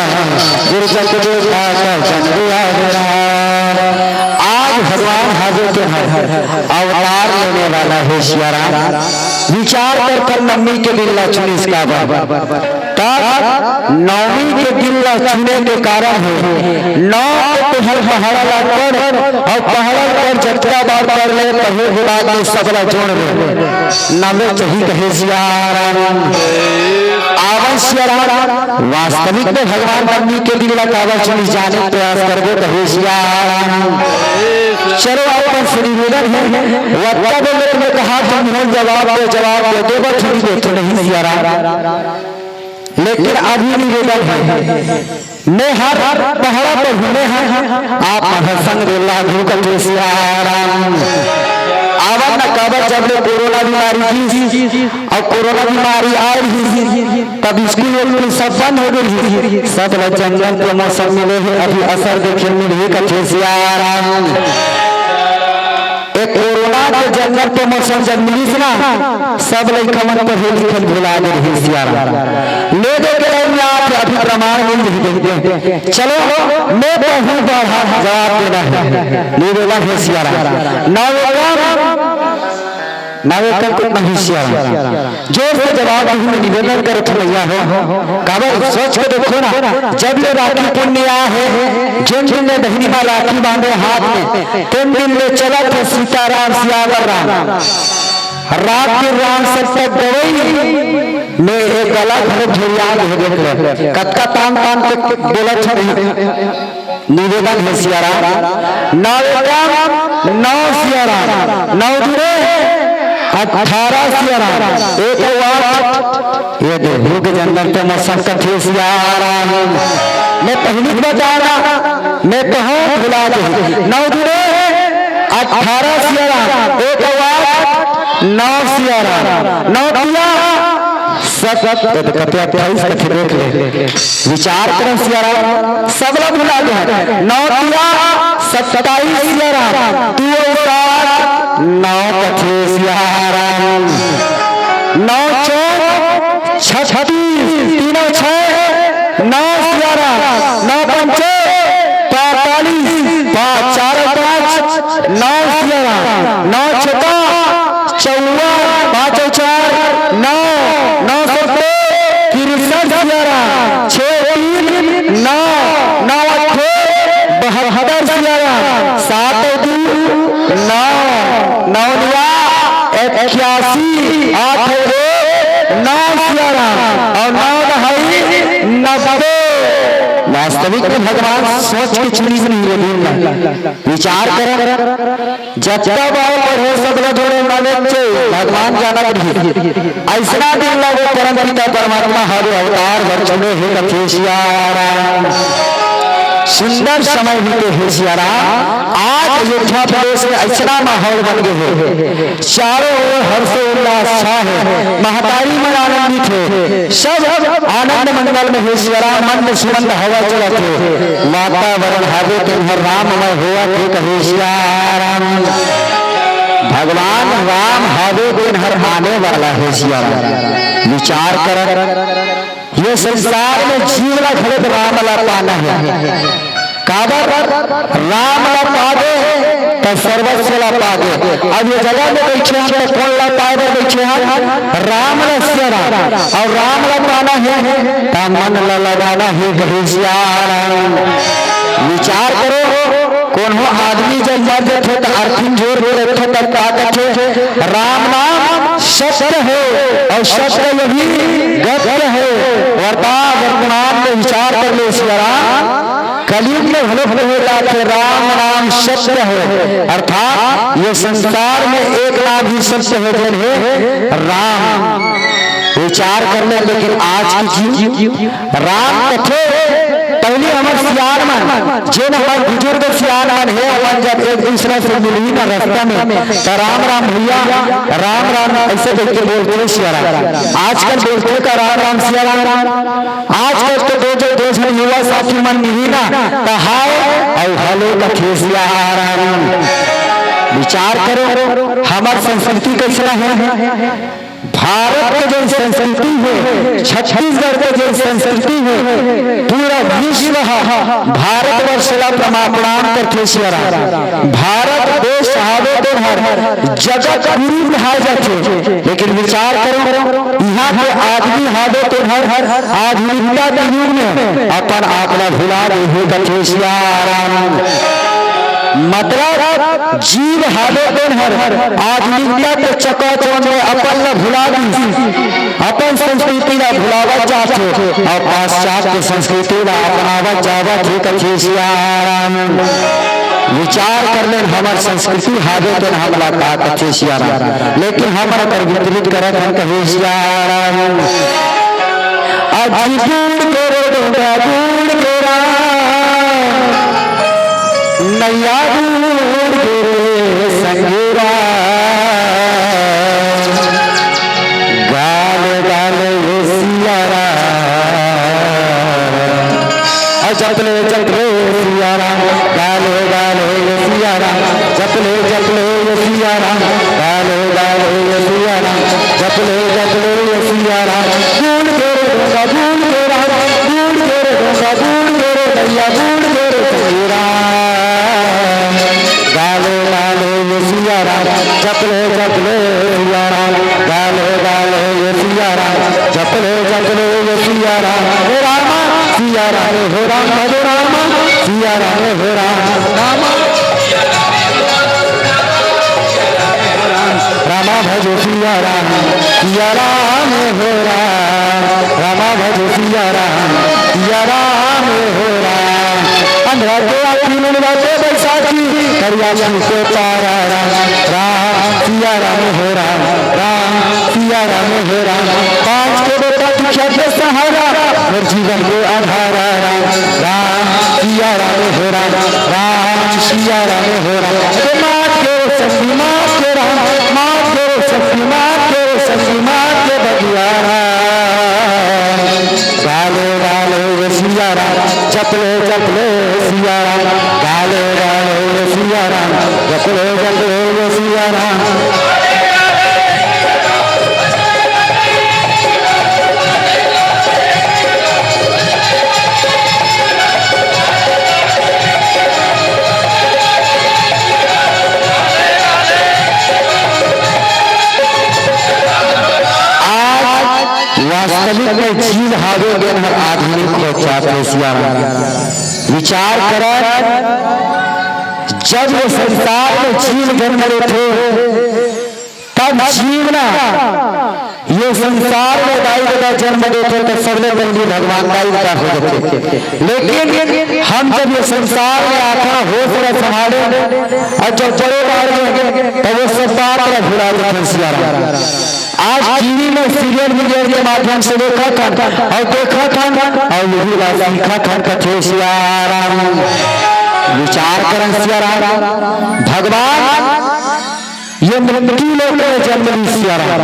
गिरजा के बेटा गजानन आवे रामा। आज भगवान हावे तेन हर अवतार लेने वाला हे सियाराम। विचार कर, कर नवमी के दिन ला चुनिस काबर? तब नवमी के दिन ला चुने के कारण हे, नौ के तुहर पहाड़ा ला पढ़, अउ पहाड़ा पर जतका बार पढ़ ले, पढ़े के बाद में सब ला जोड़ ले। नवे चही कहे सियाराम। आवन सियाराम। वास्तविक में भगवान नवमी के दिन ला काबर चुनिस, जाने के प्रयास करबो, कहे सियाराम। चलो, अपन से निवेदन हे, वत्ता बोले में कहा, तुम हो जवाब दो, जवाब दे दो, बस ठीक है, तो नहीं सियाराम। लेकिन अभी निवेदन हे, मैं हर पहाड़ा पर हूँ, मैं हर, आप मन संग रेला धूप के सियाराम। आवन न काबर, जब ले कोरोना बीमारी की, अब कोरोना बीमारी आए रहिस, तब स्कूल वस्कूल सब बंद हो गई। सब ल जंगल के मौसम मिले हे, अभी असर देखे मिलही कथे सियाराम। ए कोरोना के जंगल के मौसम जब मिलिस ना, सब लइका मन पढ़े लिखे भुला गे रहिस सियाराम। ले दे के लाइन में आप अभी प्रमाण मिल रही दे। चलो, मैं बहुत बड़ा जवाब देना है, ले देना है सियाराम। नवम नव एकम कुछ नहीं सियाराम। जोर से जवाब दीहू, मैं निवेदन करत हूँ भैया हो। काबर सोच के देखो ना, जब ले राखी पुन्नी आय हे, जेन दिन ले बहिनी मा राखी बांधे हाथ में, तेन दिन ले चलत हे सीताराम सियावर राम। रात दिन राम सप्तक गवई में एक गला घलो झुरिया दे, देख ले। कतका तान तान के बोलत हन। निवेदन हे सियाराम, नव एकम नौ सियाराम, नौ दूने अठारह सियाराम, एक आठ। ये देहू के जंगल के मौसम कथे सियाराम। मैं पहिली बता रहा, मैं कहूँ भुला दे। नौ दूने अठारह सियाराम, एक आठ नौ सियाराम, नौ तिया सत, कते अट्ठाईस कथे देख ले। विचार करन सियाराम, सबला भुला दे। नौ तिया सत्ताईस सियाराम, तू अउ सात नौ कथे सियाराम। नौ चौक छत्तीस, तीनों छह नौ सियाराम, नौ पंचे पैंतालीस, पाँच चार पाँच नौ सियाराम, नौ छक्का चौवन, पाँच चार नौ, नौ सत्ते तिरसठ सियाराम, छः तीन नौ, नौ अट्ठे बहत्तर सियाराम, सात दू नौ, नौ लिया इक्यासी, आठ एक नौ सियाराम अउ नौ दहाई नब्बे। वास्तविक में भगवान सोच के चुनिस नहीं हे दिन ला। विचार कर, जतका बार पढ़े, सबला जोड़े माने चे, भगवान जानत रही। अइसना दिन ला वो परम पिता परमात्मा हवे अवतार बर चुने हे कथे सियाराम। सुंदर समय बीते हे सियाराम। आज अयोध्या प्रदेश में अइसना माहौल बन गे हे, चारों ओर हर्ष उल्लास छा हे, महतारी मन आनंदित हे, सब आनंद मंगल में हे सियाराम, मंद सुमंद हवा चलत हे, वातावरण हवे तेन हर राममय होवत हे कहे सियाराम। भगवान राम हवे तेन हर आने वाला हे सियाराम। विचार कर, ये संसार में जीव ला घलो राम ला पाना हे। काबर? राम ला पाबे त सर्वस्व ला पाबे। अब ये जगह में बइठे हन त कोन ला पाए बर बइठे हन? राम ला सियाराम। अउ राम ला पाना हे त मन ला लगाना हे कहे सियाराम। विचार करो, कोनो आदमी जब मर जाथे त अर्थिन जोर के रखथे तब का कथे? राम नाम सत्य हे अउ सत्य यही गत्य हे। वर्ता-, वर्तमान में विचार कर ले सियाराम। कलयुग में घलो घलो हो जाथे, राम नाम सत्य हे, अर्थात ये संसार में एक नाम ही सत्य हे, जेन हे राम। विचार कर ले, लेकिन आज की जीव राम कथे, पहिली हमर सियान मन, जेन हमर बुजुर्ग सियान मन हे, ओमन जब एक दूसरा से मिलही ना रस्ता में, त राम राम भैया, राम राम अइसे कहिके बोलथे सियाराम। आजकल बोलथे का राम राम सियाराम? आजकल तो दो जो, दो झन युवा साथी मन मिलही ना, त हाय अउ हेलो कथे सियाराम। विचार करो, हमर संस्कृति कइसना हे? भारत के जेन संस्कृति हे, छत्तीसगढ़ के जेन संस्कृति हे, पूरा विश्व ह भारतवर्ष ला प्रमा-, प्रणाम करथे सियाराम। भारत देश हावे तेन हर जगत गुरु कहाए जाथे। लेकिन विचार करो, इहाँ के आदमी हावे तेन हर आधुनिकता के युग में अपन आप ला भुला दे हे कथे सियाराम। मतलब जीव हावे तेन हर आधुनिकता के चकाचौंध में अपन ला भुला दिस, अपन संस्कृति ला भुलावत जात हे अउ पाश्चात्य संस्कृति ला अपनावत जावत हे कथे सियाराम। विचार कर लेन, हमर संस्कृति हावे तेन हमला का कथे सियाराम, लेकिन हमर कर विपरीत करत हन कहे सियाराम। अजी बूढ़ के रे डोंगा बूढ़ के राम, नैया बूढ़ के रे संगेरा। गाल गाल ये सियाराम, अ जपले जपले सियाराम, गाल गाल ये सियाराम, जपले जपले ये सियाराम, गाल गाल ये सियाराम, जपले जपले ये सियाराम। बूढ़ के रे डोंगा बूढ़ के राम, बूढ़ के रे डोंगा बूढ़ के रे नैया बूढ़ के रे संगेरा। गाल गाल ये सियाराम, जपले जपले सिया जपलो सिया राम, हे रामा, सिया राम, हो राम, भजो रामा, सिया राम, हो राम, रामा। रामा भजो सिया राम, सिया राम हो राम, रामा भजो सिया राम, सिया राम हो राम। अंधरा के आँखी में बाटे बैसाखी, करिया छू के तारा राम, राम सिया राम हो राम, राम सिया राम हो राम। पाँच के बेटा दुखिया के सहारा, मोर जीवन के आधारा राम, राम सिया राम हो राम, राम सिया राम हो राम। के मात के सखी मात के राम, मात के सखी मात के सखी मात के बगिया राम। डाले डाले सिया राम, जपले जपले सिया राम, डाले डाले सिया राम, जपले जपले सिया राम। आज वास्तविक में जीव हावे, जेन हर आधुनिक हो जात हे सिया राम। विचार करन, जब ये संसार में जीव जन्म लेथे, तब जीव ना ये संसार में दाई ददा जन्म देथे, तो सबले पहली भगवान दाई ददा हो जाथे। लेकिन हम जब ये संसार में आथा होश ला संभाले अउ जब बड़े बाढ़ गए, तब वो सब बात ला भुला देथे सिया राम। आज टीवी में सीरियल वीरियल के माध्यम से देखत हन अउ देखत हन अउ यही ला सीखत हन कथे सिया राम। विचार करन सिया राम, भगवान ये मृत्यु लोक में जन्म ली सिया राम।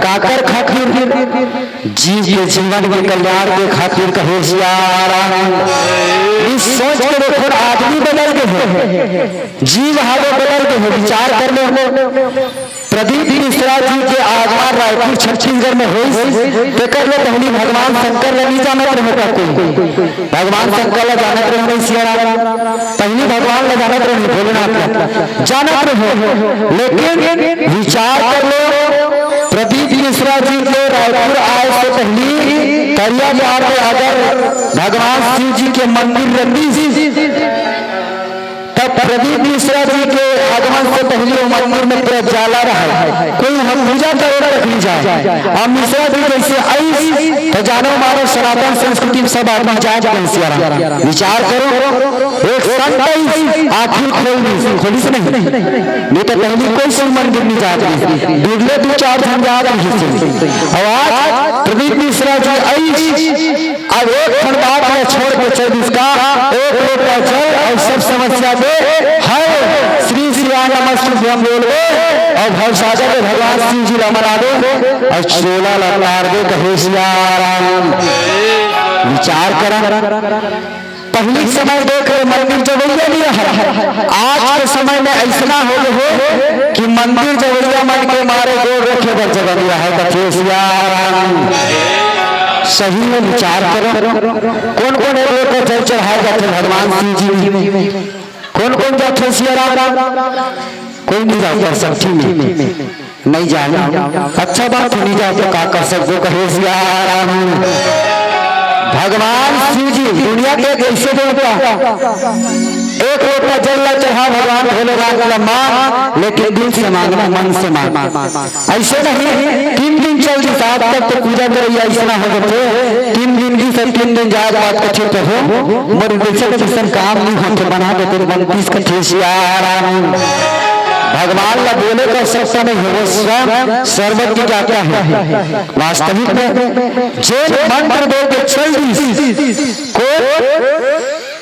काकर खातिर? जीव के जीवन के कल्याण के खातिर कहे सिया राम। इस सोच के देखो, आदमी बदल गए हो, जीव हावे बदल गए हो। विचार कर लो, प्रदीप मिश्रा जी के आगमन रायपुर छत्तीसगढ़ में होइस, तेकर ले पहली भगवान शंकर ला नहीं जानत रहे का कोई? भगवान शंकर ला जानत रहे नहीं सिया राम? पहली भगवान ला जानत रहे, भोलेनाथ ला जानत रहे। लेकिन विचार कर लो, प्रदीप मिश्रा जी के रायपुर आए से पहली करिया पार में अगर भगवान शिव जी के मंदिर रहिस, तब प्रदीप मिश्रा जी के आगमन से पहले वो मंदिर में पूरा जाला रहा, कोई हम पूजा करे तक नहीं जाए। अब मिश्रा जी जैसे आइस, तो जानो मानो सनातन संस्कृति में सब आदमी जाए जगन सिया राम। विचार करो, एक संत आइस, आखिर खोल दी, खोलिस नहीं, नहीं तो पहले कोई शिव मंदिर नहीं जात रहिस, दूर ले दो चार झन जात रहिस। और आज प्रदीप मिश्रा जी आइस, अब एक ठन बात ला छोड़ के चल दिस का, एक लोटा जल अउ सब समस्या दे, हर श्री श्री नमस्तुभ्यम बोलबे अउ भवसागर में भगवान शिव जी ला मनाबे अउ चोला ला तार दे, कहे सिया राम। विचार करन, पहली समय देख ले मंदिर जवैया नहीं रहा, आज के समय में ऐसना हो गए हो कि मंदिर जवैया मन के मारे गोड़ रखे बर जगह नहीं रहा, कथे सिया राम। सही में विचार करो, कौन कौन एक लोटा जल चढ़ाए जाथे भगवान शिव जी में? कौन कौन जाथे सिया राम? कोई नहीं जाता, सब ठीक में नहीं जाने। अच्छा बात, नहीं जाते, का कर सकते, कहे सिया राम। भगवान शिव जी दुनिया के कैसे देवता, एक लोटा जल ला चढ़ा भगवान भोलेनाथ ला मांग, लेकिन दिल से मांगना, मन से मांग। ऐसे नहीं, तीन दिन चल दिस, आज तक तो पूजा करैया ऐसना हो जाथे, तीन दिन की से तीन दिन जाए बात कथे प्रभु, मोर जैसे जैसन काम नहीं होथे, बना देते बनतीस कथे सिया राम। भगवान ला बोले का शक्ति नहीं है, वो स्वयं सर्वज्ञ ज्ञाता है। वास्तविक में जे मंत्र दे के चल दिस, को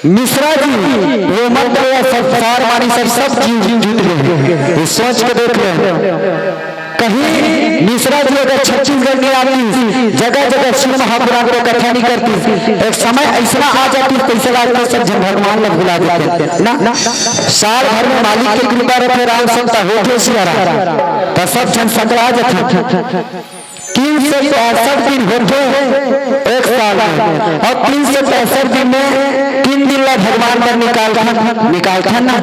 मिश्रा जी, वो मंत्र या सब सार मानी सब, सब जीव जीव जीत गए। ये सोच के देख ले, कहीं मिश्रा जी अगर छत्तीसगढ़ में आती, जगह जगह शिव महापुराण को कथा नहीं करती, एक समय ऐसा आ जाती, पैसा लागते सब जन भगवान ला भुला देते ना। साल भर में मालिक की कृपा रहते, राम संता होते सिया राम, तो सब जन संकरा जाते। तीन सौ पैंसठ दिन होथे एक साल में, अउ तीन सौ पैंसठ दिन में तीन दिन ला भगवान बर निकालथन, निकालथन ना।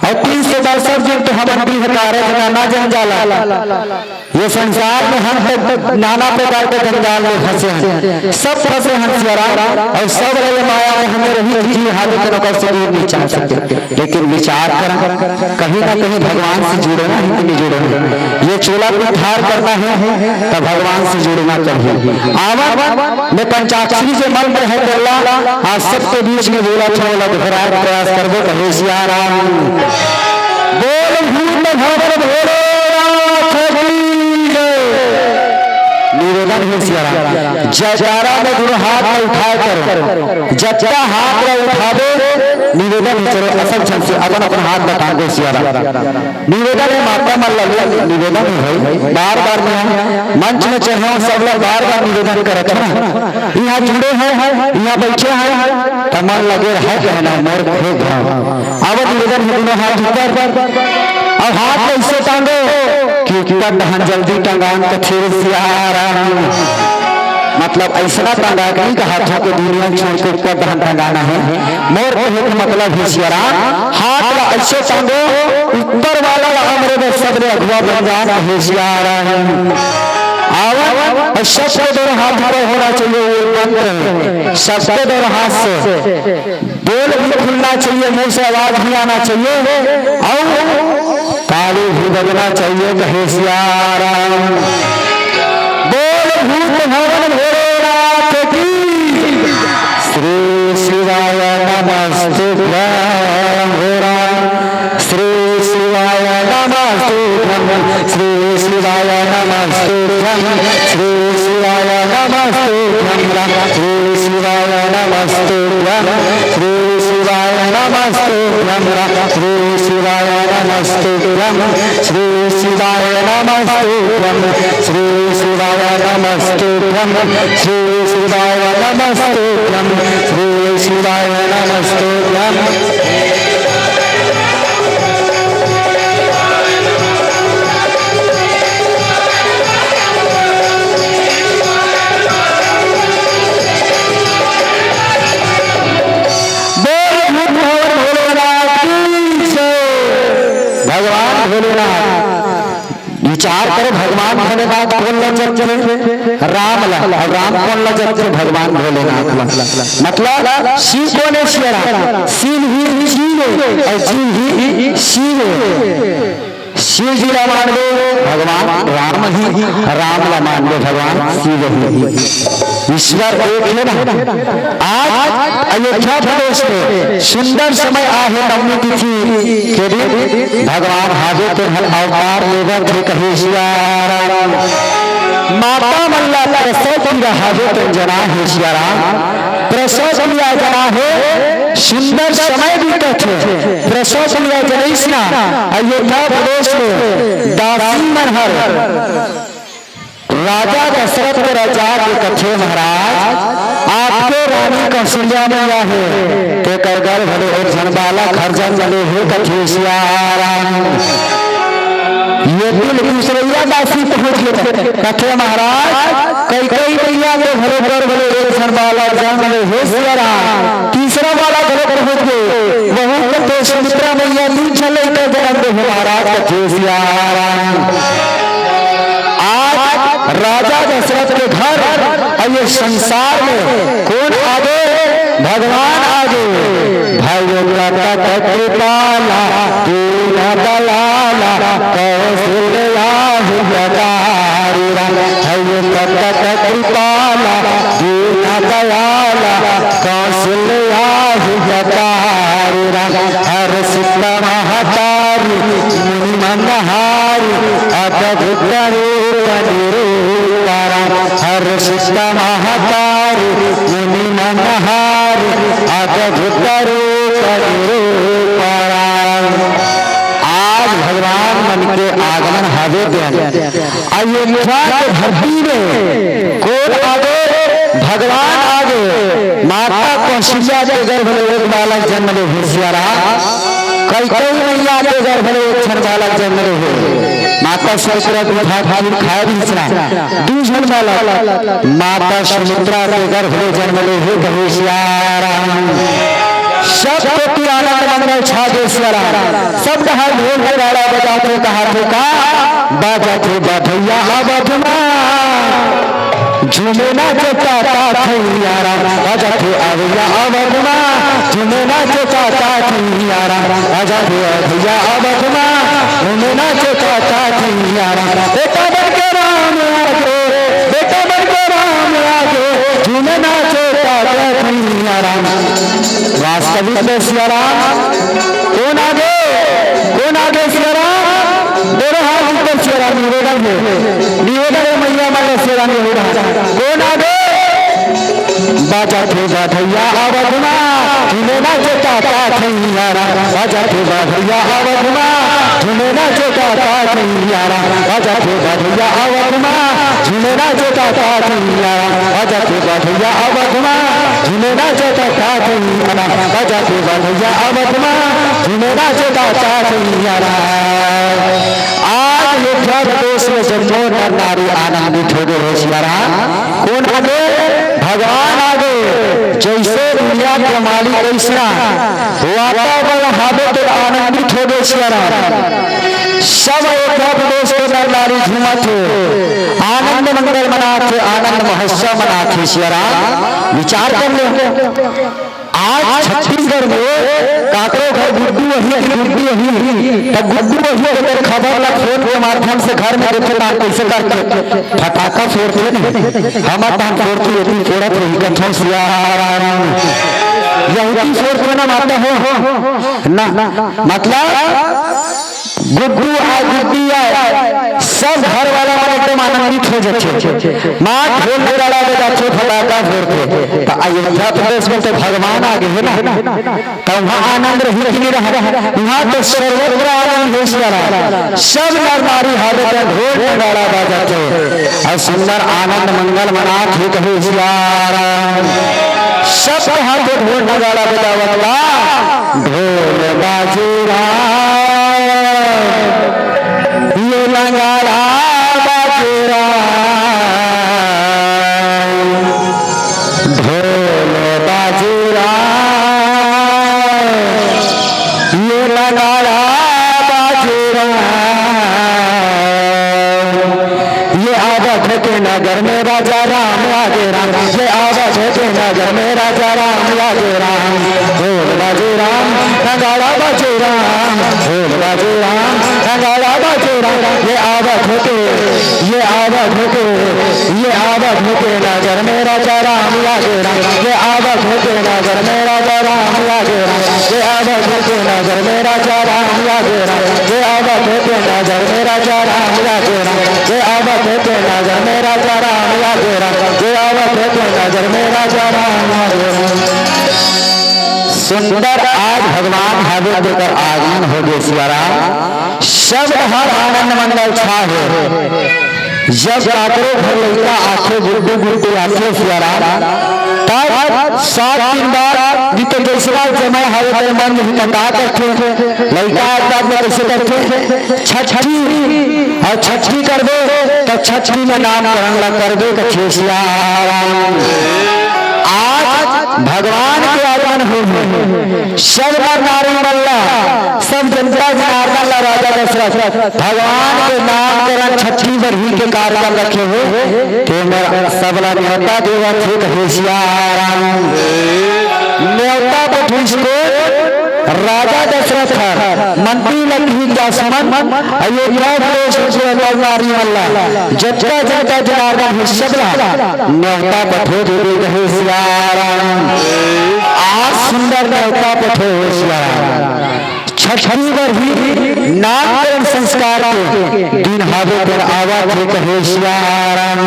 अउ तीन सौ पैंसठ दिन तो हमन गृह कार्य में ना जन जाला। ये संसार में हम तो नाना प्रकार के जंजाल में फंसे हैं, सब फंसे हैं सियाराम, अउ सब रहे माया में हमें रही जी हाथ के नौकर से दूर नहीं जा सकते। लेकिन विचार करा, कहीं ना कहीं भगवान से जुड़ना है कि नहीं जुड़ना है? ये चोला को उद्धार करना है तो भगवान से जुड़ना चाहिए। आवा, मैं पंचाक्षरी जो मंत्र है बोला, आज सबके बीच में बोला, थोड़ा दोहराए के प्रयास कर दो, कहे सियाराम। बोल भूत भवन भोलेनाथ की जय। निवेदन है सियाराम, जयकारा में दोनों हाथ में उठाए करो, जब तक हाथ में उठावे, निवेदन है, चलो असल झन से अपन अपन हाथ बता दो सियाराम। निवेदन है माता मन लगे, निवेदन है भाई, बार बार मैं मंच में चढ़े हूँ, सब लोग बार बार निवेदन करत है ना। यहाँ जुड़े हैं, यहाँ बैठे हैं, त मन लगे रहे कहना मोर हे भाव। अब निवेदन है दोनों हाथ ऊपर और हाथ में इसे टांगो कि ऊपर डहन जल्दी टंगान कथे सियाराम। मतलब ऐसा टंगा के नहीं कहा था कि दुनिया छोड़ के ऊपर डहन टंगाना है। मोर कहे के मतलब है सियाराम, हाथ ला ऐसे टांगो, ऊपर वाला ला हमरे बर सबले अगुवा बन जान हे सियाराम। आवा, और सबके दोनों हाथ ऊपर होना चाहिए, ये मंत्र है। सबके दोनों हाथ से बोल भी खुलना चाहिए, मुंह से आवाज भी आना चाहिए और ताली भी बजना चाहिए। कहे सियाराम। बोल भूत भवन भोलेनाथ की। श्री शिवाय नमस्तुभ्यं भोला। श्री शिवाय नमस्तुभ्यं। श्री शिवाय नमस्तुभ्यं। श्री शिवाय नमस्तुभ्यं। श्री शिवाय नमस्तुभ्यं। श्री शिवाय नमस्तुभ्यं। श्री शिवाय नमस्तुभ्यं। श्री शिवाय नमस्तुभ्यं। श्री शिवाय नमस्तुभ्यं। श्री शिवाय नमस्तुभ्यं। श्री शिवाय नमस्तुभ्यं। बोल भूत भवन भोलेनाथ की जय। भगवान भोलेनाथ, विचार करो, भगवान भोलेनाथ कोन ला जपथे? राम ला। और राम कोन ला जपथे? भगवान भोलेनाथ ला। मतलब शिव कोन हे? सिया राम। शिव ही जीव हे और जीव ही शिव हे। शिव जी ला मानबे, भगवान राम ही, राम ला मानबे, भगवान शिव ही। ईश्वर एक हे ना। आज अयोध्या प्रदेश में सुंदर समय आहे, नवमी तिथि के दिन भगवान हावे तेन ह अवतार लेवत हे कहे सिया राम। माता मन ला प्रसव पीड़ा हावे तेन जना हे सिया राम। प्रसव पीड़ा जना हे, सुंदर समय भी कथे। प्रसव पीड़ा जनइस ना, अयोध्या प्रदेश में दासी मन हर राजा दशरथ के राजा के कथे, महाराज, आपके रानी कौशल्या मैया हे, तेकर गर्भ ले एक झन बालक हर जन्म ले हे कथे सिया राम। ये दिल दूसरैया दासी पहुंच गे, कथे, महाराज, कैकेयी मैया के घलो गर्भ ले एक झन बालक जन्म ले हे सिया राम। तीसरा बालक घलो पहुंच गे, वहू कथे सुमित्रा मैया तीन झन लइका जन्म दे हे महाराज कथे सिया राम। आज राजा दशरथ के घर अउ ये संसार में कोन आगे? भगवान आगे। भय कटक कृपाला दीन दयाला कौशल्या हितकारी राम। भय कटक कृपाला दीन दयाला कौशल्या हितकारी राम। हर्षित महतारी मुनि मनहारी अद्भुत रूप निरूपा राम। हर्षित महतारी मुनि मनहारी अद्भुत रूप निरूपा राम। आज भगवान मन के आगमन हवे तेन अयोध्या के धरती में कोन आगे? भगवान आगे। माता कौशल्या के गर्भ ले एक बालक जन्म ले हे सिया राम। कैकेयी मैया के गर्भ ले एक झन बालक जन्म ले हे। माता सुमित्रा दूध भात खीर खाए रिहिस ना, दू झन बालक माता सुमित्रा के गर्भ ले जन्म ले हे कहे सियाराम। सब कोति आनंद मंगल छा दे सियाराम। सब कहा ढोल नगाड़ा बजाथे कहाथे का, बाजाथे बधइया अवध मा। झूमे नाचे ताता थैया राम, अवध अवैया अवध मा। झूमे नाचे ताता थैया राम, अवध अवैया अवध मा। झूमे नाचे ताता थैया राम, बेटा बन के राम आगे, बेटा बन के राम आगे। झूमे नाचे ताता थैया राम। वास्तविक में सिया राम कोन आगे, कोन आगे सिया राम? दोनों हाथ ऊपर सिया राम निवेदन हे, निवेदन हे मैया मन ले सिया राम निवेदन। कोन आगे? बाजाथे बधइया अवध मा, झूमे नाचे ताता थैया राम। बाजाथे बधइया अवध मा, झूमे नाचे ताता थैया राम। बाजाथे बधइया अवध मा, झूमे नाचे ताता थैया राम। बाजाथे बधइया अवध मा, झूमे नाचे ताता थैया राम। बाजाथे बधइया अवध मा, झूमे नाचे ताता थैया राम। आज अयोध्या प्रदेश में जम्मो नर नारी आनंदित हो गए हे सिया राम। कोन आगे? भगवान आगे। जैसे दुनिया के मालिक अइसना वातावरण हावे तो आनंदित हो गए सिया राम। सब अयोध्या प्रदेश के नर नारी झूमत हे, आनंद मंगल मनात हे, आनंद महोत्सव मनात हे सिया राम। विचार कर ले, आज छत्तीसगढ़ में काकरो घर गुड्डू अही कि गुड्डू अही, त गुड्डू अही के खबर ला फोन के माध्यम से घर में देथे, तान कैसे करथे? फटाका फोड़थे नहीं, हम तान फोड़थे, एती फोड़त रही, कथों सिया राम। यहूदी फोड़थे ना माता हो, ना, मतलब गुड्डू आय, गुड्डी आय, सब घर वाला मन एकदम आनंदित हो जाथे। माँ ढोल नगाड़ा बजाथे, फटाका फोड़थे। त अयोध्या प्रदेश में तो भगवान आगे हे ना, त उहाँ आनंद रही कि नहीं रहा? उहाँ तो सर्वत्र आनंद हे सिया राम। सब नर नारी हावे त ढोल नगाड़ा बजाथे अउ सुंदर आनंद मंगल मनात हे कहे सिया राम। सब हाथे ढोल नगाड़ा बजावत बा। ढोल बाजे राम, ये नगाड़ा बाजे राम, ढोल बाजे राम, ये नगाड़ा बाजे राम। ये अवध के नगर में राजा राम आगे राम, ये अवध के नगर में राजा राम आगे राम। ढोल बाजे राम, नगाड़ा बाजे राम, ढोल बाजे राम, नगाड़ा बाजे राम। ये अवध के, ये अवध के, ये अवध के नगर में राजा राम आगे राम, ये अवध के नगर में राजा राम आगे राम, ये अवध के नगर में राजा राम आगे राम। जे आवत हे ते नजर में राजा राम लागे राम, जे आवत हे ते नजर में राजा राम लागे राम, जे आवत हे ते नजर में राजा राम लागे राम। सुंदर आज भगवान हावे तेकर आगमन हो गे सिया राम। शब्द हर आनंद मंडल छा हे। जब काकरो घर लइका आथे, गुड्डू गुड्डी आथे सिया राम, तब सात दिन बाद भी तो जइसना जमय हवे तेन मन ही कथा करथे। लइका आत बाद में कइसे करथे? छठी, अउ छठी करबे त छठी में नामकरण ला करबे कथे सिया राम। आज भगवान के आगमन होही। सब नर नारी मन ला, सब जनता जनार्दन ला राजा दशरथ भगवान के नामकरण छठी बरही के कार्यक्रम रखे हे। तेमन सबला नेवता देवत हे कहे सिया राम। नेवता पठिस को राजा दशरथ हर मंत्री लखी जासमन अयोध्या प्रदेश के नर नारी मन ला जतका जनता जनार्दन हे सबला नेवता पठो देवे कहे सिया राम। आज सुंदर नेवता पठो सिया राम। छठी बरही नामकरण संस्कार के दिन हावे तेन आवत हे कहे सिया राम।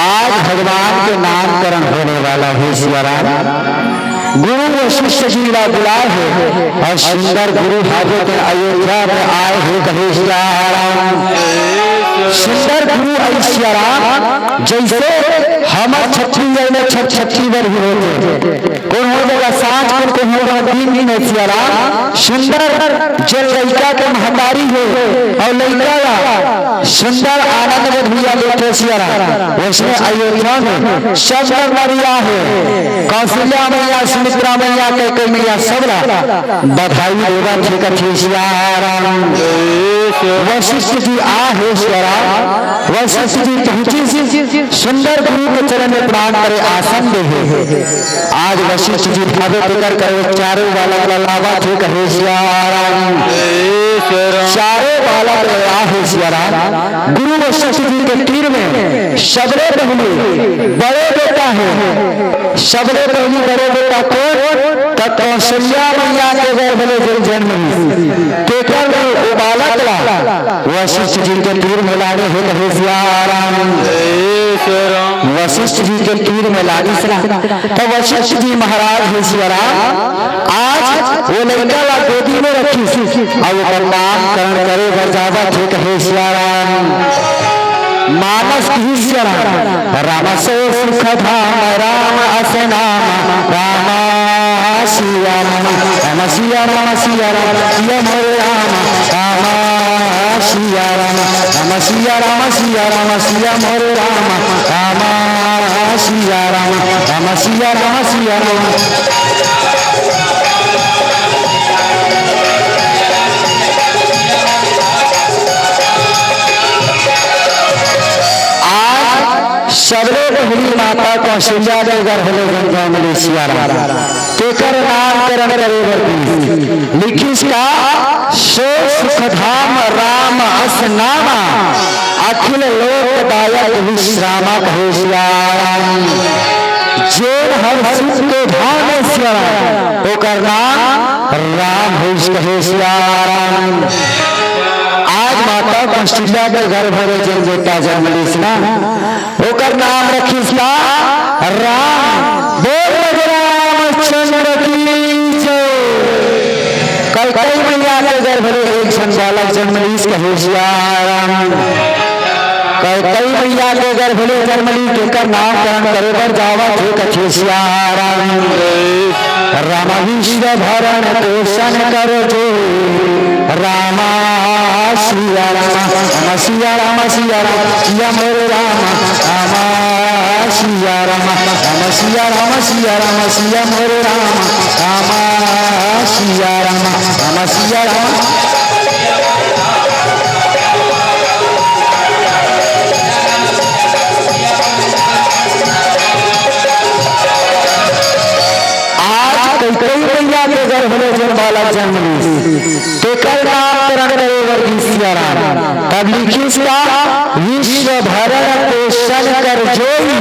आज भगवान के नामकरण होने वाला हे सिया राम। गुरु वशिष्ठ जी ला बुलाए हे अउ सुंदर गुरु हावे तेन अयोध्या में आए हे कहे सिया राम। सुंदर गुरु अइ सिया राम जइसे हमर छत्तीसगढ़ में छठ छठी बर ही होथे। कोनो जगह सांझ कुन, कोनो जगह दिन में सियाराम। सुंदर जेन लइका के महतारी हे अउ लइका ला सुंदर आनंद में भैया देथे सियाराम। वइसने अयोध्या में सब नर नारी आहे, कौशल्या मैया, सुमित्रा मैया, कैकेयी मैया, सब ला बधाई देवत हे कथे सियाराम। वशिष्ठ जी आहे सियाराम। वशिष्ठ जी पहुंचिस, सुंदर गुरु के चरण में प्रणाम करे, आसन दे हे। आज वशिष्ठ जी भावे तेकर करे चारों बालक ला लावत हे कहे सियाराम। चारों बालक ला लाहे सियाराम। गुरु वशिष्ठ जी के तीर में सबले पहिली बड़े बेटा हे। सबले पहिली बड़े बेटा कोन? त कौशल्या मैया के गर्भ ले जेन जन्म लिस, तेकर ले ओ बालक ला वशिष्ठ जी के तीर में लाने हे कहे सियाराम। वशिष्ठ जी के तीर में लानिस ना, त वशिष्ठ जी महाराज हे सियाराम। आज ओ लइका ला गोदी में रखिस, अउ ओकर नामकरण करे बर जावत हे कहे सियाराम। मानस किहिस सियाराम, राम सो सुख धाम, राम अस नाम, राम सिया राम, राम सिया राम, सिया राम, सिया मोरे राम, राम सिया राम, राम सिया राम, सिया राम, सिया मोरे राम, राम सिया राम, राम सिया राम, सिया राम। आज सबले पहिली माता कौशल्या के गर्भ ले जन्म ले सियाराम, तेकर नामकरण करे बर गिस। लिखिस का, सो सुखधाम राम अस नामा, अखिल लोक दायक विश्रामा कहे सियाराम। जेन हर सुख के धाम हे सियाराम, ओकर नाम राम होइस कहे सियाराम। आज माता कौशल्या के गर्भ में जेन बेटा जन्म लिस ना, ओकर नाम रखिस का राम। बोल रामचंद्र की जय। कैकेयी मैया के गर्भ ले एक झन बालक जन्म लिस कहे सियाराम। कैकेयी मैया के गर्भ ले जन्म लिस, तेकर नामकरण करे बर जावत हे कथे सियाराम। राम विश्व भरण पोषण कर जो, राम सिया राम, राम सिया राम, सिया राम, सिया मोरे राम, राम सिया राम, राम सिया राम, सिया राम, सिया मोरे राम, राम सिया राम, राम सिया राम। आज कैकेयी मैया के गर्भ ले जेन बालक जन्म लिस, तेकर नामकरण करे बर गिस सियाराम। तब लिखिस का, विश्व भरण पोषण कर जोई,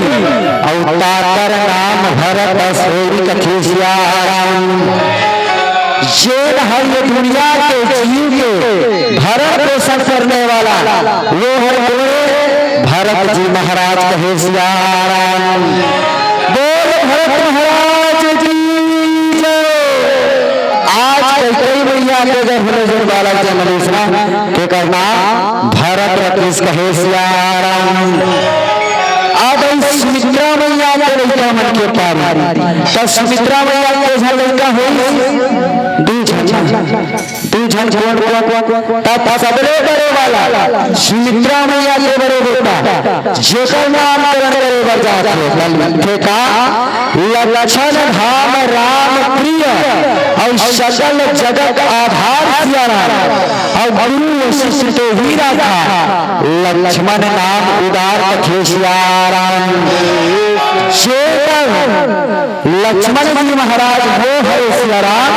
अउ ताकर नाम भरत अस होई कथे सियाराम। जेन हर ये दुनिया के जीव के भरण पोषण करने वाला, वो हर कोन? भरत जी महाराज कहे सियाराम। बोल भरत महाराज की जय। आज कैकेयी मैया के गर्भ ले जेन बालक जन्म लिस ना, तेकर नाम भरत रखिस कहे सियाराम। अब सुमित्रा मैया के लइका मन के पारी, त सुमित्रा मैया के झन लइका होइस, दू झन, दू झन कोन, कोन, कोन, कोन? त सबले बड़े वाला सुमित्रा मैया के बड़े बेटा, जेकर नामकरण करे बर जात हे, त लिखे का, लक्षण धाम राम प्रिय, अउ सकल जगत आधार सिया राम, अउ गुरु वशिष्ठ तो ही राखा, लक्ष्मण नाम उदार कथे सिया राम। जेकर लक्ष्मण जी महाराज वो हरे सिया राम,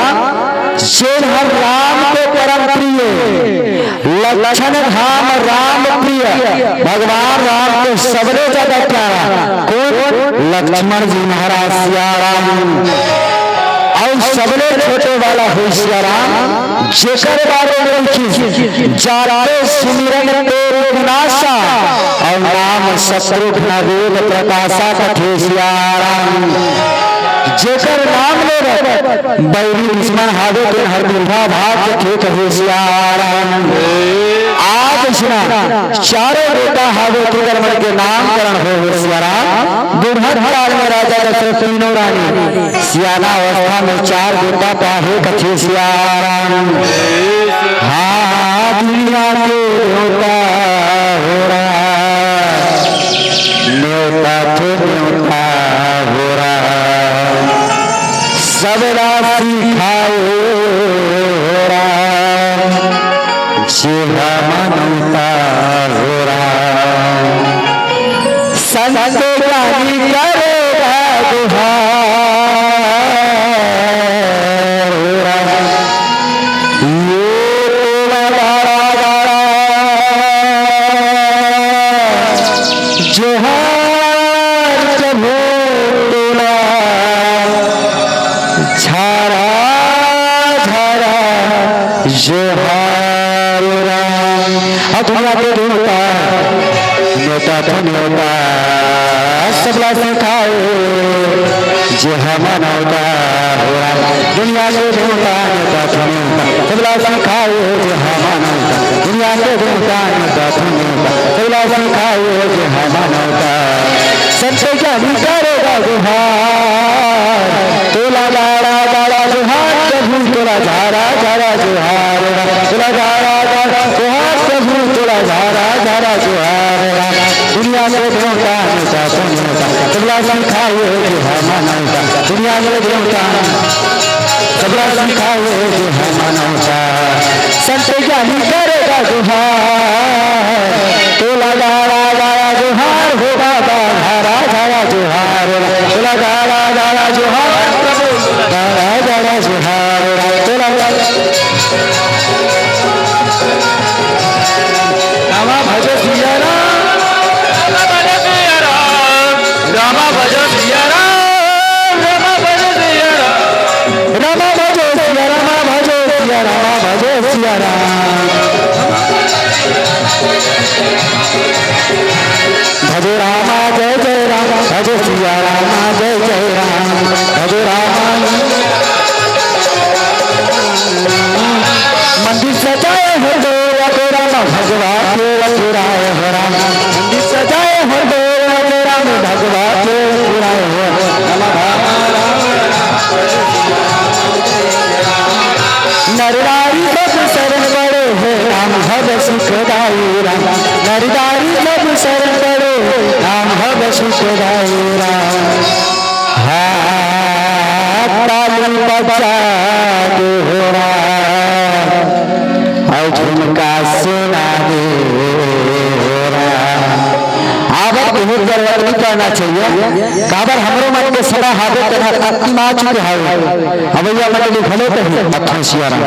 जेन हर राम के परम प्रिय, लक्षण धाम राम प्रिय, भगवान राम के सबले ज्यादा प्यारा कोन? लक्ष्मण जी महाराज सिया राम। अउ सबले छोटे वाला होइस सिया राम, जेकर बारे में लिखिस, जाते सुमिरन तेरो विनाशा, अउ नाम शत्रुघ्न वेद प्रकाशा कथे सिया राम। जेकर नाम लेवत बैरी दुश्मन हावे तेन हर दुल्हा भाग कथे सिया राम। आज इसना चारों बेटा हावे तेकर मन के नामकरण होए सिया राम। बुढ़त काल में राजा दशरथ तीनों रानी, सियाना अवस्था में चार बेटा पाहे कथे सियाराम। हाँ, दुनिया के देवता हो राम, नेवता तो नेवता हो राम, सबला सिखाए हो राम, जेहा मनौता हो राम। संत ज्ञानी करेगा गुहार हो राम। ये तोला गाड़ा गाड़ा जोहार प्रभु तोला झारा झारा जोहार राम। अब दुनिया के देवता, नेवता तो नेवता, सबला सिखाए, जेहा मनौता हो राम। दुनिया के देवता, नेवता तो नेवता, सबला सिखाए, जेहा मनौता। दुनिया के देवता, नेवता तो नेवता, सबला सिखाए, जेहा मनौता। संत ज्ञानी करेगा गुहार, तोला गाड़ा गाड़ा जोहार प्रभु, तोला झारा झारा जोहार राम। तोला गाड़ा गाड़ा जोहार प्रभु, तोला झारा झारा जोहार राम। दुनिया के देवता, नेवता तो नेवता, सबला सिखाए, जेहा मनौता। दुनिया के देवता, सबला सिखाए, जेहा मनौता। संत ज्ञानी करेगा जोहार, तोला गाड़ा गाड़ा जोहार हो बाबा, झारा झारा जोहार। तोला गाड़ा गाड़ा जोहार, गाड़ा गाड़ा जोहार। तोला रामा भज सिया राम, रामा भज सिया राम, रामा भज सिया राम, रामा भज सिया राम। रामा भजो सिया रामा भजो सिया रामा भजो सिया राम। भजो रामा जय जय राम, भजो सिया रामा जय जय राम, भजो रामा। मंदिर सजाए हो गोरा गोरा राम, भगवा के चुराए हो राम। मंदिर सजाए हो गोरा गोरा राम, भगवा के चुराए हो राम। नर नारी सब शरण पड़े हे राम, भव सुखदाई राम। नर नारी सब शरण पड़े राम, भव सुखदाई राम। हाथ ताली बजा दे हो राम, अउ झुमका सुना दे हो राम। आवत बहुत जरूरत नहीं पड़ना चाहिए। काबर हमरो मन के समय हावे, तेना अंतिम आ चुके हावे। अवैया मंडली घलो कही, अखन सिया राम।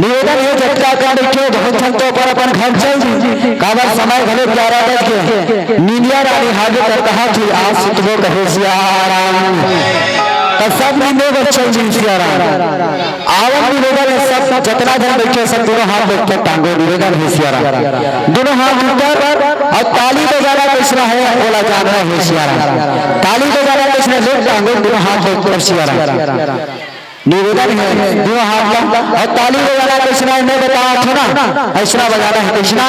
निवेदन हे, जतका कन बइठे, बहुत झन तो अपन अपन घर चल दी। काबर समय घलो ग्यारह बज गे। नींदिया रानी हावे त कहा कि आज सुतबो कहे सिया राम। त सब नींदे बर चल दी सिया राम। आवत निवेदन हे, सब जतना झन बइठे, सब दूनों हाथ ऊपर टांगो, निवेदन हे सिया राम। दूनों हाथ ऊपर अउ ताली बजाना कइसना हे, ओला जानना हे सिया राम। ताली बजाना कइसना हे, लोग टांगो, दूनों हाथ ऊपर सिया राम। निवेदन हे, दूनों हाथ ला अउ ताली बजाना कइसना हे, मैं बतात हूँ ना, अइसना बजाना हे, कइसना?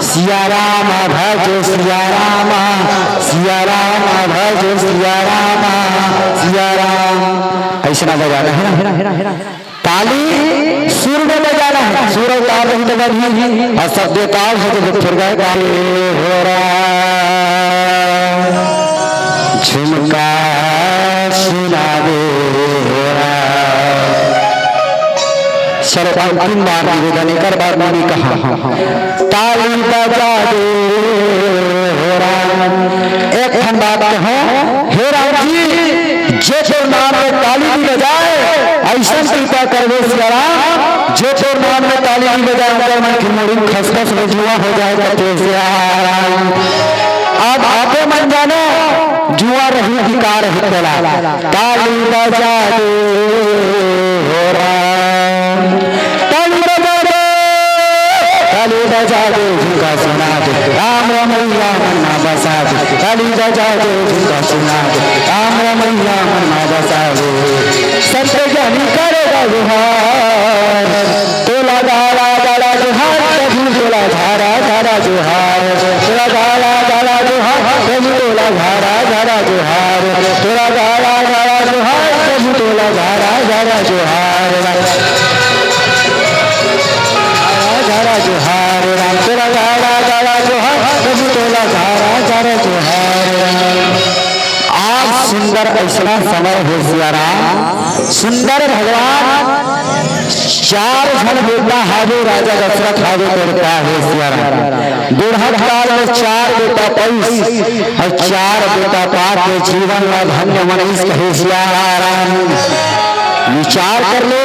सिया राम भजो सिया राम, सिया राम भजो सिया राम, सिया राम, अइसना बजाना हे ना। ताली सुर में बजाना हे, सुर अउ ताल रही त बजही, अउ शब्द ताल हे त फिर गए ताली हो रहा। झुमका सुनावे हो राम। चलो, अंतिम बार निवेदन, एकर बाद नइ कहा। ताली बजा दे हो राम। एक ठन बात कहो, हे राम जी, जे तोर नाम में ताली नइ बजाए, अइसन कृपा करबे सिया राम, जे तोर नाम में ताली नइ बजाए, ओकर मन के मुड़ी खसखस में जुआ हो जाए, कथे सिया राम। अब आपे मन जानो, जुआ रही कि का रही तेला। ताली बजा दे हो राम, ताली बजा दे, ताली बजा दे, झुमका सुना दे, राम रमैया मन मा बसा दे। ताली बजा दे, झुमका सुना दे, राम रमैया मन मा बसा दे। संत ज्ञानी करेगा जोहार, तोला गाड़ा गाड़ा जोहार, प्रभु तोला झारा झारा जोहार, तोला गाड़ा गाड़ा जोहार, प्रभु तोला झारा घरा जोहार, तोला घरा घरा जोहार, प्रभु तोला घरा घरा जोहार। घरा घरा जोहार राम, तोला घरा घरा जोहार, प्रभु तोला घरा घरा जोहार राम। आज सुंदर अइसना समय हे सिया राम, सुंदर भगवान चार झन बेटा हावे, राजा दशरथ हावे, बेटा हे सिया राम। बुढ़त काल में चार बेटा पइस अउ चार बेटा पाके जीवन ला धन्य मनइस कहे सिया राम। विचार कर ले,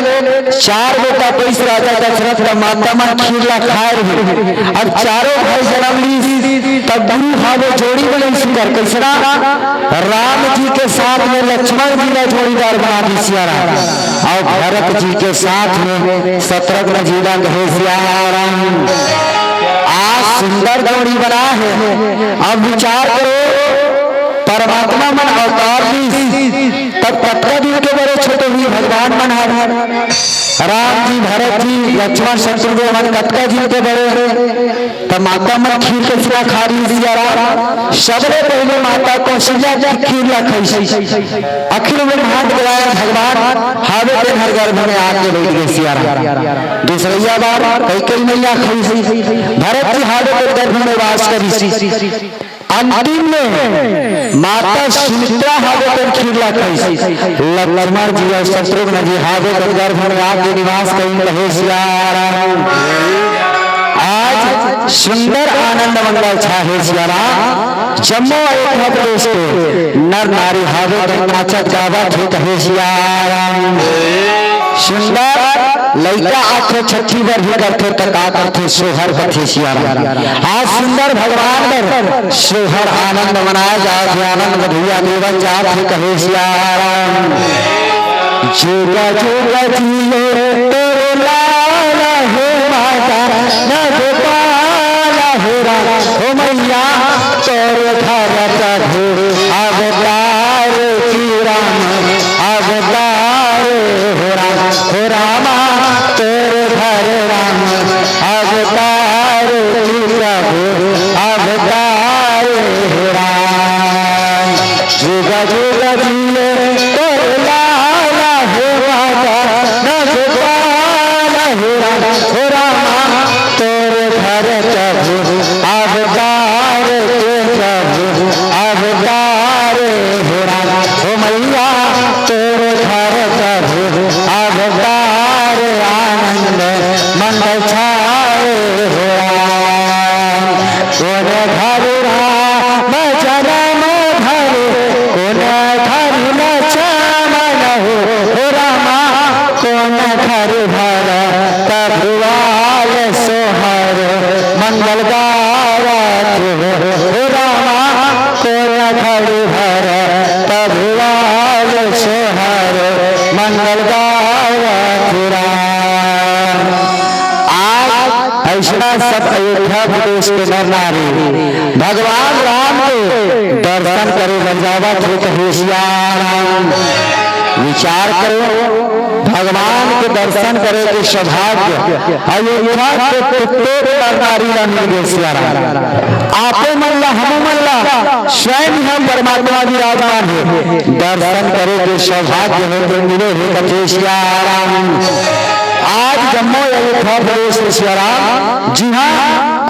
चार बेटा पइस राजा दशरथ ला, माता मन खीर ला खाए रहिन। अब चारों भाई जनम लीस, तब गुरु हावे जोड़ी बनइस सुंदर कइसना। राम जी के साथ में लक्ष्मण जी ला जोड़ीदार बना दिस सिया राम, अउ भरत जी के साथ में शत्रुघ्न जी ला कहे सिया राम। आज सुंदर जोड़ी बना हे। अब विचार करो, परमात्मा मन अवतार लीस, तब कतका दिन के बड़े छोटे हुई भगवान मन हर। राम जी, भरत जी, लक्ष्मण, शत्रुघ्न मन कतका दिन के बड़े। त माता मन खीर कइसना खा रही सिया राम। सबले पहिले माता कौशल्या जी खीर ला खइस। अखिल ब्रह्मांड के नायक भगवान हावे तेन हर गर्भ में आके बइठ गे सिया राम। दूसरइया बार कैकेयी मइया खइस। भरत जी हावे तेन गर्भ में वास करिस। अंतिम में माता सुमित्रा हावे तेन खीर ला खइस। लक्ष्मण जी अउ शत्रुघ्न जी हावे तेन गर्भ में आके निवास करिन कहे सिया राम। आज सुंदर आनंद मंगल छाहे सिया राम। जम्मो अयोध्या प्रदेश के नर नारी हावे तेन नाचत गावत हे कहे सिया राम। सुंदर लइका आथे छठी बर भी करथे त का करथे, सोहर करथे सिया राम। आज सुंदर भगवान बर सोहर आनंद मनाए जात हे, आनंद मधुआ देवल जात हे कहे सिया राम। जुगा जुगा जियो तोर लाल हे माता, नगपाल हे राम। हो मइया तोर घर प्रभु अवतार की राम, अवतार हो राम, हो रामा तोर घर राम, अवतार की प्रभु अवतार हो राम। जुग जुग जिए तोर लाला हे माता, नगपाल हे राम, हो रामा तोर घर प्रभु अवतार के प्रभु अवतार हो राम। हो मइया तोर घर प्रभु अवतार, आनंद मंगल छाए हो राम। कोन घर राम जनम धरे, कोन घर लक्ष्मण हो, हो रामा कोन घर भर तभुआल सोहर मंगल गावत हो, हो रामा कोन घर भर तभुआल सोहर मंगल गावत राम। आज अइसना सब अयोध्या प्रदेश के नर नारी भगवान राम के दर्शन करे बर जावत हे कहे सिया राम। विचार करो, भगवान के दर्शन करे के सौभाग्य अयोध्या के प्रत्येक नर नारी ला मिल गे सिया राम। आपो मन ला, हमो मन ला स्वयं हम परमात्मा विराजमान हे, दर्शन करे के सौभाग्य हे तो मिले हे कथे सिया राम। आज जम्मो अयोध्या प्रदेश के सिया राम, जिहाँ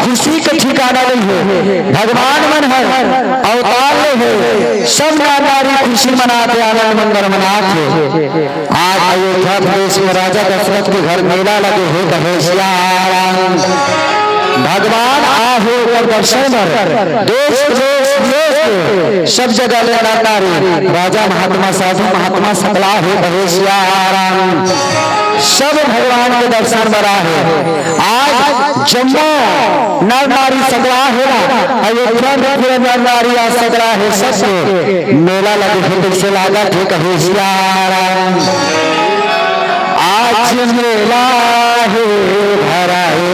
खुशी के ठिकाना नइ हे, भगवान मन हर अवतार ले हे, सब नर नारी खुशी मनात हे, आनंद मंगल मनात हे। आज अयोध्या प्रदेश में राजा दशरथ के घर मेला लगे हे कहे सिया राम। भगवान आहे ओकर दर्शन बर देश प्रदेश विदेश के सब जगह ले नर नारी राजा महात्मा साधु महात्मा सकला हे कहे सिया राम। सब भगवान के दर्शन बर आहे। आज जम्मो नर नारी सकला हे ना, अयोध्या में पूरा नर नारी आज सकला हे, सबके मेला लगे हे, कइसे लागत हे कहे सिया राम। आज मेला हे भरा हे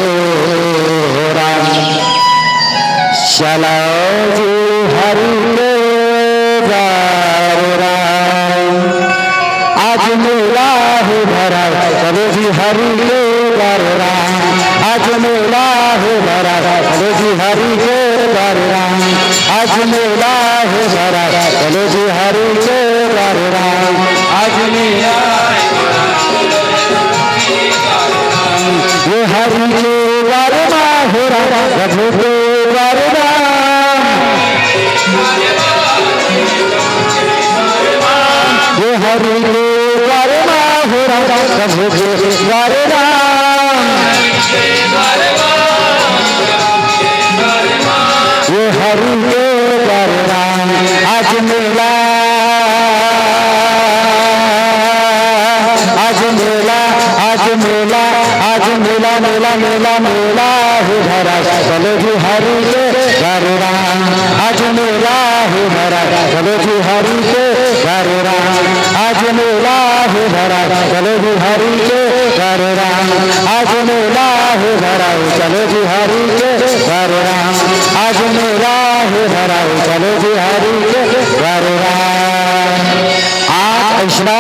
राम, चलो जी हरि के द्वार राम। आज मेला हे भरा, चलो जी हरि के द्वार राम। आज मेला हे भरा, चलो जी हरि के द्वार राम। आज मेला हे भरा, चलो जी हरि के बर राम, आज मेला। ये हरि के बर मा हो राम, प्रभु के बर राम। ये हरि के बर मा हो राम, प्रभु के बर राम। ये हरि के बर राम, आज मेला, आज मेला, आज मेला, आज मेला, मेला, मेला, मेला हे धरा, चलो जी हरि के बर राम। आज मेला हे धरा, चलो जी हरि के बर राम। आज मेला हे धरा, चलो जी हरि के बर राम। आज मेला हे धरा, चलो जी हरि के बर राम। आज मेला हे धरा, चलो जी हरि के बर राम। आज अइसना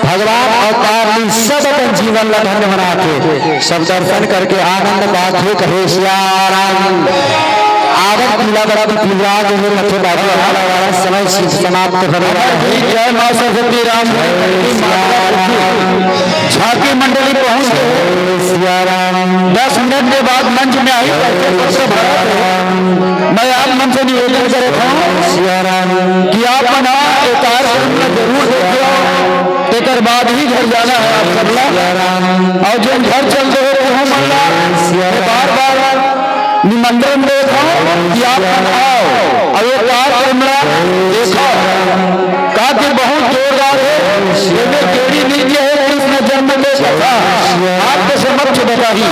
भगवान अवतार लीन, सब अपन जीवन ला धन्य बनाथे। सब दर्शन करके आनंद पाथे, कहे सिया राम। आवत पीला बत्ती पिलवा गे हे, कथे बाबू, वाला वाला समय समाप्त होने वाला हे। जय माँ सरस्वती राम। जय सिया राम। झांकी मंडली पहुंच गए। जय सिया राम। दस मिनट के बाद मंच में आई, जय सिया राम। मैं आप मन से निवेदन करत हूँ सिया राम। कि आप मन ह ए कार्यक्रम ला जरूर देखो, तेकर बाद ही घर जाना है आप सब ला। सिया राम। और जो घर चल रहे हो, वो मन ला सिया राम। बार बार निमंत्रण देत हूँ कि आप मन आओ और ये कार्यक्रम ला देखो। काके बहुत जोरदार हे, एमे केड़ी नृत्य हे, कृष्ण जन्म के कथा आपके समक्ष बताही।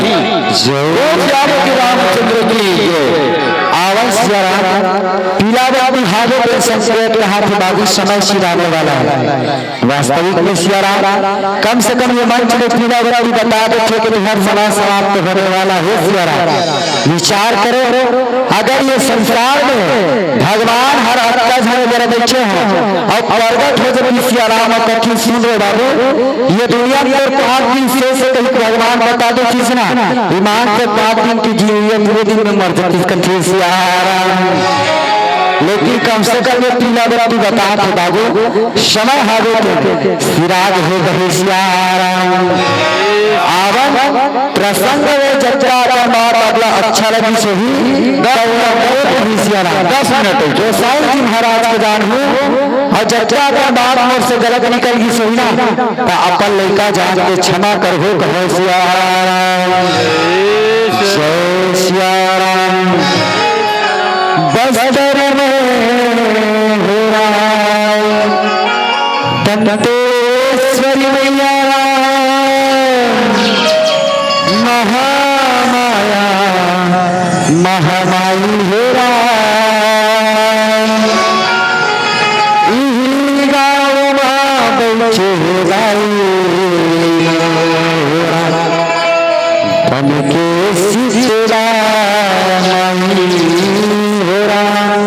जय। बोल श्याम के रामचंद्र की जय। आवत सिया राम, पीला बत्ती हावे तेन संकेत कहाथे बाबू, समय सिराने वाला हे। वास्तविक में सिया राम, कम से कम ये मंच में पीला बत्ती बता देथे कि तुम्हार समय समाप्त होने वाला हे सिया राम। विचार करो, अगर ये संसार में भगवान हर अतका झन जरा बइठे हों और प्रगट हो जतिस सिया राम और कथिन, सुन रे बाबू, ये दुनिया में तोर पाँच दिन शेष हे कहिके भगवान बता देतिस ना, ईमान से पाँच दिन के जीव ये पूरे दिन में मर जतिस, कथिन सिया राम। लेकिन कम से कम ये पीला बत्ती बतात हे बाबू, समय हावे ते सिरागे हे कहे सिया राम। आवन प्रसंग में जतरा अपन बात अगला अच्छा लगिस होही, गौरव मोर कहे सिया राम। दस मिनट हो। गोसाई जी महाराज के दान हो, और जतरा अपन बात मोर से गलत निकल गिस होही ना, त अपन लइका जान के क्षमा करहू कहे सिया राम। जय सिया राम। बस्तर में हो राम, दंतेश्वरी मैया राम, महामाया महामाई हो राम। इही गाँव मा बइठे बाई हो राम। बन के शीतला माई हो राम,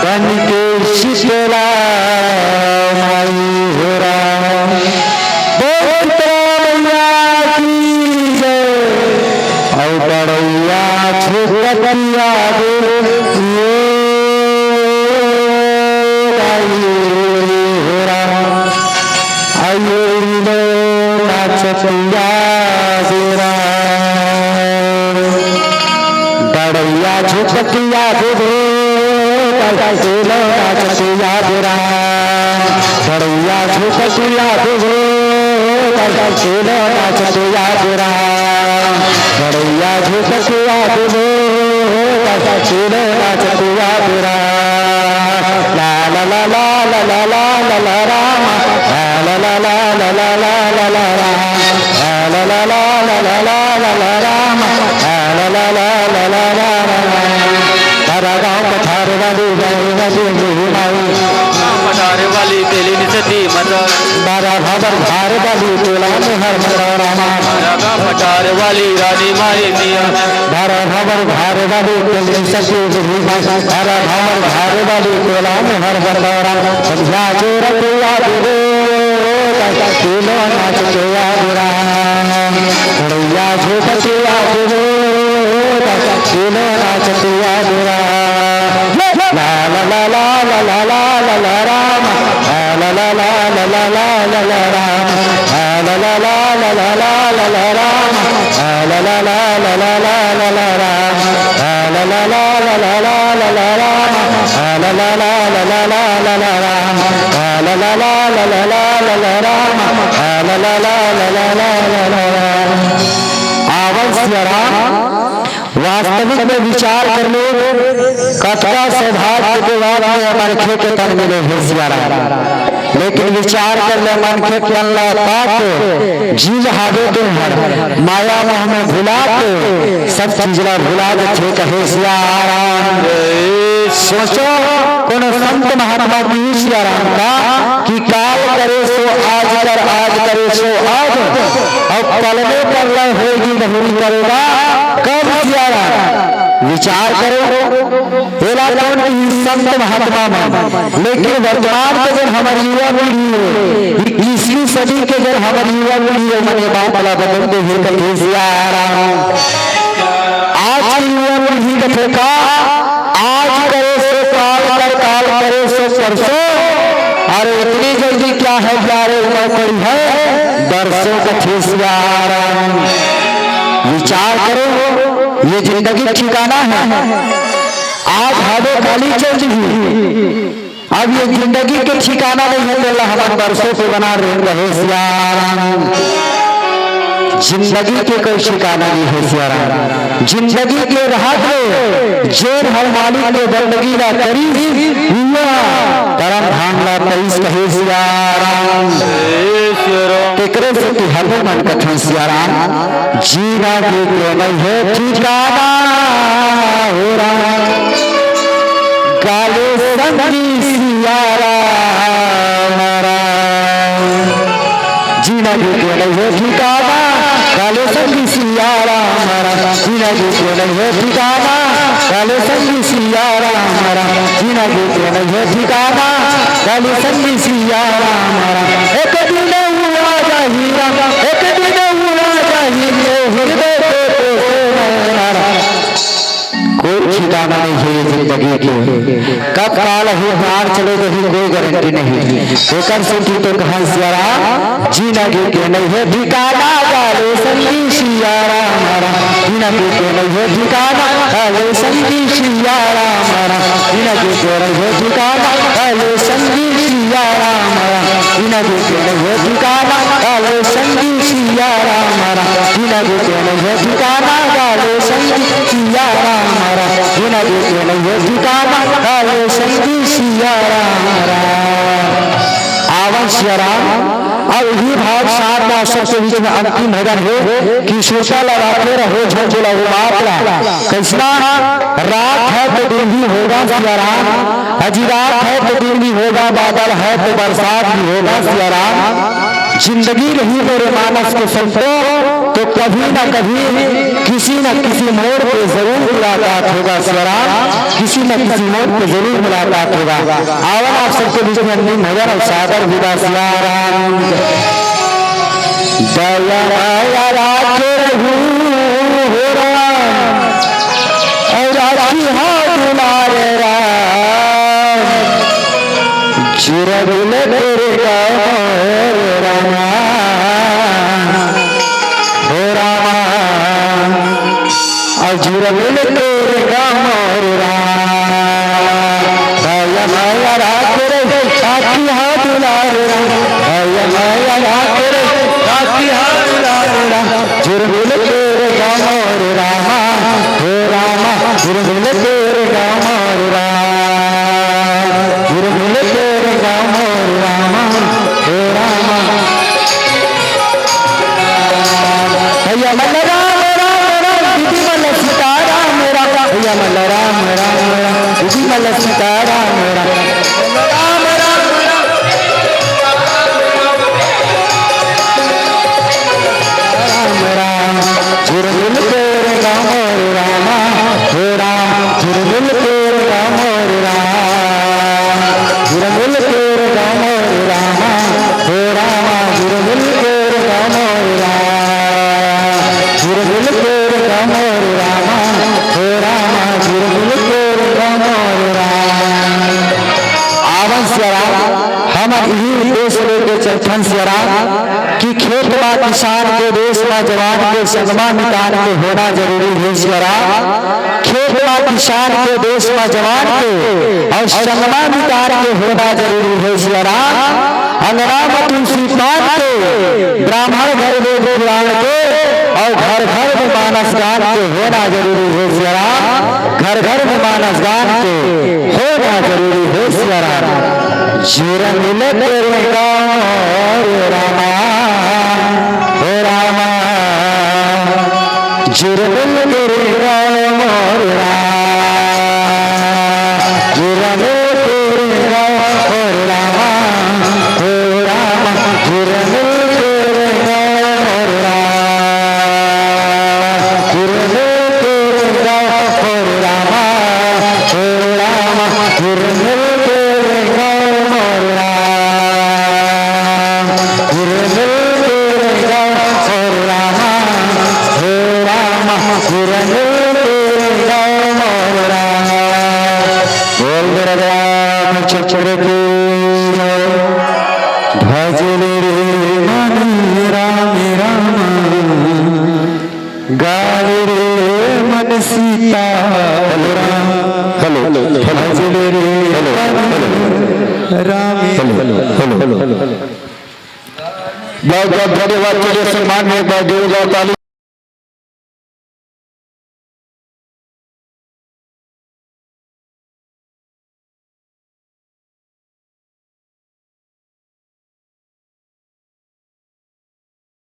बन के शीतला माई हो राम। बोल शीतला मैया की जय। और बड़ैया झुकतिया दे, ये गाई हो राम। आयो लो नाचतिया दे राम। बड़ैया झुकतिया दे रे, आयो लो नाचतिया दे राम। बड़ैया झुकतिया दे रे, आयो लो नाचतिया दे राम। बड़ैया झुकतिया दे रे, आयो लो नाचतिया दे राम। ला ला ला ला ला ला ला ला राम। ला ला ला ला ला ला ला ला राम। ला ला ला ला ला ला ला ला ला राम। ला ला ला ला ला ला ला ला राम। भरा गाँव पठार वाली, वाली, वाली, वाली माई। पठार वाली तेली निसती मत। बारा भाबर भार वाली तोला में हर मत रामा। रागा पठार वाली रानी माई मिया। भरा भाबर भार वाली तेली निसती मत। भरा भाबर भार वाली तोला में हर मत रामा। संध्या जोर पिया दे रे, किलो नाच के आगुरा। बड़ैया झूठ के आगुरा, किलो नाच के आगुरा। ला ला ला ला ला ला ला। आवत सिया राम, वास्तविक में विचार कर लो, कतका सौभाग्य के बाद में मनखे के तन मिले हे सिया राम। लेकिन विचार कर ले, मनखे तन ला पाके, जीव हावे तेहर माया मोह में भुला के, सब चीज ला भुला देथे कहे सिया राम। सोचो, कोनो संत महात्मा की सिया राम का कि काल करे सो आज कर, आज करे सो अब, अउ कल में कर ले होगी बहुरी करेगा कब सिया राम। विचार करो, एला कौन कही संत महात्मा मन, लेकिन वर्तमान के जन हमर युवा पीढ़ी हे, इक्कीसवीं सदी के जन हमर युवा पीढ़ी हे, मने बात ला बदल दे हे कथे सिया राम। आज के युवा पीढ़ी कथे का, आज करे सो काल कर, काल करे सो परसों, अरे इतनी जल्दी क्या है प्यारे, उम्र पड़ी है बरसों कथे सिया राम। विचार करो, ये जिंदगी ठिकाना है, आज हवे काली चल जही। अब ये जिंदगी के ठिकाना नहीं है, तेला हमन बरसों के बना रहे, रहे सिया राम। जिंदगी के कोई ठिकाना नहीं है सिया राम। जिंदगी के राहत में जेन हर मालिक के बंदगी ला करी, हुआ करम धाम ला पईस कहे सिया राम। तेकरे सेती हर मन कथन सिया राम, जीना के तो नहीं है ठिकाना हो राम। काले संगी सिया राम राम। जीना के तो नहीं है ठिकाना, काले संगी सिया राम राम। जीना के तो नहीं है ठिकाना, काले संगी सिया राम राम। जीना के तो नहीं है ठिकाना, काले संगी सिया राम राम। एक दिन हुआ जाही राम, एक दिन हुआ जाही, तो हृदय के तो से नैना राम। कोई ठिकाना नहीं है ये जिंदगी के, कब काल हो प्राण चले जाही, कोई गारंटी नहीं। एकर सेती तो कहा सिया राम, जीना के तो नहीं है ठिकाना, काले संगी सिया राम राम। जीना के तो नहीं है ठिकाना, काले संगी सिया राम राम। जीना के तो नहीं है ठिकाना, काले संगी सिया राम राम। जीना के तो नहीं है ठिकाना, काले संगी सिया राम राम। जीना के तो नहीं है ठिकाना, काले संगी सिया राम राम। जीना के तो नहीं है ठिकाना, काले संगी सिया राम राम। आवन सिया राम। अब यही भाव साथ में आप सबके बीच में अंतिम भजन हे कि सोचा लगाते रहो झंझोला वो बात ला। कैसना? रात है तो दिन भी होगा सिया राम, अजी रात है तो दिन भी होगा, बादल है तो बरसात भी होगा सिया राम। जिंदगी रही मेरे मानस के संतो, तो कभी ना कभी किसी न किसी मोड़ पे जरूर मुलाकात होगा सिया राम, किसी न किसी मोड़ पे जरूर मुलाकात होगा। आवन आप सबके बीच में अंतिम भजन और सादर विदा सिया राम। दया माया राखे रहू हो राम, और राखी हा दुलारे राम। जुरगुल तेरे गाँव रामा, हो रामा। अजुर मिल तोर गाँव रे राम। दया माया राख रे, राखी हा दुलार रे। दया माया राख रे, राखी हा दुलार रे। जुर मिल तोर गाँव रे रामा, हो रामा। जुर मिल तोर गाँव रे राम। जुर मिल तोर गाँव रे रामा, हो रामा। भैया मन राम राम राम, दीदी मन सीताराम राम। भैया मन राम राम राम, दीदी मन सीताराम राम। राम राम राम। राम राम। जुरमुल तोर गाँव रे रामा, हो राम। जुरमुल तोर गाँव रे राम। जुरमुल तोर गाँव रे रामा, हो रामा। जुरमुल तोर गाँव रे राम। जुरमुल तोर गाँव रे रामा, हो रामा। जुरमुल तोर गाँव रे राम। आवन सिया राम, हम हम इही उद्देश्य लेके चलथन सियाराम कि खेत मा किसान के, देश मा जवान के, संगमा मितान के होना जरूरी हे सियाराम। खेत मा किसान के, देश मा जवान के अउ संगमा मितान के होना जरूरी हे सियाराम। अंगना मा तुलसी पान के, ब्राह्मण घर वेद पुराण के अउ घर घर में मानस गान के होना जरूरी हे सियाराम। घर घर में मानस गान के होना जरूरी हे सियाराम। जुरमिल के रे गाँव मोर रामा, हो रामा। जुरमिल के रे गाँव मोर रामा। जुरमिल के रे गाँव मोर रामा, हो रामा। जुरमिल के रे गाँव मोर रामा। जुरमिल के रे गाँव मोर रामा, हो रामा। जुरमिल के रे गाँव मोर रामा। जुरमिल के रे गाँव मोर रामा, हो रामा। जुरमिल के रे गाँव मोर रामा। बोल दरबार चक्र के जय। भजले रे मन राम राम, गावे रे मन Sita Ram. Hello, hello, hello. भजले रे मन राम। Hello, hello, hello. बहुत बहुत धन्यवाद के लिए सम्मान में एक बार जोरदार ताली।